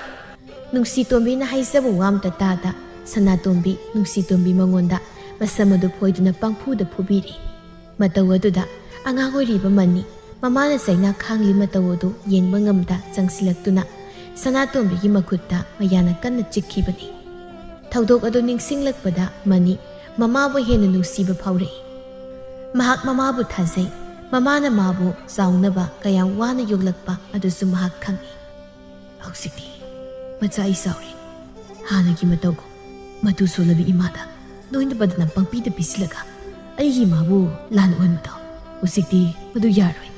ꯅꯨꯡꯁꯤꯇꯣꯝꯕꯤꯅ ꯍꯥꯏꯖꯕ ꯋꯥ ꯑꯝꯇ ꯇꯥꯗ ꯁꯅꯥꯇꯣꯝꯕꯤ ꯅꯨꯡꯁꯤꯇꯣꯝꯕꯤ ꯃꯉꯣꯟꯗ ꯃꯁꯝ ꯑꯗꯨ ꯐꯣꯏꯗꯨꯅ ꯄꯪꯐꯨꯗ ꯐꯨꯕꯤꯔꯤ꯫ ꯃꯇꯧ ꯑꯗꯨꯗ ꯑꯉꯥꯡ ꯑꯣꯏꯔꯤꯕ ꯃꯅꯤ ꯃꯃꯥꯅ ꯆꯩꯅꯥ ꯈꯥꯡꯂꯤ ꯃꯇꯧ ꯑꯗꯨ ꯌꯦꯡꯕ ꯉꯝꯗ ꯆꯪꯁꯤꯜꯂꯛꯇꯨꯅ ꯁꯅꯥꯇꯣꯝꯕꯤꯒꯤ ꯃꯈꯨꯠꯇ ꯃꯌꯥꯅ ꯀꯟꯅ ꯆꯤꯛꯈꯤꯕꯅꯤ꯫ ꯊꯧꯗꯣꯛ ꯑꯗꯨ ꯅꯤꯡꯁꯤꯡꯂꯛꯄꯗ ꯃꯅꯤ ꯃꯃꯥꯕꯨ ꯍꯦꯟꯅ ꯅꯨꯡꯁꯤꯕ ꯐꯥꯎꯔꯛꯏ꯫ ꯃꯍꯥꯛ ꯃꯃꯥꯕꯨ ꯊꯥꯖꯩ꯫ ꯃꯃꯥꯅ ꯃꯥꯕꯨ ꯆꯥꯎꯅꯕ ꯀꯌꯥꯝ ꯋꯥꯅ ꯌꯣꯛꯂꯛꯄ ꯑꯗꯨꯁꯨ ꯃꯍꯥꯛ ꯈꯪꯏ꯫ "ꯍꯧꯖꯤꯛꯇꯤ ꯃꯆꯥ ꯑꯩ ꯆꯥꯎꯔꯦ꯫ ꯍꯥꯟꯅꯒꯤ ꯃꯇꯧꯒꯨꯝ ꯃꯇꯨ ꯁꯣꯜꯂꯕꯤ ꯏꯃꯥꯗ ꯅꯣꯏꯅ ꯕꯗꯅꯥꯝ ꯄꯪꯄꯤꯗ ꯄꯤꯁꯤꯜꯂꯒ ꯑꯩꯒꯤ ꯏꯃꯥꯕꯨ ꯂꯥꯟ ꯑꯣꯛꯍꯟꯕꯗꯣ ꯍꯧꯖꯤꯛꯇꯤ ꯃꯗꯨ ꯌꯥꯔꯣꯏ꯫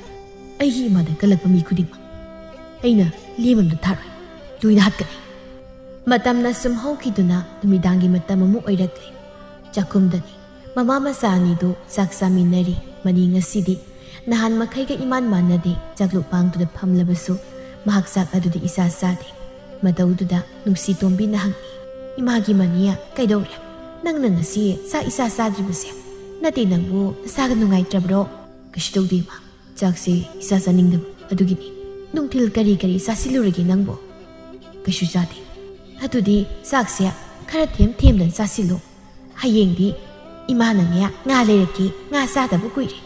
ꯑꯩꯒꯤ ꯏꯃꯥꯗ ꯀꯜꯂꯛꯄ ꯃꯤ ꯈꯨꯗꯤꯡꯃꯛ ꯑꯩꯅ ꯂꯦꯝ ꯑꯃꯗ ꯊꯥꯔꯣꯏ, ꯂꯣꯏꯅ ꯍꯥꯠꯀꯅꯤ꯫" ꯃꯇꯝꯅ ꯁꯨꯝ ꯍꯧꯈꯤꯗꯨꯅ ꯅꯨꯃꯤꯗꯥꯡꯒꯤ ꯃꯇꯝ ꯑꯃꯨꯛ ꯑꯣꯏꯔꯛꯂꯦ꯫ ꯆꯥꯛꯈꯨꯝꯗꯅꯤ ꯃꯃꯥ ꯃꯆꯥ ꯑꯅꯤꯗꯨ ꯆꯥꯛ ꯆꯥꯃꯤꯟꯅꯔꯤ꯫ ꯃꯅꯤ ꯉꯁꯤꯗꯤ ꯅꯍꯥꯟ ꯃꯈꯩꯒ ꯏꯃꯥꯟ ꯃꯥꯟꯅꯗꯦ꯫ ꯆꯥꯛꯂꯨꯛ ꯄꯥꯡꯗꯨꯗ ꯐꯝꯂꯕꯁꯨ ꯃꯍꯥꯛ ꯆꯥꯛ ꯑꯗꯨꯗꯤ ꯏꯆꯥ ꯆꯥꯗꯦ꯫ ꯃꯇꯧꯗꯨꯗ ꯅꯨꯡꯁꯤꯇꯣꯝꯕꯤꯅ ꯍꯪꯉꯤ, "ꯏꯃꯥꯒꯤ ꯃꯅꯤ, ꯀꯩꯗꯧꯔꯦ? ꯅꯪꯅ ꯉꯁꯤ ꯆꯥꯛ ꯏꯆꯥ ꯆꯥꯗ꯭ꯔꯤꯕꯁꯦ? ꯅꯠꯇꯦ, ꯅꯪꯕꯨ ꯅꯁꯥꯒ ꯅꯨꯡꯉꯥꯏꯇ꯭ꯔꯕ꯭ꯔꯣ?" "ꯀꯩꯁꯨ ꯇꯧꯗꯦ, ꯏꯃꯥ꯫ ꯆꯥꯛꯁꯦ ꯏꯆꯥ ꯆꯥꯅꯤꯡꯗꯕ, ꯑꯗꯨꯒꯤꯅꯤ꯫" "ꯅꯨꯡꯊꯤꯜ ꯀꯔꯤ ꯀꯔꯤ ꯆꯥꯁꯤꯜꯂꯨꯔꯒꯦ ꯅꯪꯕꯣ?" "ꯀꯩꯁꯨ ꯆꯥꯗꯦ꯫" "ꯑꯗꯨꯗꯤ ꯆꯥꯛꯁꯦ ꯈꯔ ꯊꯦꯝ ꯊꯦꯝꯗꯅ ꯆꯥꯁꯤꯜꯂꯣ꯫ ꯍꯌꯦꯡꯗꯤ ꯏꯃꯥꯅꯅꯦ ꯉꯥ ꯂꯩꯔꯛꯀꯦ, ꯉꯥ ꯆꯥꯗꯕ ꯀꯨꯏꯔꯦ꯫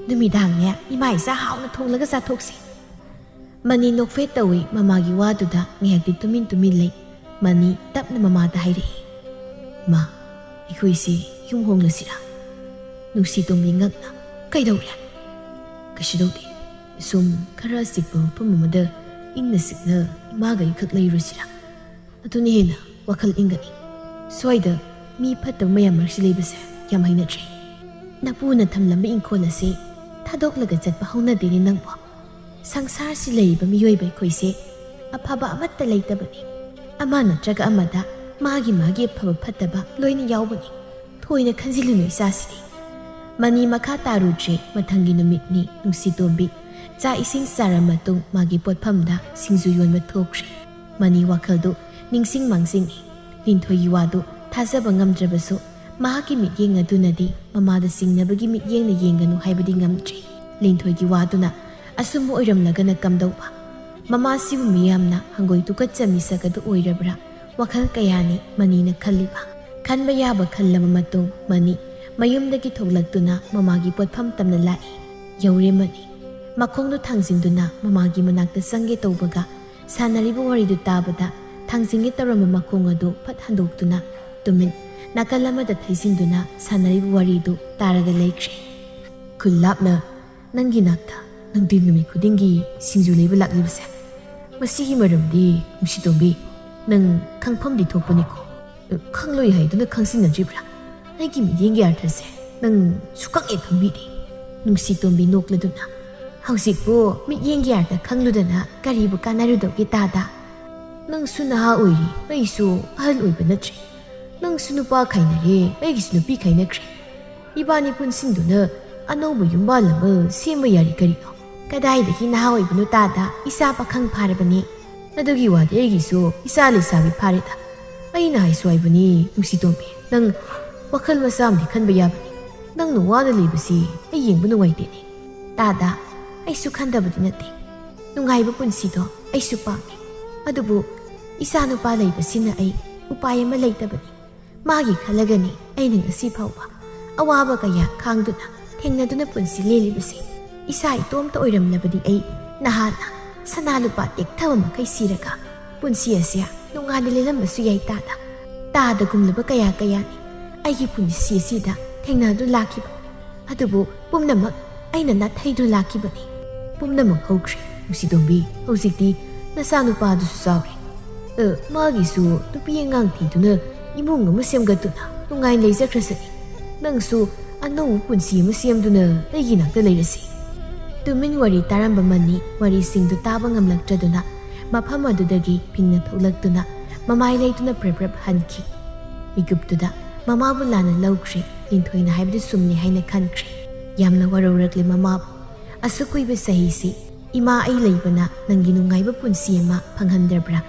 ꯅꯨꯃꯤꯗꯥꯡꯅꯦ ꯏꯃꯥ ꯏꯆꯥ ꯍꯥꯎꯅ ꯊꯣꯡꯂꯒ ꯆꯥꯊꯣꯛꯁꯤ꯫" ꯃꯅꯤ ꯅꯣꯛꯐꯦꯠ ꯇꯧꯏ꯫ ꯃꯃꯥꯒꯤ ꯋꯥꯗꯨꯗ ꯉꯥꯏꯍꯥꯛꯇꯤ ꯇꯨꯃꯤꯟ ꯇꯨꯃꯤꯟ ꯂꯩ꯫ ꯃꯅꯤ ꯇꯞꯅ ꯃꯃꯥꯗ ꯍꯥꯏꯔꯛꯏ, "ꯃꯥ, ꯑꯩꯈꯣꯏꯁꯦ ꯌꯨꯝ ꯍꯣꯡꯂꯁꯤꯔꯥ?" ꯅꯨꯡꯁꯤꯇꯣꯝꯕꯤ ꯉꯛꯅ, "ꯀꯩꯗꯧꯔꯦ?" "ꯀꯩꯁꯨ ꯇꯧꯗꯦ꯫ ꯁꯨꯝ ꯈꯔ ꯆꯤꯛꯄ ꯃꯐꯝ ꯑꯃꯗ ꯏꯪꯅ ꯆꯤꯛꯅ ꯏꯃꯥꯒ ꯑꯩꯈꯛ ꯂꯩꯔꯨꯁꯤꯔꯥ? ꯑꯗꯨꯅ ꯍꯦꯟꯅ ꯋꯥꯈꯜ ꯏꯪꯒꯅꯤ꯫ ꯁ꯭ꯋꯥꯏꯗ ꯃꯤ ꯐꯠꯇꯕ ꯃꯌꯥꯝ ꯃꯔꯛꯁꯤ ꯂꯩꯕꯁꯦ ꯌꯥꯝ ꯍꯩꯅꯗ꯭ꯔꯦ꯫ ꯅꯄꯨꯅ ꯊꯝꯂꯝꯕ ꯏꯪꯈꯣꯜ ꯑꯁꯤ ꯊꯥꯗꯣꯛꯂꯒ ꯆꯠꯄ ꯍꯧꯅꯗꯦꯅꯦ ꯅꯪꯕꯣ꯫ ꯁꯪꯁꯥꯔꯁꯤ ꯂꯩꯔꯤꯕ ꯃꯤꯑꯣꯏꯕ ꯑꯩꯈꯣꯏꯁꯦ ꯑꯐꯕ ꯑꯃꯠꯇ ꯂꯩꯇꯕꯅꯤ꯫ ꯑꯃ ꯅꯠꯇ꯭ꯔꯒ ꯑꯃꯗ ꯃꯥꯒꯤ ꯃꯥꯒꯤ ꯑꯐꯕ ꯐꯠꯇꯕ ꯂꯣꯏꯅ ꯌꯥꯎꯕꯅꯤ꯫ ꯊꯣꯏꯅ ꯈꯟꯖꯤꯜꯂꯨꯅꯨ ꯏꯆꯥꯁꯤꯗꯤ꯫" ꯃꯅꯤ ꯃꯈꯥ ꯇꯥꯔꯨꯗ꯭ꯔꯦ꯫ ꯃꯊꯪꯒꯤ ꯅꯨꯃꯤꯠꯅꯤ ꯅꯨꯡꯁꯤꯇꯣꯝꯕꯤ ꯆꯥꯛ ꯏꯁꯤꯡ ꯆꯥꯔ ꯃꯇꯨꯡ ꯃꯥꯒꯤ ꯄꯣꯠꯐꯝꯗ ꯁꯤꯡꯖꯨ ꯌꯣꯟꯕ ꯊꯣꯛꯈ꯭ꯔꯦ꯫ ꯃꯅꯤ ꯋꯥꯈꯜꯗꯨ ꯅꯤꯡꯁꯤꯡ ꯃꯥꯡꯁꯤꯡꯏ꯫ ꯂꯤꯟꯊꯣꯏꯒꯤ ꯋꯥꯗꯨ ꯊꯥꯖꯕ ꯉꯝꯗ꯭ꯔꯕꯁꯨ ꯃꯍꯥꯛꯀꯤ ꯃꯤꯠꯌꯦꯡ ꯑꯗꯨꯅꯗꯤ ꯃꯃꯥꯗ ꯆꯤꯡꯅꯕꯒꯤ ꯃꯤꯠꯌꯦꯡꯅ ꯌꯦꯡꯒꯅꯨ ꯍꯥꯏꯕꯗꯤ ꯉꯝꯗ꯭ꯔꯦ꯫ ꯂꯤꯟꯊꯣꯏꯒꯤ ꯋꯥꯗꯨꯅ ꯑꯆꯨꯝꯕ ꯑꯣꯏꯔꯝꯂꯒꯅ ꯀꯝꯗꯧꯕ? ꯃꯃꯥꯁꯤꯕꯨ ꯃꯤꯌꯥꯝꯅ ꯍꯪꯒꯣꯏ ꯇꯨꯀꯠꯆ ꯃꯤꯁꯛ ꯑꯗꯨ ꯑꯣꯏꯔꯕ꯭ꯔꯥ? ꯋꯥꯈꯜ ꯀꯌꯥꯅꯤ ꯃꯅꯤꯅ ꯈꯜꯂꯤꯕ꯫ ꯈꯟꯕ ꯌꯥꯕ ꯈꯜꯂꯕ ꯃꯇꯨꯡ ꯃꯅꯤ ꯃꯌꯨꯝꯗꯒꯤ ꯊꯣꯛꯂꯛꯇꯨꯅ ꯃꯃꯥꯒꯤ ꯄꯣꯠꯐꯝ ꯇꯝꯅ ꯂꯥꯛꯏ꯫ ꯌꯧꯔꯦ ꯃꯅꯤ꯫ ꯃꯈꯣꯡꯗꯨ ꯊꯥꯡꯖꯤꯟꯗꯨꯅ ꯃꯃꯥꯒꯤ ꯃꯅꯥꯛꯇ ꯆꯪꯒꯦ ꯇꯧꯕꯒ ꯁꯥꯟꯅꯔꯤꯕ ꯋꯥꯔꯤꯗꯨ ꯇꯥꯕꯗ ꯊꯥꯡꯖꯤꯟꯒꯦ ꯇꯧꯔꯝꯕ ꯃꯈꯣꯡ ꯑꯗꯨ ꯐꯠ ꯍꯟꯗꯣꯛꯇꯨꯅ ꯇꯨꯃꯤꯟ ꯅꯥꯀꯜ ꯑꯃꯗ ꯊꯩꯖꯤꯟꯗꯨꯅ ꯁꯥꯟꯅꯔꯤꯕ ꯋꯥꯔꯤꯗꯨ ꯇꯥꯔꯒ ꯂꯩꯈ꯭ꯔꯦ꯫ "ꯈꯨꯜ ꯂꯥꯞꯅ ꯅꯪꯒꯤ ꯅꯥꯛꯇ ꯅꯨꯡꯊꯤꯜ ꯅꯨꯃꯤꯠ ꯈꯨꯗꯤꯡꯒꯤ ꯁꯤꯡꯖꯨ ꯂꯩꯕ ꯂꯥꯛꯂꯤꯕꯁꯦ, ꯃꯁꯤꯒꯤ ꯃꯔꯝꯗꯤ ꯅꯨꯡꯁꯤꯇꯣꯝꯕꯤ, ꯅꯪ ꯈꯪꯐꯝꯗꯤ ꯊꯣꯛꯄꯅꯤꯀꯣ꯫ ꯈꯪꯂꯣꯏ ꯍꯥꯏꯗꯨꯅ ꯈꯪꯁꯤꯟꯅꯗ꯭ꯔꯤꯕ꯭ꯔꯥ? ꯑꯩꯒꯤ ꯃꯤꯠꯌꯦꯡꯒꯤ ꯑꯔꯊꯁꯦ ꯅꯪ ꯁꯨꯛꯈꯪ ꯍꯦꯛ ꯈꯪꯕꯤꯗꯦ꯫" ꯅꯨꯡꯁꯤꯇꯣꯝꯕꯤ ꯅꯣꯛꯂꯗꯨꯅ, "ꯍꯧꯖꯤꯛꯄꯨ ꯃꯤꯠꯌꯦꯡꯒꯤ ꯑꯔꯊ ꯈꯪꯂꯨꯗꯅ ꯀꯔꯤꯕꯨ ꯀꯥꯟꯅꯔꯨꯗꯧꯒꯦ ꯇꯥꯗ? ꯅꯪꯁꯨ ꯅꯍꯥ ꯑꯣꯏꯔꯤ, ꯑꯩꯁꯨ ꯑꯍꯜ ꯑꯣꯏꯕ ꯅꯠꯇ꯭ꯔꯤ꯫ ꯅꯪꯁꯨ ꯅꯨꯄꯥ ꯈꯥꯏꯅꯔꯦ, ꯑꯩꯒꯤꯁꯨ ꯅꯨꯄꯤ ꯈꯥꯏꯅꯈ꯭ꯔꯦ꯫ ꯏꯕꯥꯅꯤ ꯄꯨꯟꯁꯤꯟꯗꯨꯅ ꯑꯅꯧꯕ ꯌꯨꯝꯕꯥꯜ ꯑꯃ ꯁꯦꯝꯕ ꯌꯥꯔꯤ ꯀꯔꯤꯅꯣ? ꯀꯗꯥꯏꯗꯒꯤ ꯅꯍꯥ ꯑꯣꯏꯕꯅꯣ ꯇꯥꯗ, ꯏꯆꯥ ꯄꯥꯈꯪ ꯐꯥꯔꯕꯅꯤ꯫ ꯑꯗꯨꯒꯤ ꯋꯥꯗꯤ ꯑꯩꯒꯤꯁꯨ ꯏꯆꯥ ꯂꯩꯁꯥꯕꯤ ꯐꯥꯔꯦꯗ꯫ ꯑꯩꯅ ꯍꯥꯏꯁꯨ ꯍꯥꯏꯕꯅꯤ, ꯅꯨꯡꯁꯤꯇꯣꯝꯕꯤ, ꯅꯪ ꯋꯥꯈꯜ ꯃꯆꯥ ꯑꯃꯗꯤ ꯈꯟꯕ ꯌꯥꯕꯅꯤ꯫ ꯅꯪꯅ ꯋꯥꯅ ꯂꯩꯕꯁꯤ ꯑꯩ ꯌꯦꯡꯕ ꯅꯨꯡꯉꯥꯏꯇꯦꯅꯦ꯫ ꯇꯥꯗ, ꯑꯩꯁꯨ ꯈꯟꯗꯕꯗꯤ ꯅꯠꯇꯦ꯫ ꯅꯨꯡꯉꯥꯏꯕ ꯄꯨꯟꯁꯤꯗꯣ ꯑꯩꯁꯨ ꯄꯥꯝꯃꯤ꯫ ꯑꯗꯨꯕꯨ ꯏꯆꯥ ꯅꯨꯄꯥ ꯂꯩꯕꯁꯤꯅ ꯑꯩ ꯎꯄꯥꯏ ꯑꯃ ꯂꯩꯇꯕꯅꯤ꯫ ꯃꯥꯒꯤ ꯈꯜꯂꯒꯅꯤ ꯑꯩꯅ ꯉꯁꯤ ꯐꯥꯎꯕ ꯑꯋꯥꯕ ꯀꯌꯥ ꯈꯥꯡꯗꯨꯅ, ꯊꯦꯡꯅꯗꯨꯅ ꯄꯨꯟꯁꯤ ꯂꯦꯜꯂꯤꯕꯁꯤ꯫ ꯏꯁꯥ ꯏꯇꯣꯝꯇ ꯑꯣꯏꯔꯝꯂꯕꯗꯤ ꯑꯩ ꯅꯍꯥꯟꯅ ꯁꯅꯥ ꯂꯨꯄꯥ ꯇꯦꯛꯊꯕ ꯃꯈꯩ ꯁꯤꯔꯒ ꯄꯨꯟꯁꯤ ꯑꯁꯦ ꯃꯥꯗꯤ ꯂꯦꯜꯂꯝꯕꯁꯨ ꯌꯥꯏ ꯇꯥꯗ꯫ ꯇꯥꯗꯒꯨꯝꯂꯕ ꯀꯌꯥ ꯀꯌꯥꯅꯤ ꯑꯩꯒꯤ ꯄꯨꯟꯁꯤ ꯑꯁꯤꯗ ꯊꯦꯡꯅꯗꯨꯅ ꯂꯥꯛꯈꯤꯕ꯫ ꯑꯗꯨꯕꯨ ꯄꯨꯝꯅꯃꯛ ꯑꯩꯅ ꯅꯥꯊꯩꯗꯨꯅ ꯂꯥꯛꯈꯤꯕꯅꯤ꯫ ꯄꯨꯝꯅꯃꯛ ꯍꯧꯈ꯭ꯔꯦ꯫ ꯅꯨꯡꯁꯤꯇꯣꯝꯕꯤ, ꯍꯧꯖꯤꯛꯇꯤ ꯅꯆꯥꯅꯨꯄꯥꯗꯨꯁꯨ ꯆꯥꯎꯔꯦ꯫ ꯑ, ꯃꯥꯒꯤꯁꯨ ꯅꯨꯄꯤ ꯑꯉꯥꯡ ꯊꯤꯗꯨꯅ ꯏꯃꯨꯡ ꯑꯃ ꯁꯦꯝꯒꯠꯇꯨꯅ ꯅꯨꯡꯉꯥꯏꯅ ꯂꯩꯖꯈ꯭ꯔꯁꯅꯤ꯫ ꯅꯪꯁꯨ ꯑꯅꯧꯕ ꯄꯨꯟꯁꯤ ꯑꯃ ꯁꯦꯝꯗꯨꯅ ꯑꯩꯒꯤ ꯅꯥꯛꯇ ꯂꯩꯔꯁꯤ꯫ ꯇꯨꯃꯤꯟ ꯋꯥꯔꯤ ꯇꯥꯔꯝꯕ ꯃꯅꯤ ꯋꯥꯔꯤꯁꯤꯡꯗꯨ ꯇꯥꯕ ꯉꯝꯂꯛꯇ꯭ꯔꯗꯨꯅ ꯃꯐꯝ ꯑꯗꯨꯗꯒꯤ ꯐꯤꯡꯅ ꯊꯣꯛꯂꯛꯇꯨꯅ ꯃꯃꯥꯏ ꯂꯩꯗꯨꯅ ꯄ꯭ꯔꯞ ꯄ꯭ꯔꯞ ꯍꯟꯈꯤ꯫ ꯃꯤꯀꯨꯞꯇꯨꯗ ꯃꯃꯥꯕꯨ ꯂꯥꯟꯅ ꯂꯧꯈ꯭ꯔꯦ꯫ ꯂꯤꯟꯊꯣꯏꯅ ꯍꯥꯏꯕꯗꯨ ꯆꯨꯝꯂꯦ ꯍꯥꯏꯅ ꯈꯟꯈ꯭ꯔꯦ꯫ ꯌꯥꯝꯅ ꯋꯥꯔꯧꯔꯛꯂꯦ ꯃꯃꯥꯕꯨ꯫ ꯑꯁꯨꯛ ꯀꯨꯏꯕ ꯆꯍꯤꯁꯤ ꯏꯃꯥ ꯑꯩ ꯂꯩꯕꯅ ꯅꯪꯒꯤ ꯅꯨꯡꯉꯥꯏꯕ ꯄꯨꯟꯁꯤ ꯑꯃ ꯐꯪꯍꯟꯗ꯭ꯔꯕ꯭ꯔꯥ?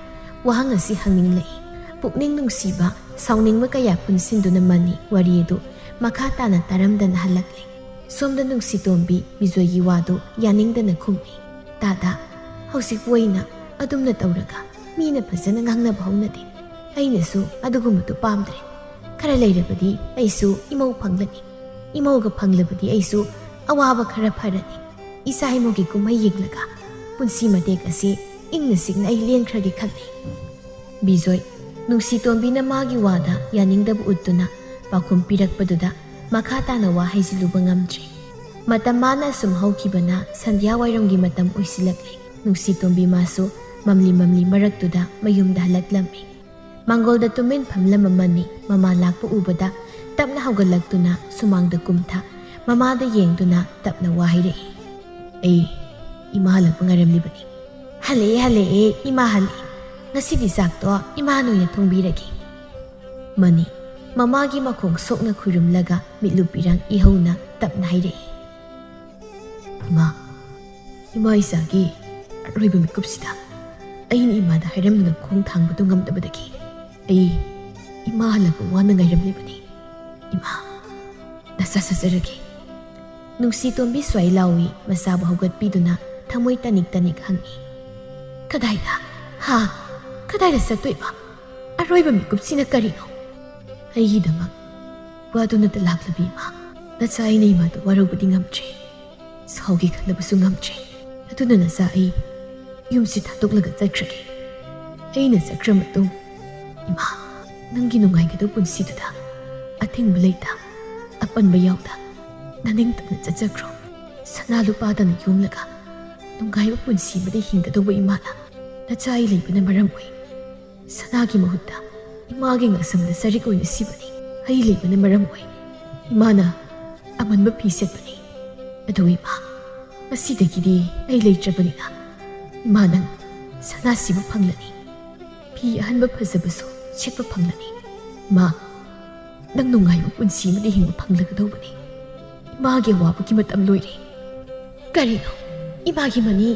ꯋꯥꯍꯪ ꯑꯁꯤ ꯍꯪꯅꯤꯡꯂꯛꯏ꯫ ꯄꯨꯛꯅꯤꯡ ꯅꯨꯡꯁꯤꯕ, ꯁꯥꯎꯅꯤꯡꯕ ꯀꯌꯥ ꯄꯨꯟꯁꯤꯟꯗꯨꯅ ꯃꯅꯤ ꯋꯥꯔꯤ ꯑꯗꯨ ꯃꯈꯥ ꯇꯥꯅ ꯇꯥꯔꯝꯗꯅ ꯍꯜꯂꯛꯂꯦ꯫ ꯁꯣꯝꯗ ꯅꯨꯡꯁꯤꯇꯣꯝꯕꯤ ꯕꯤꯖꯣꯏꯒꯤ ꯋꯥꯗꯨ ꯌꯥꯅꯤꯡꯗꯅ ꯈꯨꯝꯃꯤ꯫ ꯇꯥꯗ, ꯍꯧꯖꯤꯛꯄꯨ ꯑꯩꯅ ꯑꯗꯨꯝꯅ ꯇꯧꯔꯒ ꯃꯤꯅ ꯐꯖꯅ ꯉꯥꯡꯅꯕ ꯍꯧꯅꯗꯦ꯫ ꯑꯩꯅꯁꯨ ꯑꯗꯨꯒꯨꯝꯕꯗꯨ ꯄꯥꯝꯗ꯭ꯔꯦ꯫ ꯈꯔ ꯂꯩꯔꯕꯗꯤ ꯑꯩꯁꯨ ꯏꯃꯧ ꯐꯪꯂꯅꯤ꯫ ꯏꯃꯧꯒ ꯐꯪꯂꯕꯗꯤ ꯑꯩꯁꯨ ꯑꯋꯥꯕ ꯈꯔ ꯐꯔꯅꯤ꯫ ꯏꯆꯥ ꯏꯃꯧꯒꯤ ꯀꯨꯝꯍꯩ ꯌꯦꯡꯂꯒ ꯄꯨꯟꯁꯤ ꯃꯇꯦꯛ ꯑꯁꯤ ꯏꯪꯅ ꯆꯤꯛꯅ ꯑꯩ ꯂꯦꯟꯈ꯭ꯔꯒꯦ ꯈꯜꯂꯤ꯫ ꯕꯤꯖꯣꯏ, ꯅꯨꯡꯁꯤꯇꯣꯝꯕꯤꯅ ꯃꯥꯒꯤ ꯋꯥꯗ ꯌꯥꯅꯤꯡꯗꯕ ꯎꯠꯇꯨꯅ ꯄꯥꯎꯈꯨꯝ ꯄꯤꯔꯛꯄꯗꯨꯗ ꯃꯈꯥ ꯇꯥꯅ ꯋꯥ ꯍꯩꯖꯤꯜꯂꯨꯕ ꯉꯝꯗ꯭ꯔꯦ꯫ ꯃꯇꯝ ꯃꯥꯅ ꯑꯁꯨꯝ ꯍꯧꯈꯤꯕꯅ ꯁꯟꯙ꯭ꯌꯥ ꯋꯥꯏꯔꯝꯒꯤ ꯃꯇꯝ ꯑꯣꯏꯁꯤꯜꯂꯛꯂꯦ꯫ ꯅꯨꯡꯁꯤꯇꯣꯝꯕꯤ ꯃꯥꯁꯨ ꯃꯝꯂꯤ ꯃꯝꯂꯤ ꯃꯔꯛꯇꯨꯗ ꯃꯌꯨꯝꯗ ꯍꯜꯂꯛꯂꯝꯃꯤ꯫ ꯃꯥꯡꯒꯣꯜꯗ ꯇꯨꯃꯤꯟ ꯐꯝꯂꯝꯕ ꯃꯅꯤ ꯃꯃꯥ ꯂꯥꯛꯄ ꯎꯕꯗ ꯇꯞꯅ ꯍꯧꯒꯠꯂꯛꯇꯨꯅ ꯁꯨꯃꯥꯡꯗ ꯀꯨꯝꯊ ꯃꯃꯥꯗ ꯌꯦꯡꯗꯨꯅ ꯇꯞꯅ ꯋꯥ ꯍꯥꯏꯔꯛꯏ꯫ "ꯑꯩ ꯏꯃꯥ ꯍꯜꯂꯛꯄ ꯉꯥꯏꯔꯝꯂꯤꯕꯅꯤ꯫" "ꯍꯜꯂꯛꯑꯦ, ꯍꯜꯂꯛꯑꯦ, ꯏꯃꯥ ꯍꯜꯂꯛꯑꯦ꯫ ꯉꯁꯤꯗꯤ ꯆꯥꯛꯇꯣ ꯏꯃꯥꯅ ꯑꯣꯏꯅ ꯊꯣꯡꯕꯤꯔꯒꯦ꯫" ꯃꯅꯤ ꯃꯃꯥꯒꯤ ꯃꯈꯣꯡ ꯁꯣꯛꯅ ꯈꯨꯔꯨꯝꯂꯒ ꯃꯤꯠꯂꯨ ꯄꯤꯔꯥꯡ ꯏꯍꯧꯅ ꯇꯞꯅ ꯍꯥꯏꯔꯛꯏ꯫ "ꯏꯃꯥ, ꯏꯃꯥ ꯏꯆꯥꯒꯤ ꯑꯔꯣꯏꯕ ꯃꯤꯀꯨꯞꯁꯤꯗ ꯑꯩꯅ ꯏꯃꯥꯗ ꯍꯥꯏꯔꯝꯗꯨꯅ ꯈꯣꯡ ꯊꯥꯡꯕꯗꯨ ꯉꯝꯗꯕꯗꯒꯤ ꯑꯩ ꯏꯃꯥ ꯍꯜꯂꯛꯄ ꯋꯥꯅ ꯉꯥꯏꯔꯝꯂꯤꯕꯅꯤ꯫ ꯏꯃꯥ, ꯅꯆꯥ ꯆꯠꯆꯔꯒꯦ꯫" ꯅꯨꯡꯁꯤꯇꯣꯝꯕꯤ ꯁ꯭ꯋꯥꯏ ꯂꯥꯎꯏ ꯃꯆꯥꯕꯨ ꯍꯧꯒꯠꯄꯤꯗꯨꯅ ꯊꯃꯣꯏ ꯇꯅꯤꯛ ꯇꯅꯤꯛ ꯍꯪꯏ꯫ "ꯀꯗꯥꯏꯗ? ꯍꯥ? ꯀꯗꯥꯏꯗ ꯆꯠꯇꯣꯏꯕ? ꯑꯔꯣꯏꯕ ꯃꯤꯀꯨꯞꯁꯤꯅ ꯀꯔꯤꯅꯣ? ꯑꯩꯒꯤꯗꯃꯛ ꯋꯥꯗꯨꯅꯇ ꯂꯥꯛꯂꯕꯤ ꯏꯃꯥ, ꯅꯆꯥ ꯑꯩꯅ ꯏꯃꯥꯗ ꯋꯥꯔꯧꯕꯗꯤ ꯉꯝꯗ꯭ꯔꯦ꯫ ꯁꯥꯎꯒꯦ ꯈꯜꯂꯕꯁꯨ ꯉꯝꯗ꯭ꯔꯦ꯫ ꯑꯗꯨꯅ ꯅꯆꯥ ꯑꯩ ꯌꯨꯝꯁꯤ ꯊꯥꯗꯣꯛꯂꯒ ꯆꯠꯈ꯭ꯔꯒꯦ꯫ ꯑꯩꯅ ꯆꯠꯈ꯭ꯔ ꯃꯇꯨꯡ ꯏꯃꯥ, ꯅꯪꯒꯤ ꯅꯨꯡꯉꯥꯏꯒꯗꯧꯕ ꯄꯨꯟꯁꯤꯗꯨꯗ ꯑꯊꯤꯡꯕ ꯂꯩꯇ, ꯑꯄꯟꯕ ꯌꯥꯎꯗ ꯅꯅꯤꯡꯇꯝꯅ ꯆꯠꯆꯈ꯭ꯔꯣ꯫ ꯁꯅꯥ ꯂꯨꯄꯥꯗꯅ ꯌꯣꯝꯂꯒ ꯅꯨꯡꯉꯥꯏꯕ ꯄꯨꯟꯁꯤ ꯑꯃꯗ ꯍꯤꯡꯒꯗꯧꯕ ꯏꯃꯥꯅ ꯅꯆꯥ ꯑꯩ ꯂꯩꯕꯅ ꯃꯔꯝ ꯑꯣꯏ ꯁꯅꯥꯒꯤ ꯃꯍꯨꯠꯇ ꯏꯃꯥꯒꯤ ꯉꯛꯁꯝꯗ ꯆꯔꯤꯛ ꯑꯣꯏꯅ ꯁꯤꯕꯅꯤ꯫ ꯑꯩ ꯂꯩꯕꯅ ꯃꯔꯝ ꯑꯣꯏ ꯏꯃꯥꯅ ꯑꯃꯟꯕ ꯐꯤ ꯁꯦꯠꯄꯅꯤ꯫ ꯑꯗꯨ ꯏꯃꯥ, ꯉꯁꯤꯗꯒꯤꯗꯤ ꯑꯩ ꯂꯩꯇ꯭ꯔꯕꯅꯤꯅ ꯏꯃꯥ, ꯅꯪ ꯁꯅꯥ ꯁꯤꯕ ꯐꯪꯂꯅꯤ꯫ ꯐꯤ ꯑꯍꯟꯕ ꯐꯖꯕꯁꯨ ꯁꯦꯠꯄ ꯐꯪꯂꯅꯤ꯫ ꯏꯃꯥ, ꯅꯪ ꯅꯨꯡꯉꯥꯏꯕ ꯄꯨꯟꯁꯤ ꯑꯃꯗ ꯍꯤꯡꯕ ꯐꯪꯂꯒꯗꯧꯕꯅꯤ꯫ ꯏꯃꯥꯒꯤ ꯑꯋꯥꯕꯒꯤ ꯃꯇꯝ ꯂꯣꯏꯔꯦ꯫ ꯀꯔꯤꯅꯣ? ꯏꯃꯥꯒꯤ ꯃꯅꯤ,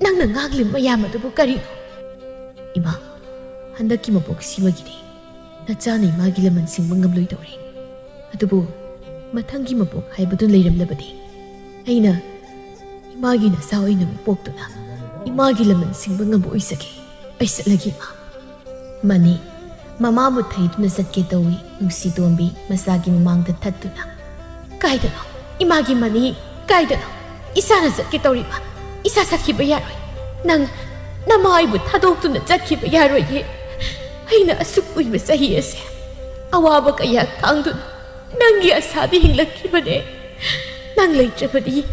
ꯅꯪꯅ ꯉꯥꯡꯂꯤꯕ ꯃꯌꯥꯝ ꯑꯗꯨꯕꯨ ꯀꯔꯤꯅꯣ? ꯏꯃꯥ, ꯍꯟꯗꯛꯀꯤ ꯃꯄꯣꯛꯁꯤꯃꯒꯤꯗꯤ ꯅꯆꯥꯅ ꯏꯃꯥꯒꯤ ꯂꯃꯟ ꯁꯤꯡꯕ ꯉꯝꯂꯣꯏꯗꯧꯔꯦ꯫ ꯑꯗꯨꯕꯨ ꯃꯊꯪꯒꯤ ꯃꯄꯣꯛ ꯍꯥꯏꯕꯗꯨ ꯂꯩꯔꯝꯂꯕꯗꯤ ꯑꯩꯅ ꯏꯃꯥꯒꯤ ꯅꯆꯥ ꯑꯣꯏꯅ ꯑꯃꯨꯛ ꯄꯣꯛꯇꯨꯅ ꯏꯃꯥꯒꯤ ꯂꯃꯟ ꯁꯤꯡꯕ ꯉꯝꯕ ꯑꯣꯏꯖꯒꯦ꯫ ꯑꯩ ꯆꯠꯂꯒꯦ, ꯏꯃꯥ꯫ ꯃꯅꯤ, ꯃꯃꯥꯕꯨ ꯊꯩꯗꯨꯅ ꯆꯠꯀꯦ ꯇꯧꯏ, ꯅꯨꯡꯁꯤ ꯇꯣꯝꯕꯤ ꯃꯆꯥꯒꯤ ꯃꯃꯥꯡꯗ ꯊꯠꯇꯨꯅ꯫ ꯀꯥꯏꯗꯅꯣ? ꯏꯃꯥꯒꯤ ꯃꯅꯤ, ꯀꯥꯏꯗꯅꯣ? ꯏꯆꯥꯅ ꯆꯠꯀꯦ ꯇꯧꯔꯤꯕ? ꯏꯆꯥ ꯆꯠꯈꯤꯕ ꯌꯥꯔꯣꯏ꯫ ꯅꯪ, ꯅꯃꯥ ꯑꯩꯕꯨ ꯊꯥꯗꯣꯛꯇꯨꯅ ꯆꯠꯈꯤꯕ ꯌꯥꯔꯣꯏꯌꯦ꯫ ꯑꯩꯅ ꯑꯁꯨꯛ ꯀꯨꯏꯕ ꯆꯍꯤ ꯑꯁꯦ ꯑꯋꯥꯕ ꯀꯌꯥ ꯈꯥꯡꯗꯨꯅ ꯅꯪꯒꯤ ꯑꯁꯥꯗ ꯍꯤꯡꯂꯛꯈꯤꯕꯅꯦ꯫ ꯅꯪ ꯂꯩꯇ꯭ꯔꯕꯗꯤ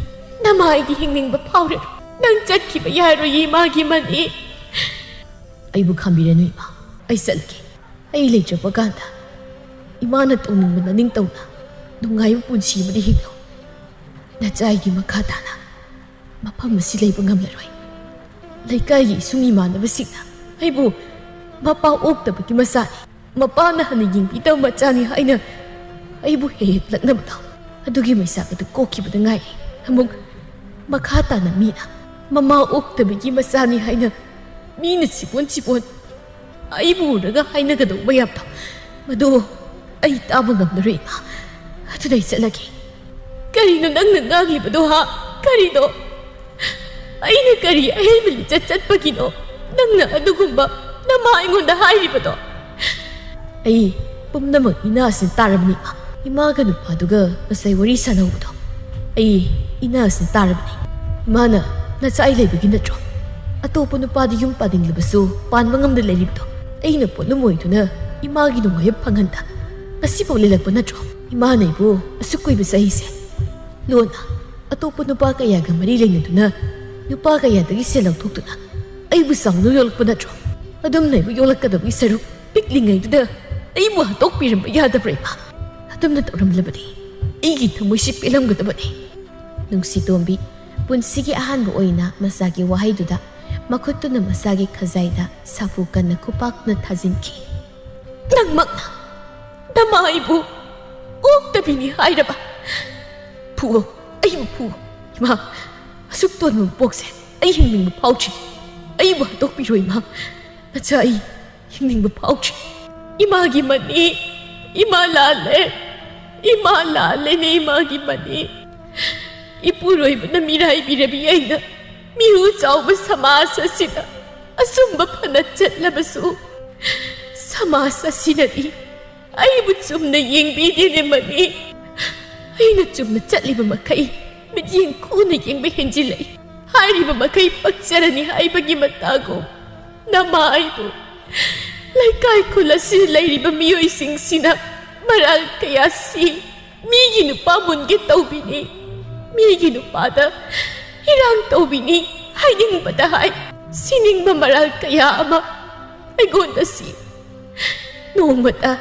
ꯅꯃꯥ ꯑꯩꯗꯤ ꯍꯤꯡꯅꯤꯡꯕ ꯐꯥꯎꯔꯔꯣꯏ꯫ ꯅꯪ ꯆꯠꯈꯤꯕ ꯌꯥꯔꯣꯏꯌꯦ, ꯏꯃꯥꯒꯤ ꯃꯅꯤ꯫ ꯑꯩꯕꯨ ꯈꯥꯝꯕꯤꯔꯅꯨ, ꯏꯃꯥ꯫ ꯑꯩ ꯆꯠꯂꯒꯦ꯫ ꯑꯩ ꯂꯩꯇ꯭ꯔꯕ ꯀꯥꯟꯗ ꯏꯃꯥꯅ ꯇꯧꯅꯤꯡꯕ ꯅꯅꯤꯡ ꯇꯧꯅ ꯅꯨꯡꯉꯥꯏꯕ ꯄꯨꯟꯁꯤ ꯑꯃꯗ ꯍꯤꯡꯂꯣ꯫ ꯅꯆꯥ ꯑꯩꯒꯤ ꯃꯈꯥ ꯇꯥꯅ ꯃꯐꯝ ꯑꯁꯤ ꯂꯩꯕ ꯉꯝꯂꯔꯣꯏ꯫ ꯂꯩꯀꯥꯏꯒꯤ ꯏꯁꯨꯡ ꯏꯃꯥꯟꯅꯕꯁꯤꯡꯅ ꯑꯩꯕꯨ ꯃꯄꯥ ꯑꯣꯛꯇꯕꯒꯤ ꯃꯆꯥꯅꯤ, ꯃꯄꯥꯅ ꯍꯟꯅ ꯌꯦꯡꯕꯤꯗꯕ ꯃꯆꯥꯅꯤ ꯍꯥꯏꯅ ꯑꯩꯕꯨ ꯍꯦꯛ ꯍꯦꯛ ꯂꯛꯅꯕꯗꯣ, ꯑꯗꯨꯒꯤ ꯃꯩꯁꯥꯛ ꯑꯗꯨ ꯀꯣꯛꯈꯤꯕꯗ ꯉꯥꯏꯔꯤ꯫ ꯑꯃꯨꯛ ꯃꯈꯥ ꯇꯥꯅ ꯃꯤꯅ ꯃꯃꯥ ꯑꯣꯛꯇꯕꯒꯤ ꯃꯆꯥꯅꯤ ꯍꯥꯏꯅ ꯃꯤꯅ ꯆꯤꯕꯣꯟ ꯆꯤꯕꯣꯟ ꯑꯩꯕꯨ ꯎꯔꯒ ꯍꯥꯏꯅꯒꯗꯧꯕ ꯃꯌꯥꯝꯗꯣ, ꯃꯗꯨ ꯑꯩ ꯇꯥꯕ ꯉꯝꯂꯔꯣꯏ, ꯏꯃꯥ꯫ ꯑꯗꯨꯅ ꯑꯩ ꯆꯠꯂꯒꯦ꯫ ꯀꯔꯤꯅꯣ ꯅꯪꯅ ꯉꯥꯡꯂꯤꯕꯗꯣ, ꯍꯥ? ꯀꯔꯤꯅꯣ? ꯑꯩꯅ ꯀꯔꯤ ꯑꯍꯦꯟꯕ ꯂꯤꯆꯠ ꯆꯠꯄꯒꯤꯅꯣ ꯅꯪꯅ ꯑꯗꯨꯒꯨꯝꯕ ꯅꯃꯥ ꯑꯩꯉꯣꯟꯗ ꯍꯥꯏꯔꯤꯕꯗꯣ? ꯑꯩ ꯄꯨꯝꯅꯃꯛ ꯏꯅꯥꯁꯤꯅ ꯇꯥꯔꯕꯅꯤ, ꯏꯃꯥ꯫ ꯏꯃꯥꯒ ꯅꯨꯄꯥꯗꯨꯒ ꯉꯁꯥꯏ ꯋꯥꯔꯤ ꯁꯥꯟꯅꯍꯧꯕꯗꯣ ꯑꯩ ꯏꯅꯥꯁꯤꯅ ꯇꯥꯔꯕꯅꯤ꯫ ꯏꯃꯥꯅ ꯅꯆꯥ ꯑꯩ ꯂꯩꯕꯒꯤ ꯅꯠꯇ꯭ꯔꯣ ꯑꯇꯣꯞꯄ ꯅꯨꯄꯥꯗ ꯌꯨꯝ ꯄꯥꯅꯤꯡꯂꯕꯁꯨ ꯄꯥꯟꯕ ꯉꯝꯗ ꯂꯩꯔꯤꯕꯗꯣ? ꯑꯩꯅ ꯄꯣꯠꯂꯨꯝ ꯑꯣꯏꯗꯨꯅ ꯏꯃꯥꯒꯤ ꯅꯨꯡꯉꯥꯏꯕ ꯐꯪꯍꯟꯗ ꯉꯁꯤꯐꯥꯎ ꯂꯦꯜꯂꯛꯄ ꯅꯠꯇ꯭ꯔꯣ? ꯏꯃꯥꯅ ꯑꯩꯕꯨ ꯑꯁꯨꯛ ꯀꯨꯏꯕ ꯆꯍꯤꯁꯦ ꯂꯣꯟꯅ ꯑꯇꯣꯞꯄ ꯅꯨꯄꯥ ꯀꯌꯥꯒ ꯃꯔꯤ ꯂꯩꯅꯗꯨꯅ, ꯅꯨꯄꯥ ꯀꯌꯥꯗꯒꯤ ꯁꯦꯜ ꯂꯧꯊꯣꯛꯇꯨꯅ ꯑꯩꯕꯨ ꯆꯥꯎꯅ ꯌꯣꯛꯂꯛꯄ ꯅꯠꯇ꯭ꯔꯣ? ꯑꯗꯨꯝꯅ ꯑꯩꯕꯨ ꯌꯣꯛꯂꯛꯀꯗꯕꯒꯤ ꯁꯔꯨꯛ ꯄꯤꯛꯂꯤꯉꯩꯗꯨꯗ ꯑꯩꯕꯨ ꯍꯥꯠꯇꯣꯛꯄꯤꯔꯝꯕ ꯌꯥꯗꯕ꯭ꯔꯥ, ꯏꯃꯥ? ꯑꯗꯨꯝꯅ ꯇꯧꯔꯝꯂꯕꯗꯤ ꯑꯩꯒꯤ ꯊꯃꯣꯏꯁꯤ ꯄꯦꯜꯂꯝꯒꯗꯕꯅꯤ꯫ ꯅꯨꯡꯁꯤꯇꯣꯝꯕꯤ ꯄꯨꯟꯁꯤꯒꯤ ꯑꯍꯥꯟꯕ ꯑꯣꯏꯅ ꯃꯆꯥꯒꯤ ꯋꯥꯍꯩꯗꯨꯗ ꯃꯈꯨꯠꯇꯨꯅ ꯃꯆꯥꯒꯤ ꯈꯖꯥꯏꯗ ꯁꯥꯐꯨ ꯀꯟꯅ ꯈꯨꯄꯥꯛꯅ ꯊꯥꯖꯤꯟꯈꯤ꯫ "ꯅꯪꯃꯛꯅ ꯅꯃꯥ ꯑꯩꯕꯨ ꯑꯣꯛꯇꯕꯤꯅꯤ ꯍꯥꯏꯔꯕ? ꯐꯨꯋꯣ, ꯑꯩꯕꯨ ꯐꯨꯋꯣ꯫ ꯏꯃꯥ, ꯑꯁꯨꯛ ꯇꯣꯟꯕ ꯃꯄꯣꯛꯁꯦ ꯑꯩ ꯍꯤꯡꯅꯤꯡꯕ ꯐꯥꯎꯗ꯭ꯔꯤ꯫ ꯑꯩꯕꯨ ꯍꯥꯠꯇꯣꯛꯄꯤꯔꯣ ꯏꯃꯥ꯫ ꯅꯆꯥ, ꯑꯩ ꯍꯤꯡꯅꯤꯡꯕ ꯐꯥꯎꯗ꯭ꯔꯤ꯫ ꯏꯃꯥꯒꯤ ꯃꯅꯤ, ꯏꯃꯥ ꯂꯥꯜꯂꯦ, ꯏꯃꯥ ꯂꯥꯜꯂꯦꯅꯦ, ꯏꯃꯥꯒꯤ ꯃꯅꯤ꯫ ꯏꯄꯨꯔꯣꯏꯕꯅ ꯃꯤꯔꯥꯏꯕꯤꯔꯕꯤ ꯑꯩꯅ ꯃꯤꯍꯨ ꯆꯥꯎꯕ ꯁꯃꯥꯖ ꯑꯁꯤꯗ ꯑꯆꯨꯝꯕ ꯐꯅ ꯆꯠꯂꯕꯁꯨ, ꯁꯃꯥꯖ ꯑꯁꯤꯅꯗꯤ ꯑꯩꯕꯨ ꯆꯨꯝꯅ ꯌꯦꯡꯕꯤꯗꯦꯅꯦ ꯃꯅꯤ꯫ ꯑꯩꯅ ꯆꯨꯝꯅ ꯆꯠꯂꯤꯕ ꯃꯈꯩ ꯃꯤꯠꯌꯦꯡ ꯈꯨꯅ ꯌꯦꯡꯕ ꯍꯦꯟꯖꯤꯜꯂꯛꯏ꯫ ꯍꯥꯏꯔꯤꯕ ꯃꯈꯩ ꯄꯛꯆꯔꯅꯤ ꯍꯥꯏꯕꯒꯤ ꯃꯇꯥꯒꯨꯝ ꯅꯃꯥ ꯑꯩꯕꯨ ꯂꯩꯀꯥꯏ ꯈꯨꯜ ꯑꯁꯤꯗ ꯂꯩꯔꯤꯕ ꯃꯤꯑꯣꯏꯁꯤꯡꯁꯤꯅ ꯃꯔꯥꯜ ꯀꯌꯥ ꯁꯤ꯫ ꯃꯤꯒꯤ ꯅꯨꯄꯥ ꯃꯨꯟꯒꯦ ꯇꯧꯕꯤꯅꯤ, ꯃꯤꯒꯤ ꯅꯨꯄꯥꯗ ꯏꯔꯥꯡ ꯇꯧꯕꯤꯅꯤ ꯍꯥꯏꯅꯤꯡꯕꯗ ꯍꯥꯏ꯫ ꯁꯤꯅꯤꯡꯕ ꯃꯔꯥꯜ ꯀꯌꯥ ꯑꯃ ꯑꯩꯉꯣꯟꯗ ꯁꯤ꯫ ꯅꯣꯡꯃꯇ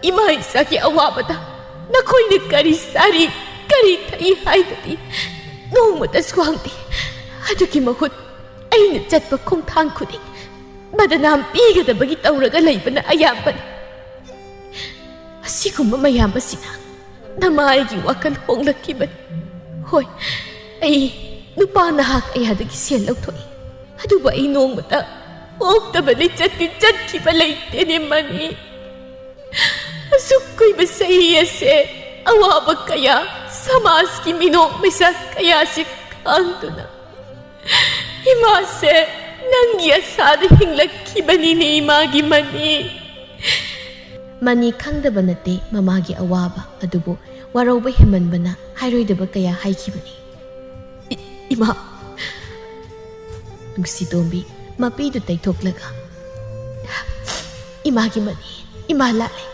ꯏꯃꯥ ꯏꯆꯥꯒꯤ ꯑꯋꯥꯕꯗ ꯅꯈꯣꯏꯅ ꯀꯔꯤ ꯆꯥꯔꯤ, ꯀꯔꯤ ꯊꯛꯏ ꯍꯥꯏꯕꯗꯤ ꯅꯣꯡꯃꯇꯁꯨ ꯍꯪꯗꯦ꯫ ꯑꯗꯨꯒꯤ ꯃꯍꯨꯠ ꯑꯩꯅ ꯆꯠꯄ ꯈꯣꯡꯊꯥꯡ ꯈꯨꯗꯤꯡ ꯕꯗꯅꯥꯝ ꯄꯤꯒꯗꯕꯒꯤ ꯇꯧꯔꯒ ꯂꯩꯕꯅ ꯑꯌꯥꯝꯕꯅꯤ꯫ ꯑꯁꯤꯒꯨꯝꯕ ꯃꯌꯥꯝ ꯑꯁꯤꯅ ꯅꯃꯥ ꯑꯩꯒꯤ ꯋꯥꯈꯜ ꯍꯣꯡꯂꯛꯈꯤꯕꯅꯤ꯫ ꯍꯣꯏ, ꯑꯩ ꯅꯨꯄꯥ ꯅꯍꯥ ꯀꯌꯥꯗꯒꯤ ꯁꯦꯜ ꯂꯧꯊꯣꯛꯏ, ꯑꯗꯨꯕꯨ ꯑꯩ ꯅꯣꯡꯃꯇ ꯑꯣꯛꯇꯕ ꯂꯤꯆꯠꯇꯤ ꯆꯠꯈꯤꯕ ꯂꯩꯇꯦꯅꯦ ꯃꯅꯤ꯫ ꯑꯁꯨꯛ ꯀꯨꯏꯕ ꯆꯍꯤ ꯑꯁꯦ ꯑꯋꯥꯕ ꯀꯌꯥ, ꯁꯃꯥꯖꯀꯤ ꯃꯤꯅꯣꯛ ꯃꯩꯁꯥ ꯀꯌꯥꯁꯤ ꯈꯥꯡꯗꯨꯅ ꯏꯃꯥꯁꯦ ꯅꯪꯒꯤ ꯑꯁꯥꯗ ꯍꯤꯡꯂꯛꯈꯤꯕꯅꯤꯅꯦ, ꯏꯃꯥꯒꯤ ꯃꯅꯤ꯫ ꯃꯅꯤ ꯈꯪꯗꯕ ꯅꯠꯇꯦ ꯃꯃꯥꯒꯤ ꯑꯋꯥꯕ, ꯑꯗꯨꯕꯨ ꯋꯥꯔꯧꯕ ꯍꯦꯟꯃꯟꯕꯅ ꯍꯥꯏꯔꯣꯏꯗꯕ ꯀꯌꯥ ꯍꯥꯏꯈꯤꯕꯅꯤ꯫ ꯏ-, ꯏꯃꯥ꯫ ꯅꯨꯡꯁꯤꯇꯣꯝꯕꯤ ꯃꯄꯤꯗꯨ ꯇꯩꯊꯣꯛꯂꯒ, ꯏꯃꯥꯒꯤ ꯃꯅꯤ, ꯏꯃꯥ ꯂꯥꯜꯂꯦ꯫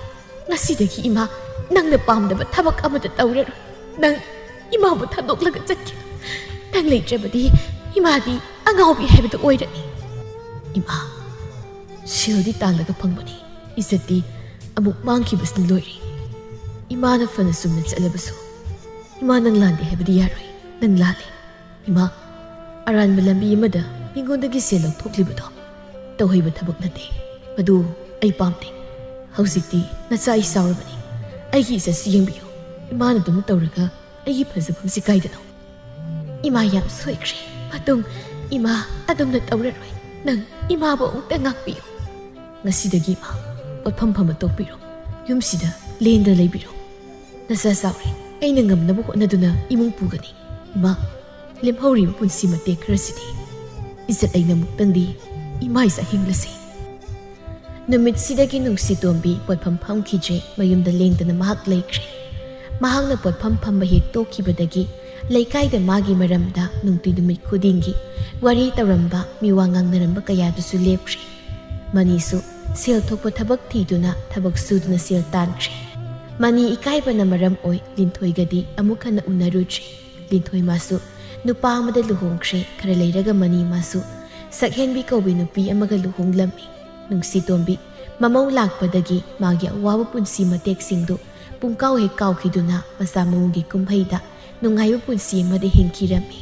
ꯉꯁꯤꯗꯒꯤ ꯏꯃꯥ, ꯅꯪꯅ ꯄꯥꯝꯗꯕ ꯊꯕꯛ ꯑꯃꯠꯇ ꯇꯧꯔꯔꯣꯏ꯫ ꯅꯪ ꯏꯃꯥꯕꯨ ꯊꯥꯗꯣꯛꯂꯒ ꯆꯠꯈꯤꯅꯨ꯫ ꯅꯪ ꯂꯩꯇ꯭ꯔꯕꯗꯤ ꯏꯃꯥꯗꯤ ꯑꯉꯥꯎꯕꯤ ꯍꯥꯏꯕꯗꯨ ꯑꯣꯏꯔꯅꯤ꯫ ꯏꯃꯥ, ꯁꯦꯜꯗꯤ ꯇꯥꯜꯂꯒ ꯐꯪꯕꯅꯤ, ꯏꯖꯠꯇꯤ ꯑꯃꯨꯛ ꯃꯥꯡꯈꯤꯕꯁꯤꯅ ꯂꯣꯏꯔꯦ꯫ ꯏꯃꯥꯅ ꯐꯅ ꯆꯨꯝꯅ ꯆꯠꯂꯕꯁꯨ, ꯏꯃꯥ, ꯅꯪ ꯂꯥꯟꯗꯦ ꯍꯥꯏꯕꯗꯤ ꯌꯥꯔꯣꯏ꯫ ꯅꯪ ꯂꯥꯜꯂꯦ꯫ ꯏꯃꯥ, ꯑꯔꯥꯟꯕ ꯂꯝꯕꯤ ꯑꯃꯗ ꯃꯤꯉꯣꯟꯗꯒꯤ ꯁꯦꯜ ꯂꯧꯊꯣꯛꯂꯤꯕꯗꯣ ꯇꯧꯍꯩꯕ ꯊꯕꯛ ꯅꯠꯇꯦ꯫ ꯃꯗꯨ ꯑꯩ ꯄꯥꯝꯗꯦ꯫ ꯍꯧꯖꯤꯛꯇꯤ ꯅꯆꯥ ꯑꯩ ꯆꯥꯎꯔꯕꯅꯤ꯫ ꯑꯩꯒꯤ ꯏꯖꯠꯁꯤ ꯌꯦꯡꯕꯤꯌꯨ꯫ ꯏꯃꯥꯅ ꯑꯗꯨꯝ ꯇꯧꯔꯒ ꯑꯩꯒꯤ ꯐꯖꯐꯝꯁꯤ ꯀꯥꯏꯗꯅꯣ? ꯏꯃꯥ, ꯌꯥꯝ ꯁꯣꯏꯈ꯭ꯔꯦ꯫ ꯃꯇꯨꯡ ꯏꯃꯥ ꯑꯗꯨꯝꯅ ꯇꯧꯔꯔꯣꯏ꯫ ꯅꯪ ꯏꯃꯥꯕꯨ ꯑꯃꯨꯛꯇ ꯉꯥꯛꯄꯤꯌꯨ꯫ ꯉꯁꯤꯗꯒꯤ ꯏꯃꯥ, ꯄꯣꯠꯐꯝ ꯐꯝꯕ ꯇꯣꯛꯄꯤꯔꯣ꯫ ꯌꯨꯝꯁꯤꯗ ꯂꯦꯡꯗꯅ ꯂꯩꯕꯤꯔꯣ꯫ ꯅꯆꯥ ꯆꯥꯎꯔꯦ꯫ ꯑꯩꯅ ꯉꯝꯅꯕ ꯍꯣꯠꯅꯗꯨꯅ ꯏꯃꯨꯡ ꯄꯨꯒꯅꯤ꯫ ꯏꯃꯥ, ꯂꯦꯝꯍꯧꯔꯤꯕ ꯄꯨꯟꯁꯤ ꯃꯇꯦꯛ ꯈꯔꯁꯤꯗꯤ ꯏꯖꯠ ꯂꯩꯅ ꯑꯃꯨꯛꯇꯪꯗꯤ ꯏꯃꯥ ꯏꯆꯥ ꯍꯤꯡꯂꯁꯤ꯫ ꯅꯨꯃꯤꯠꯁꯤꯗꯒꯤ ꯅꯨꯡꯁꯤꯇꯣꯝꯕꯤ ꯄꯣꯠꯐꯝ ꯐꯝꯈꯤꯗ꯭ꯔꯦ꯫ ꯃꯌꯨꯝꯗ ꯂꯦꯡꯗꯅ ꯃꯍꯥꯛ ꯂꯩꯈ꯭ꯔꯦ꯫ ꯃꯍꯥꯛꯅ ꯄꯣꯠꯐꯝ ꯐꯝꯕ ꯍꯦꯛ ꯇꯣꯛꯈꯤꯕꯗꯒꯤ ꯂꯩꯀꯥꯏꯗ ꯃꯥꯒꯤ ꯃꯔꯝꯗ ꯅꯨꯡꯇꯤ ꯅꯨꯃꯤꯠ ꯈꯨꯗꯤꯡꯒꯤ ꯋꯥꯔꯤ ꯇꯧꯔꯝꯕ, ꯃꯤꯋꯥ ꯉꯥꯡꯅꯔꯝꯕ ꯀꯌꯥꯗꯨꯁꯨ ꯂꯦꯞꯈ꯭ꯔꯦ꯫ ꯃꯅꯤꯁꯨ ꯁꯦꯜ ꯊꯣꯛꯄ ꯊꯕꯛ ꯊꯤꯗꯨꯅ ꯊꯕꯛ ꯁꯨꯗꯨꯅ ꯁꯦꯜ ꯇꯥꯟꯈ꯭ꯔꯦ꯫ ꯃꯅꯤ ꯏꯀꯥꯏꯕꯅ ꯃꯔꯝ ꯑꯣꯏ ꯂꯤꯟꯊꯣꯏꯒꯗꯤ ꯑꯃꯨꯛ ꯍꯟꯅ ꯎꯅꯔꯨꯗ꯭ꯔꯦ꯫ ꯂꯤꯟꯊꯣꯏ ꯃꯥꯁꯨ ꯅꯨꯄꯥ ꯑꯃꯗ ꯂꯨꯍꯣꯡꯈ꯭ꯔꯦ꯫ ꯈꯔ ꯂꯩꯔꯒ ꯃꯅꯤ ꯃꯥꯁꯨ ꯁꯛꯍꯦꯟꯕꯤ ꯀꯧꯕꯤ ꯅꯨꯄꯤ ꯑꯃꯒ ꯂꯨꯍꯣꯡꯂꯝꯃꯤ꯫ ꯅꯨꯡꯁꯤꯇꯣꯝꯕꯤ ꯃꯃꯧ ꯂꯥꯛꯄꯗꯒꯤ ꯃꯥꯒꯤ ꯑꯋꯥꯕ ꯄꯨꯟꯁꯤ ꯃꯇꯦꯛꯁꯤꯡꯗꯨ ꯄꯨꯡꯀꯥꯎ ꯍꯦꯛ ꯀꯥꯎꯈꯤꯗꯨꯅ ꯃꯆꯥ ꯃꯎꯒꯤ ꯀꯨꯝꯍꯩꯗ ꯅꯨꯡꯉꯥꯏꯕ ꯄꯨꯟꯁꯤ ꯑꯃꯗ ꯍꯤꯡꯈꯤꯔꯝꯃꯤ꯫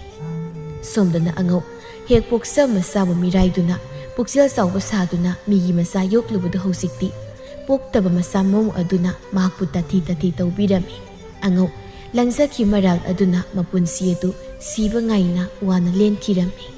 ꯁꯣꯝꯗꯅ ꯑꯉꯧ ꯍꯦꯛ ꯄꯣꯛꯆ ꯃꯆꯥꯕꯨ ꯃꯤꯔꯥꯏꯗꯨꯅ ꯄꯨꯛꯆꯦꯜ ꯆꯥꯎꯕ ꯁꯥꯗꯨꯅ ꯃꯤꯒꯤ ꯃꯆꯥ ꯌꯣꯛꯂꯨꯕꯗꯨ ꯍꯧꯖꯤꯛꯇꯤ ꯄꯣꯛꯇꯕ ꯃꯆꯥ ꯃꯎ ꯑꯗꯨꯅ ꯃꯍꯥꯛꯄꯨ ꯇꯥꯊꯤ ꯇꯥꯊꯤ ꯇꯧꯕꯤꯔꯝꯃꯤ꯫ ꯑꯉꯧ ꯂꯪꯖꯈꯤ ꯃꯔꯥꯜ ꯑꯗꯨꯅ ꯃꯄꯨꯟꯁꯤ ꯑꯗꯨ ꯁꯤꯕ ꯉꯥꯏꯅ ꯋꯥꯅ ꯂꯦꯟꯈꯤꯔꯝꯃꯤ꯫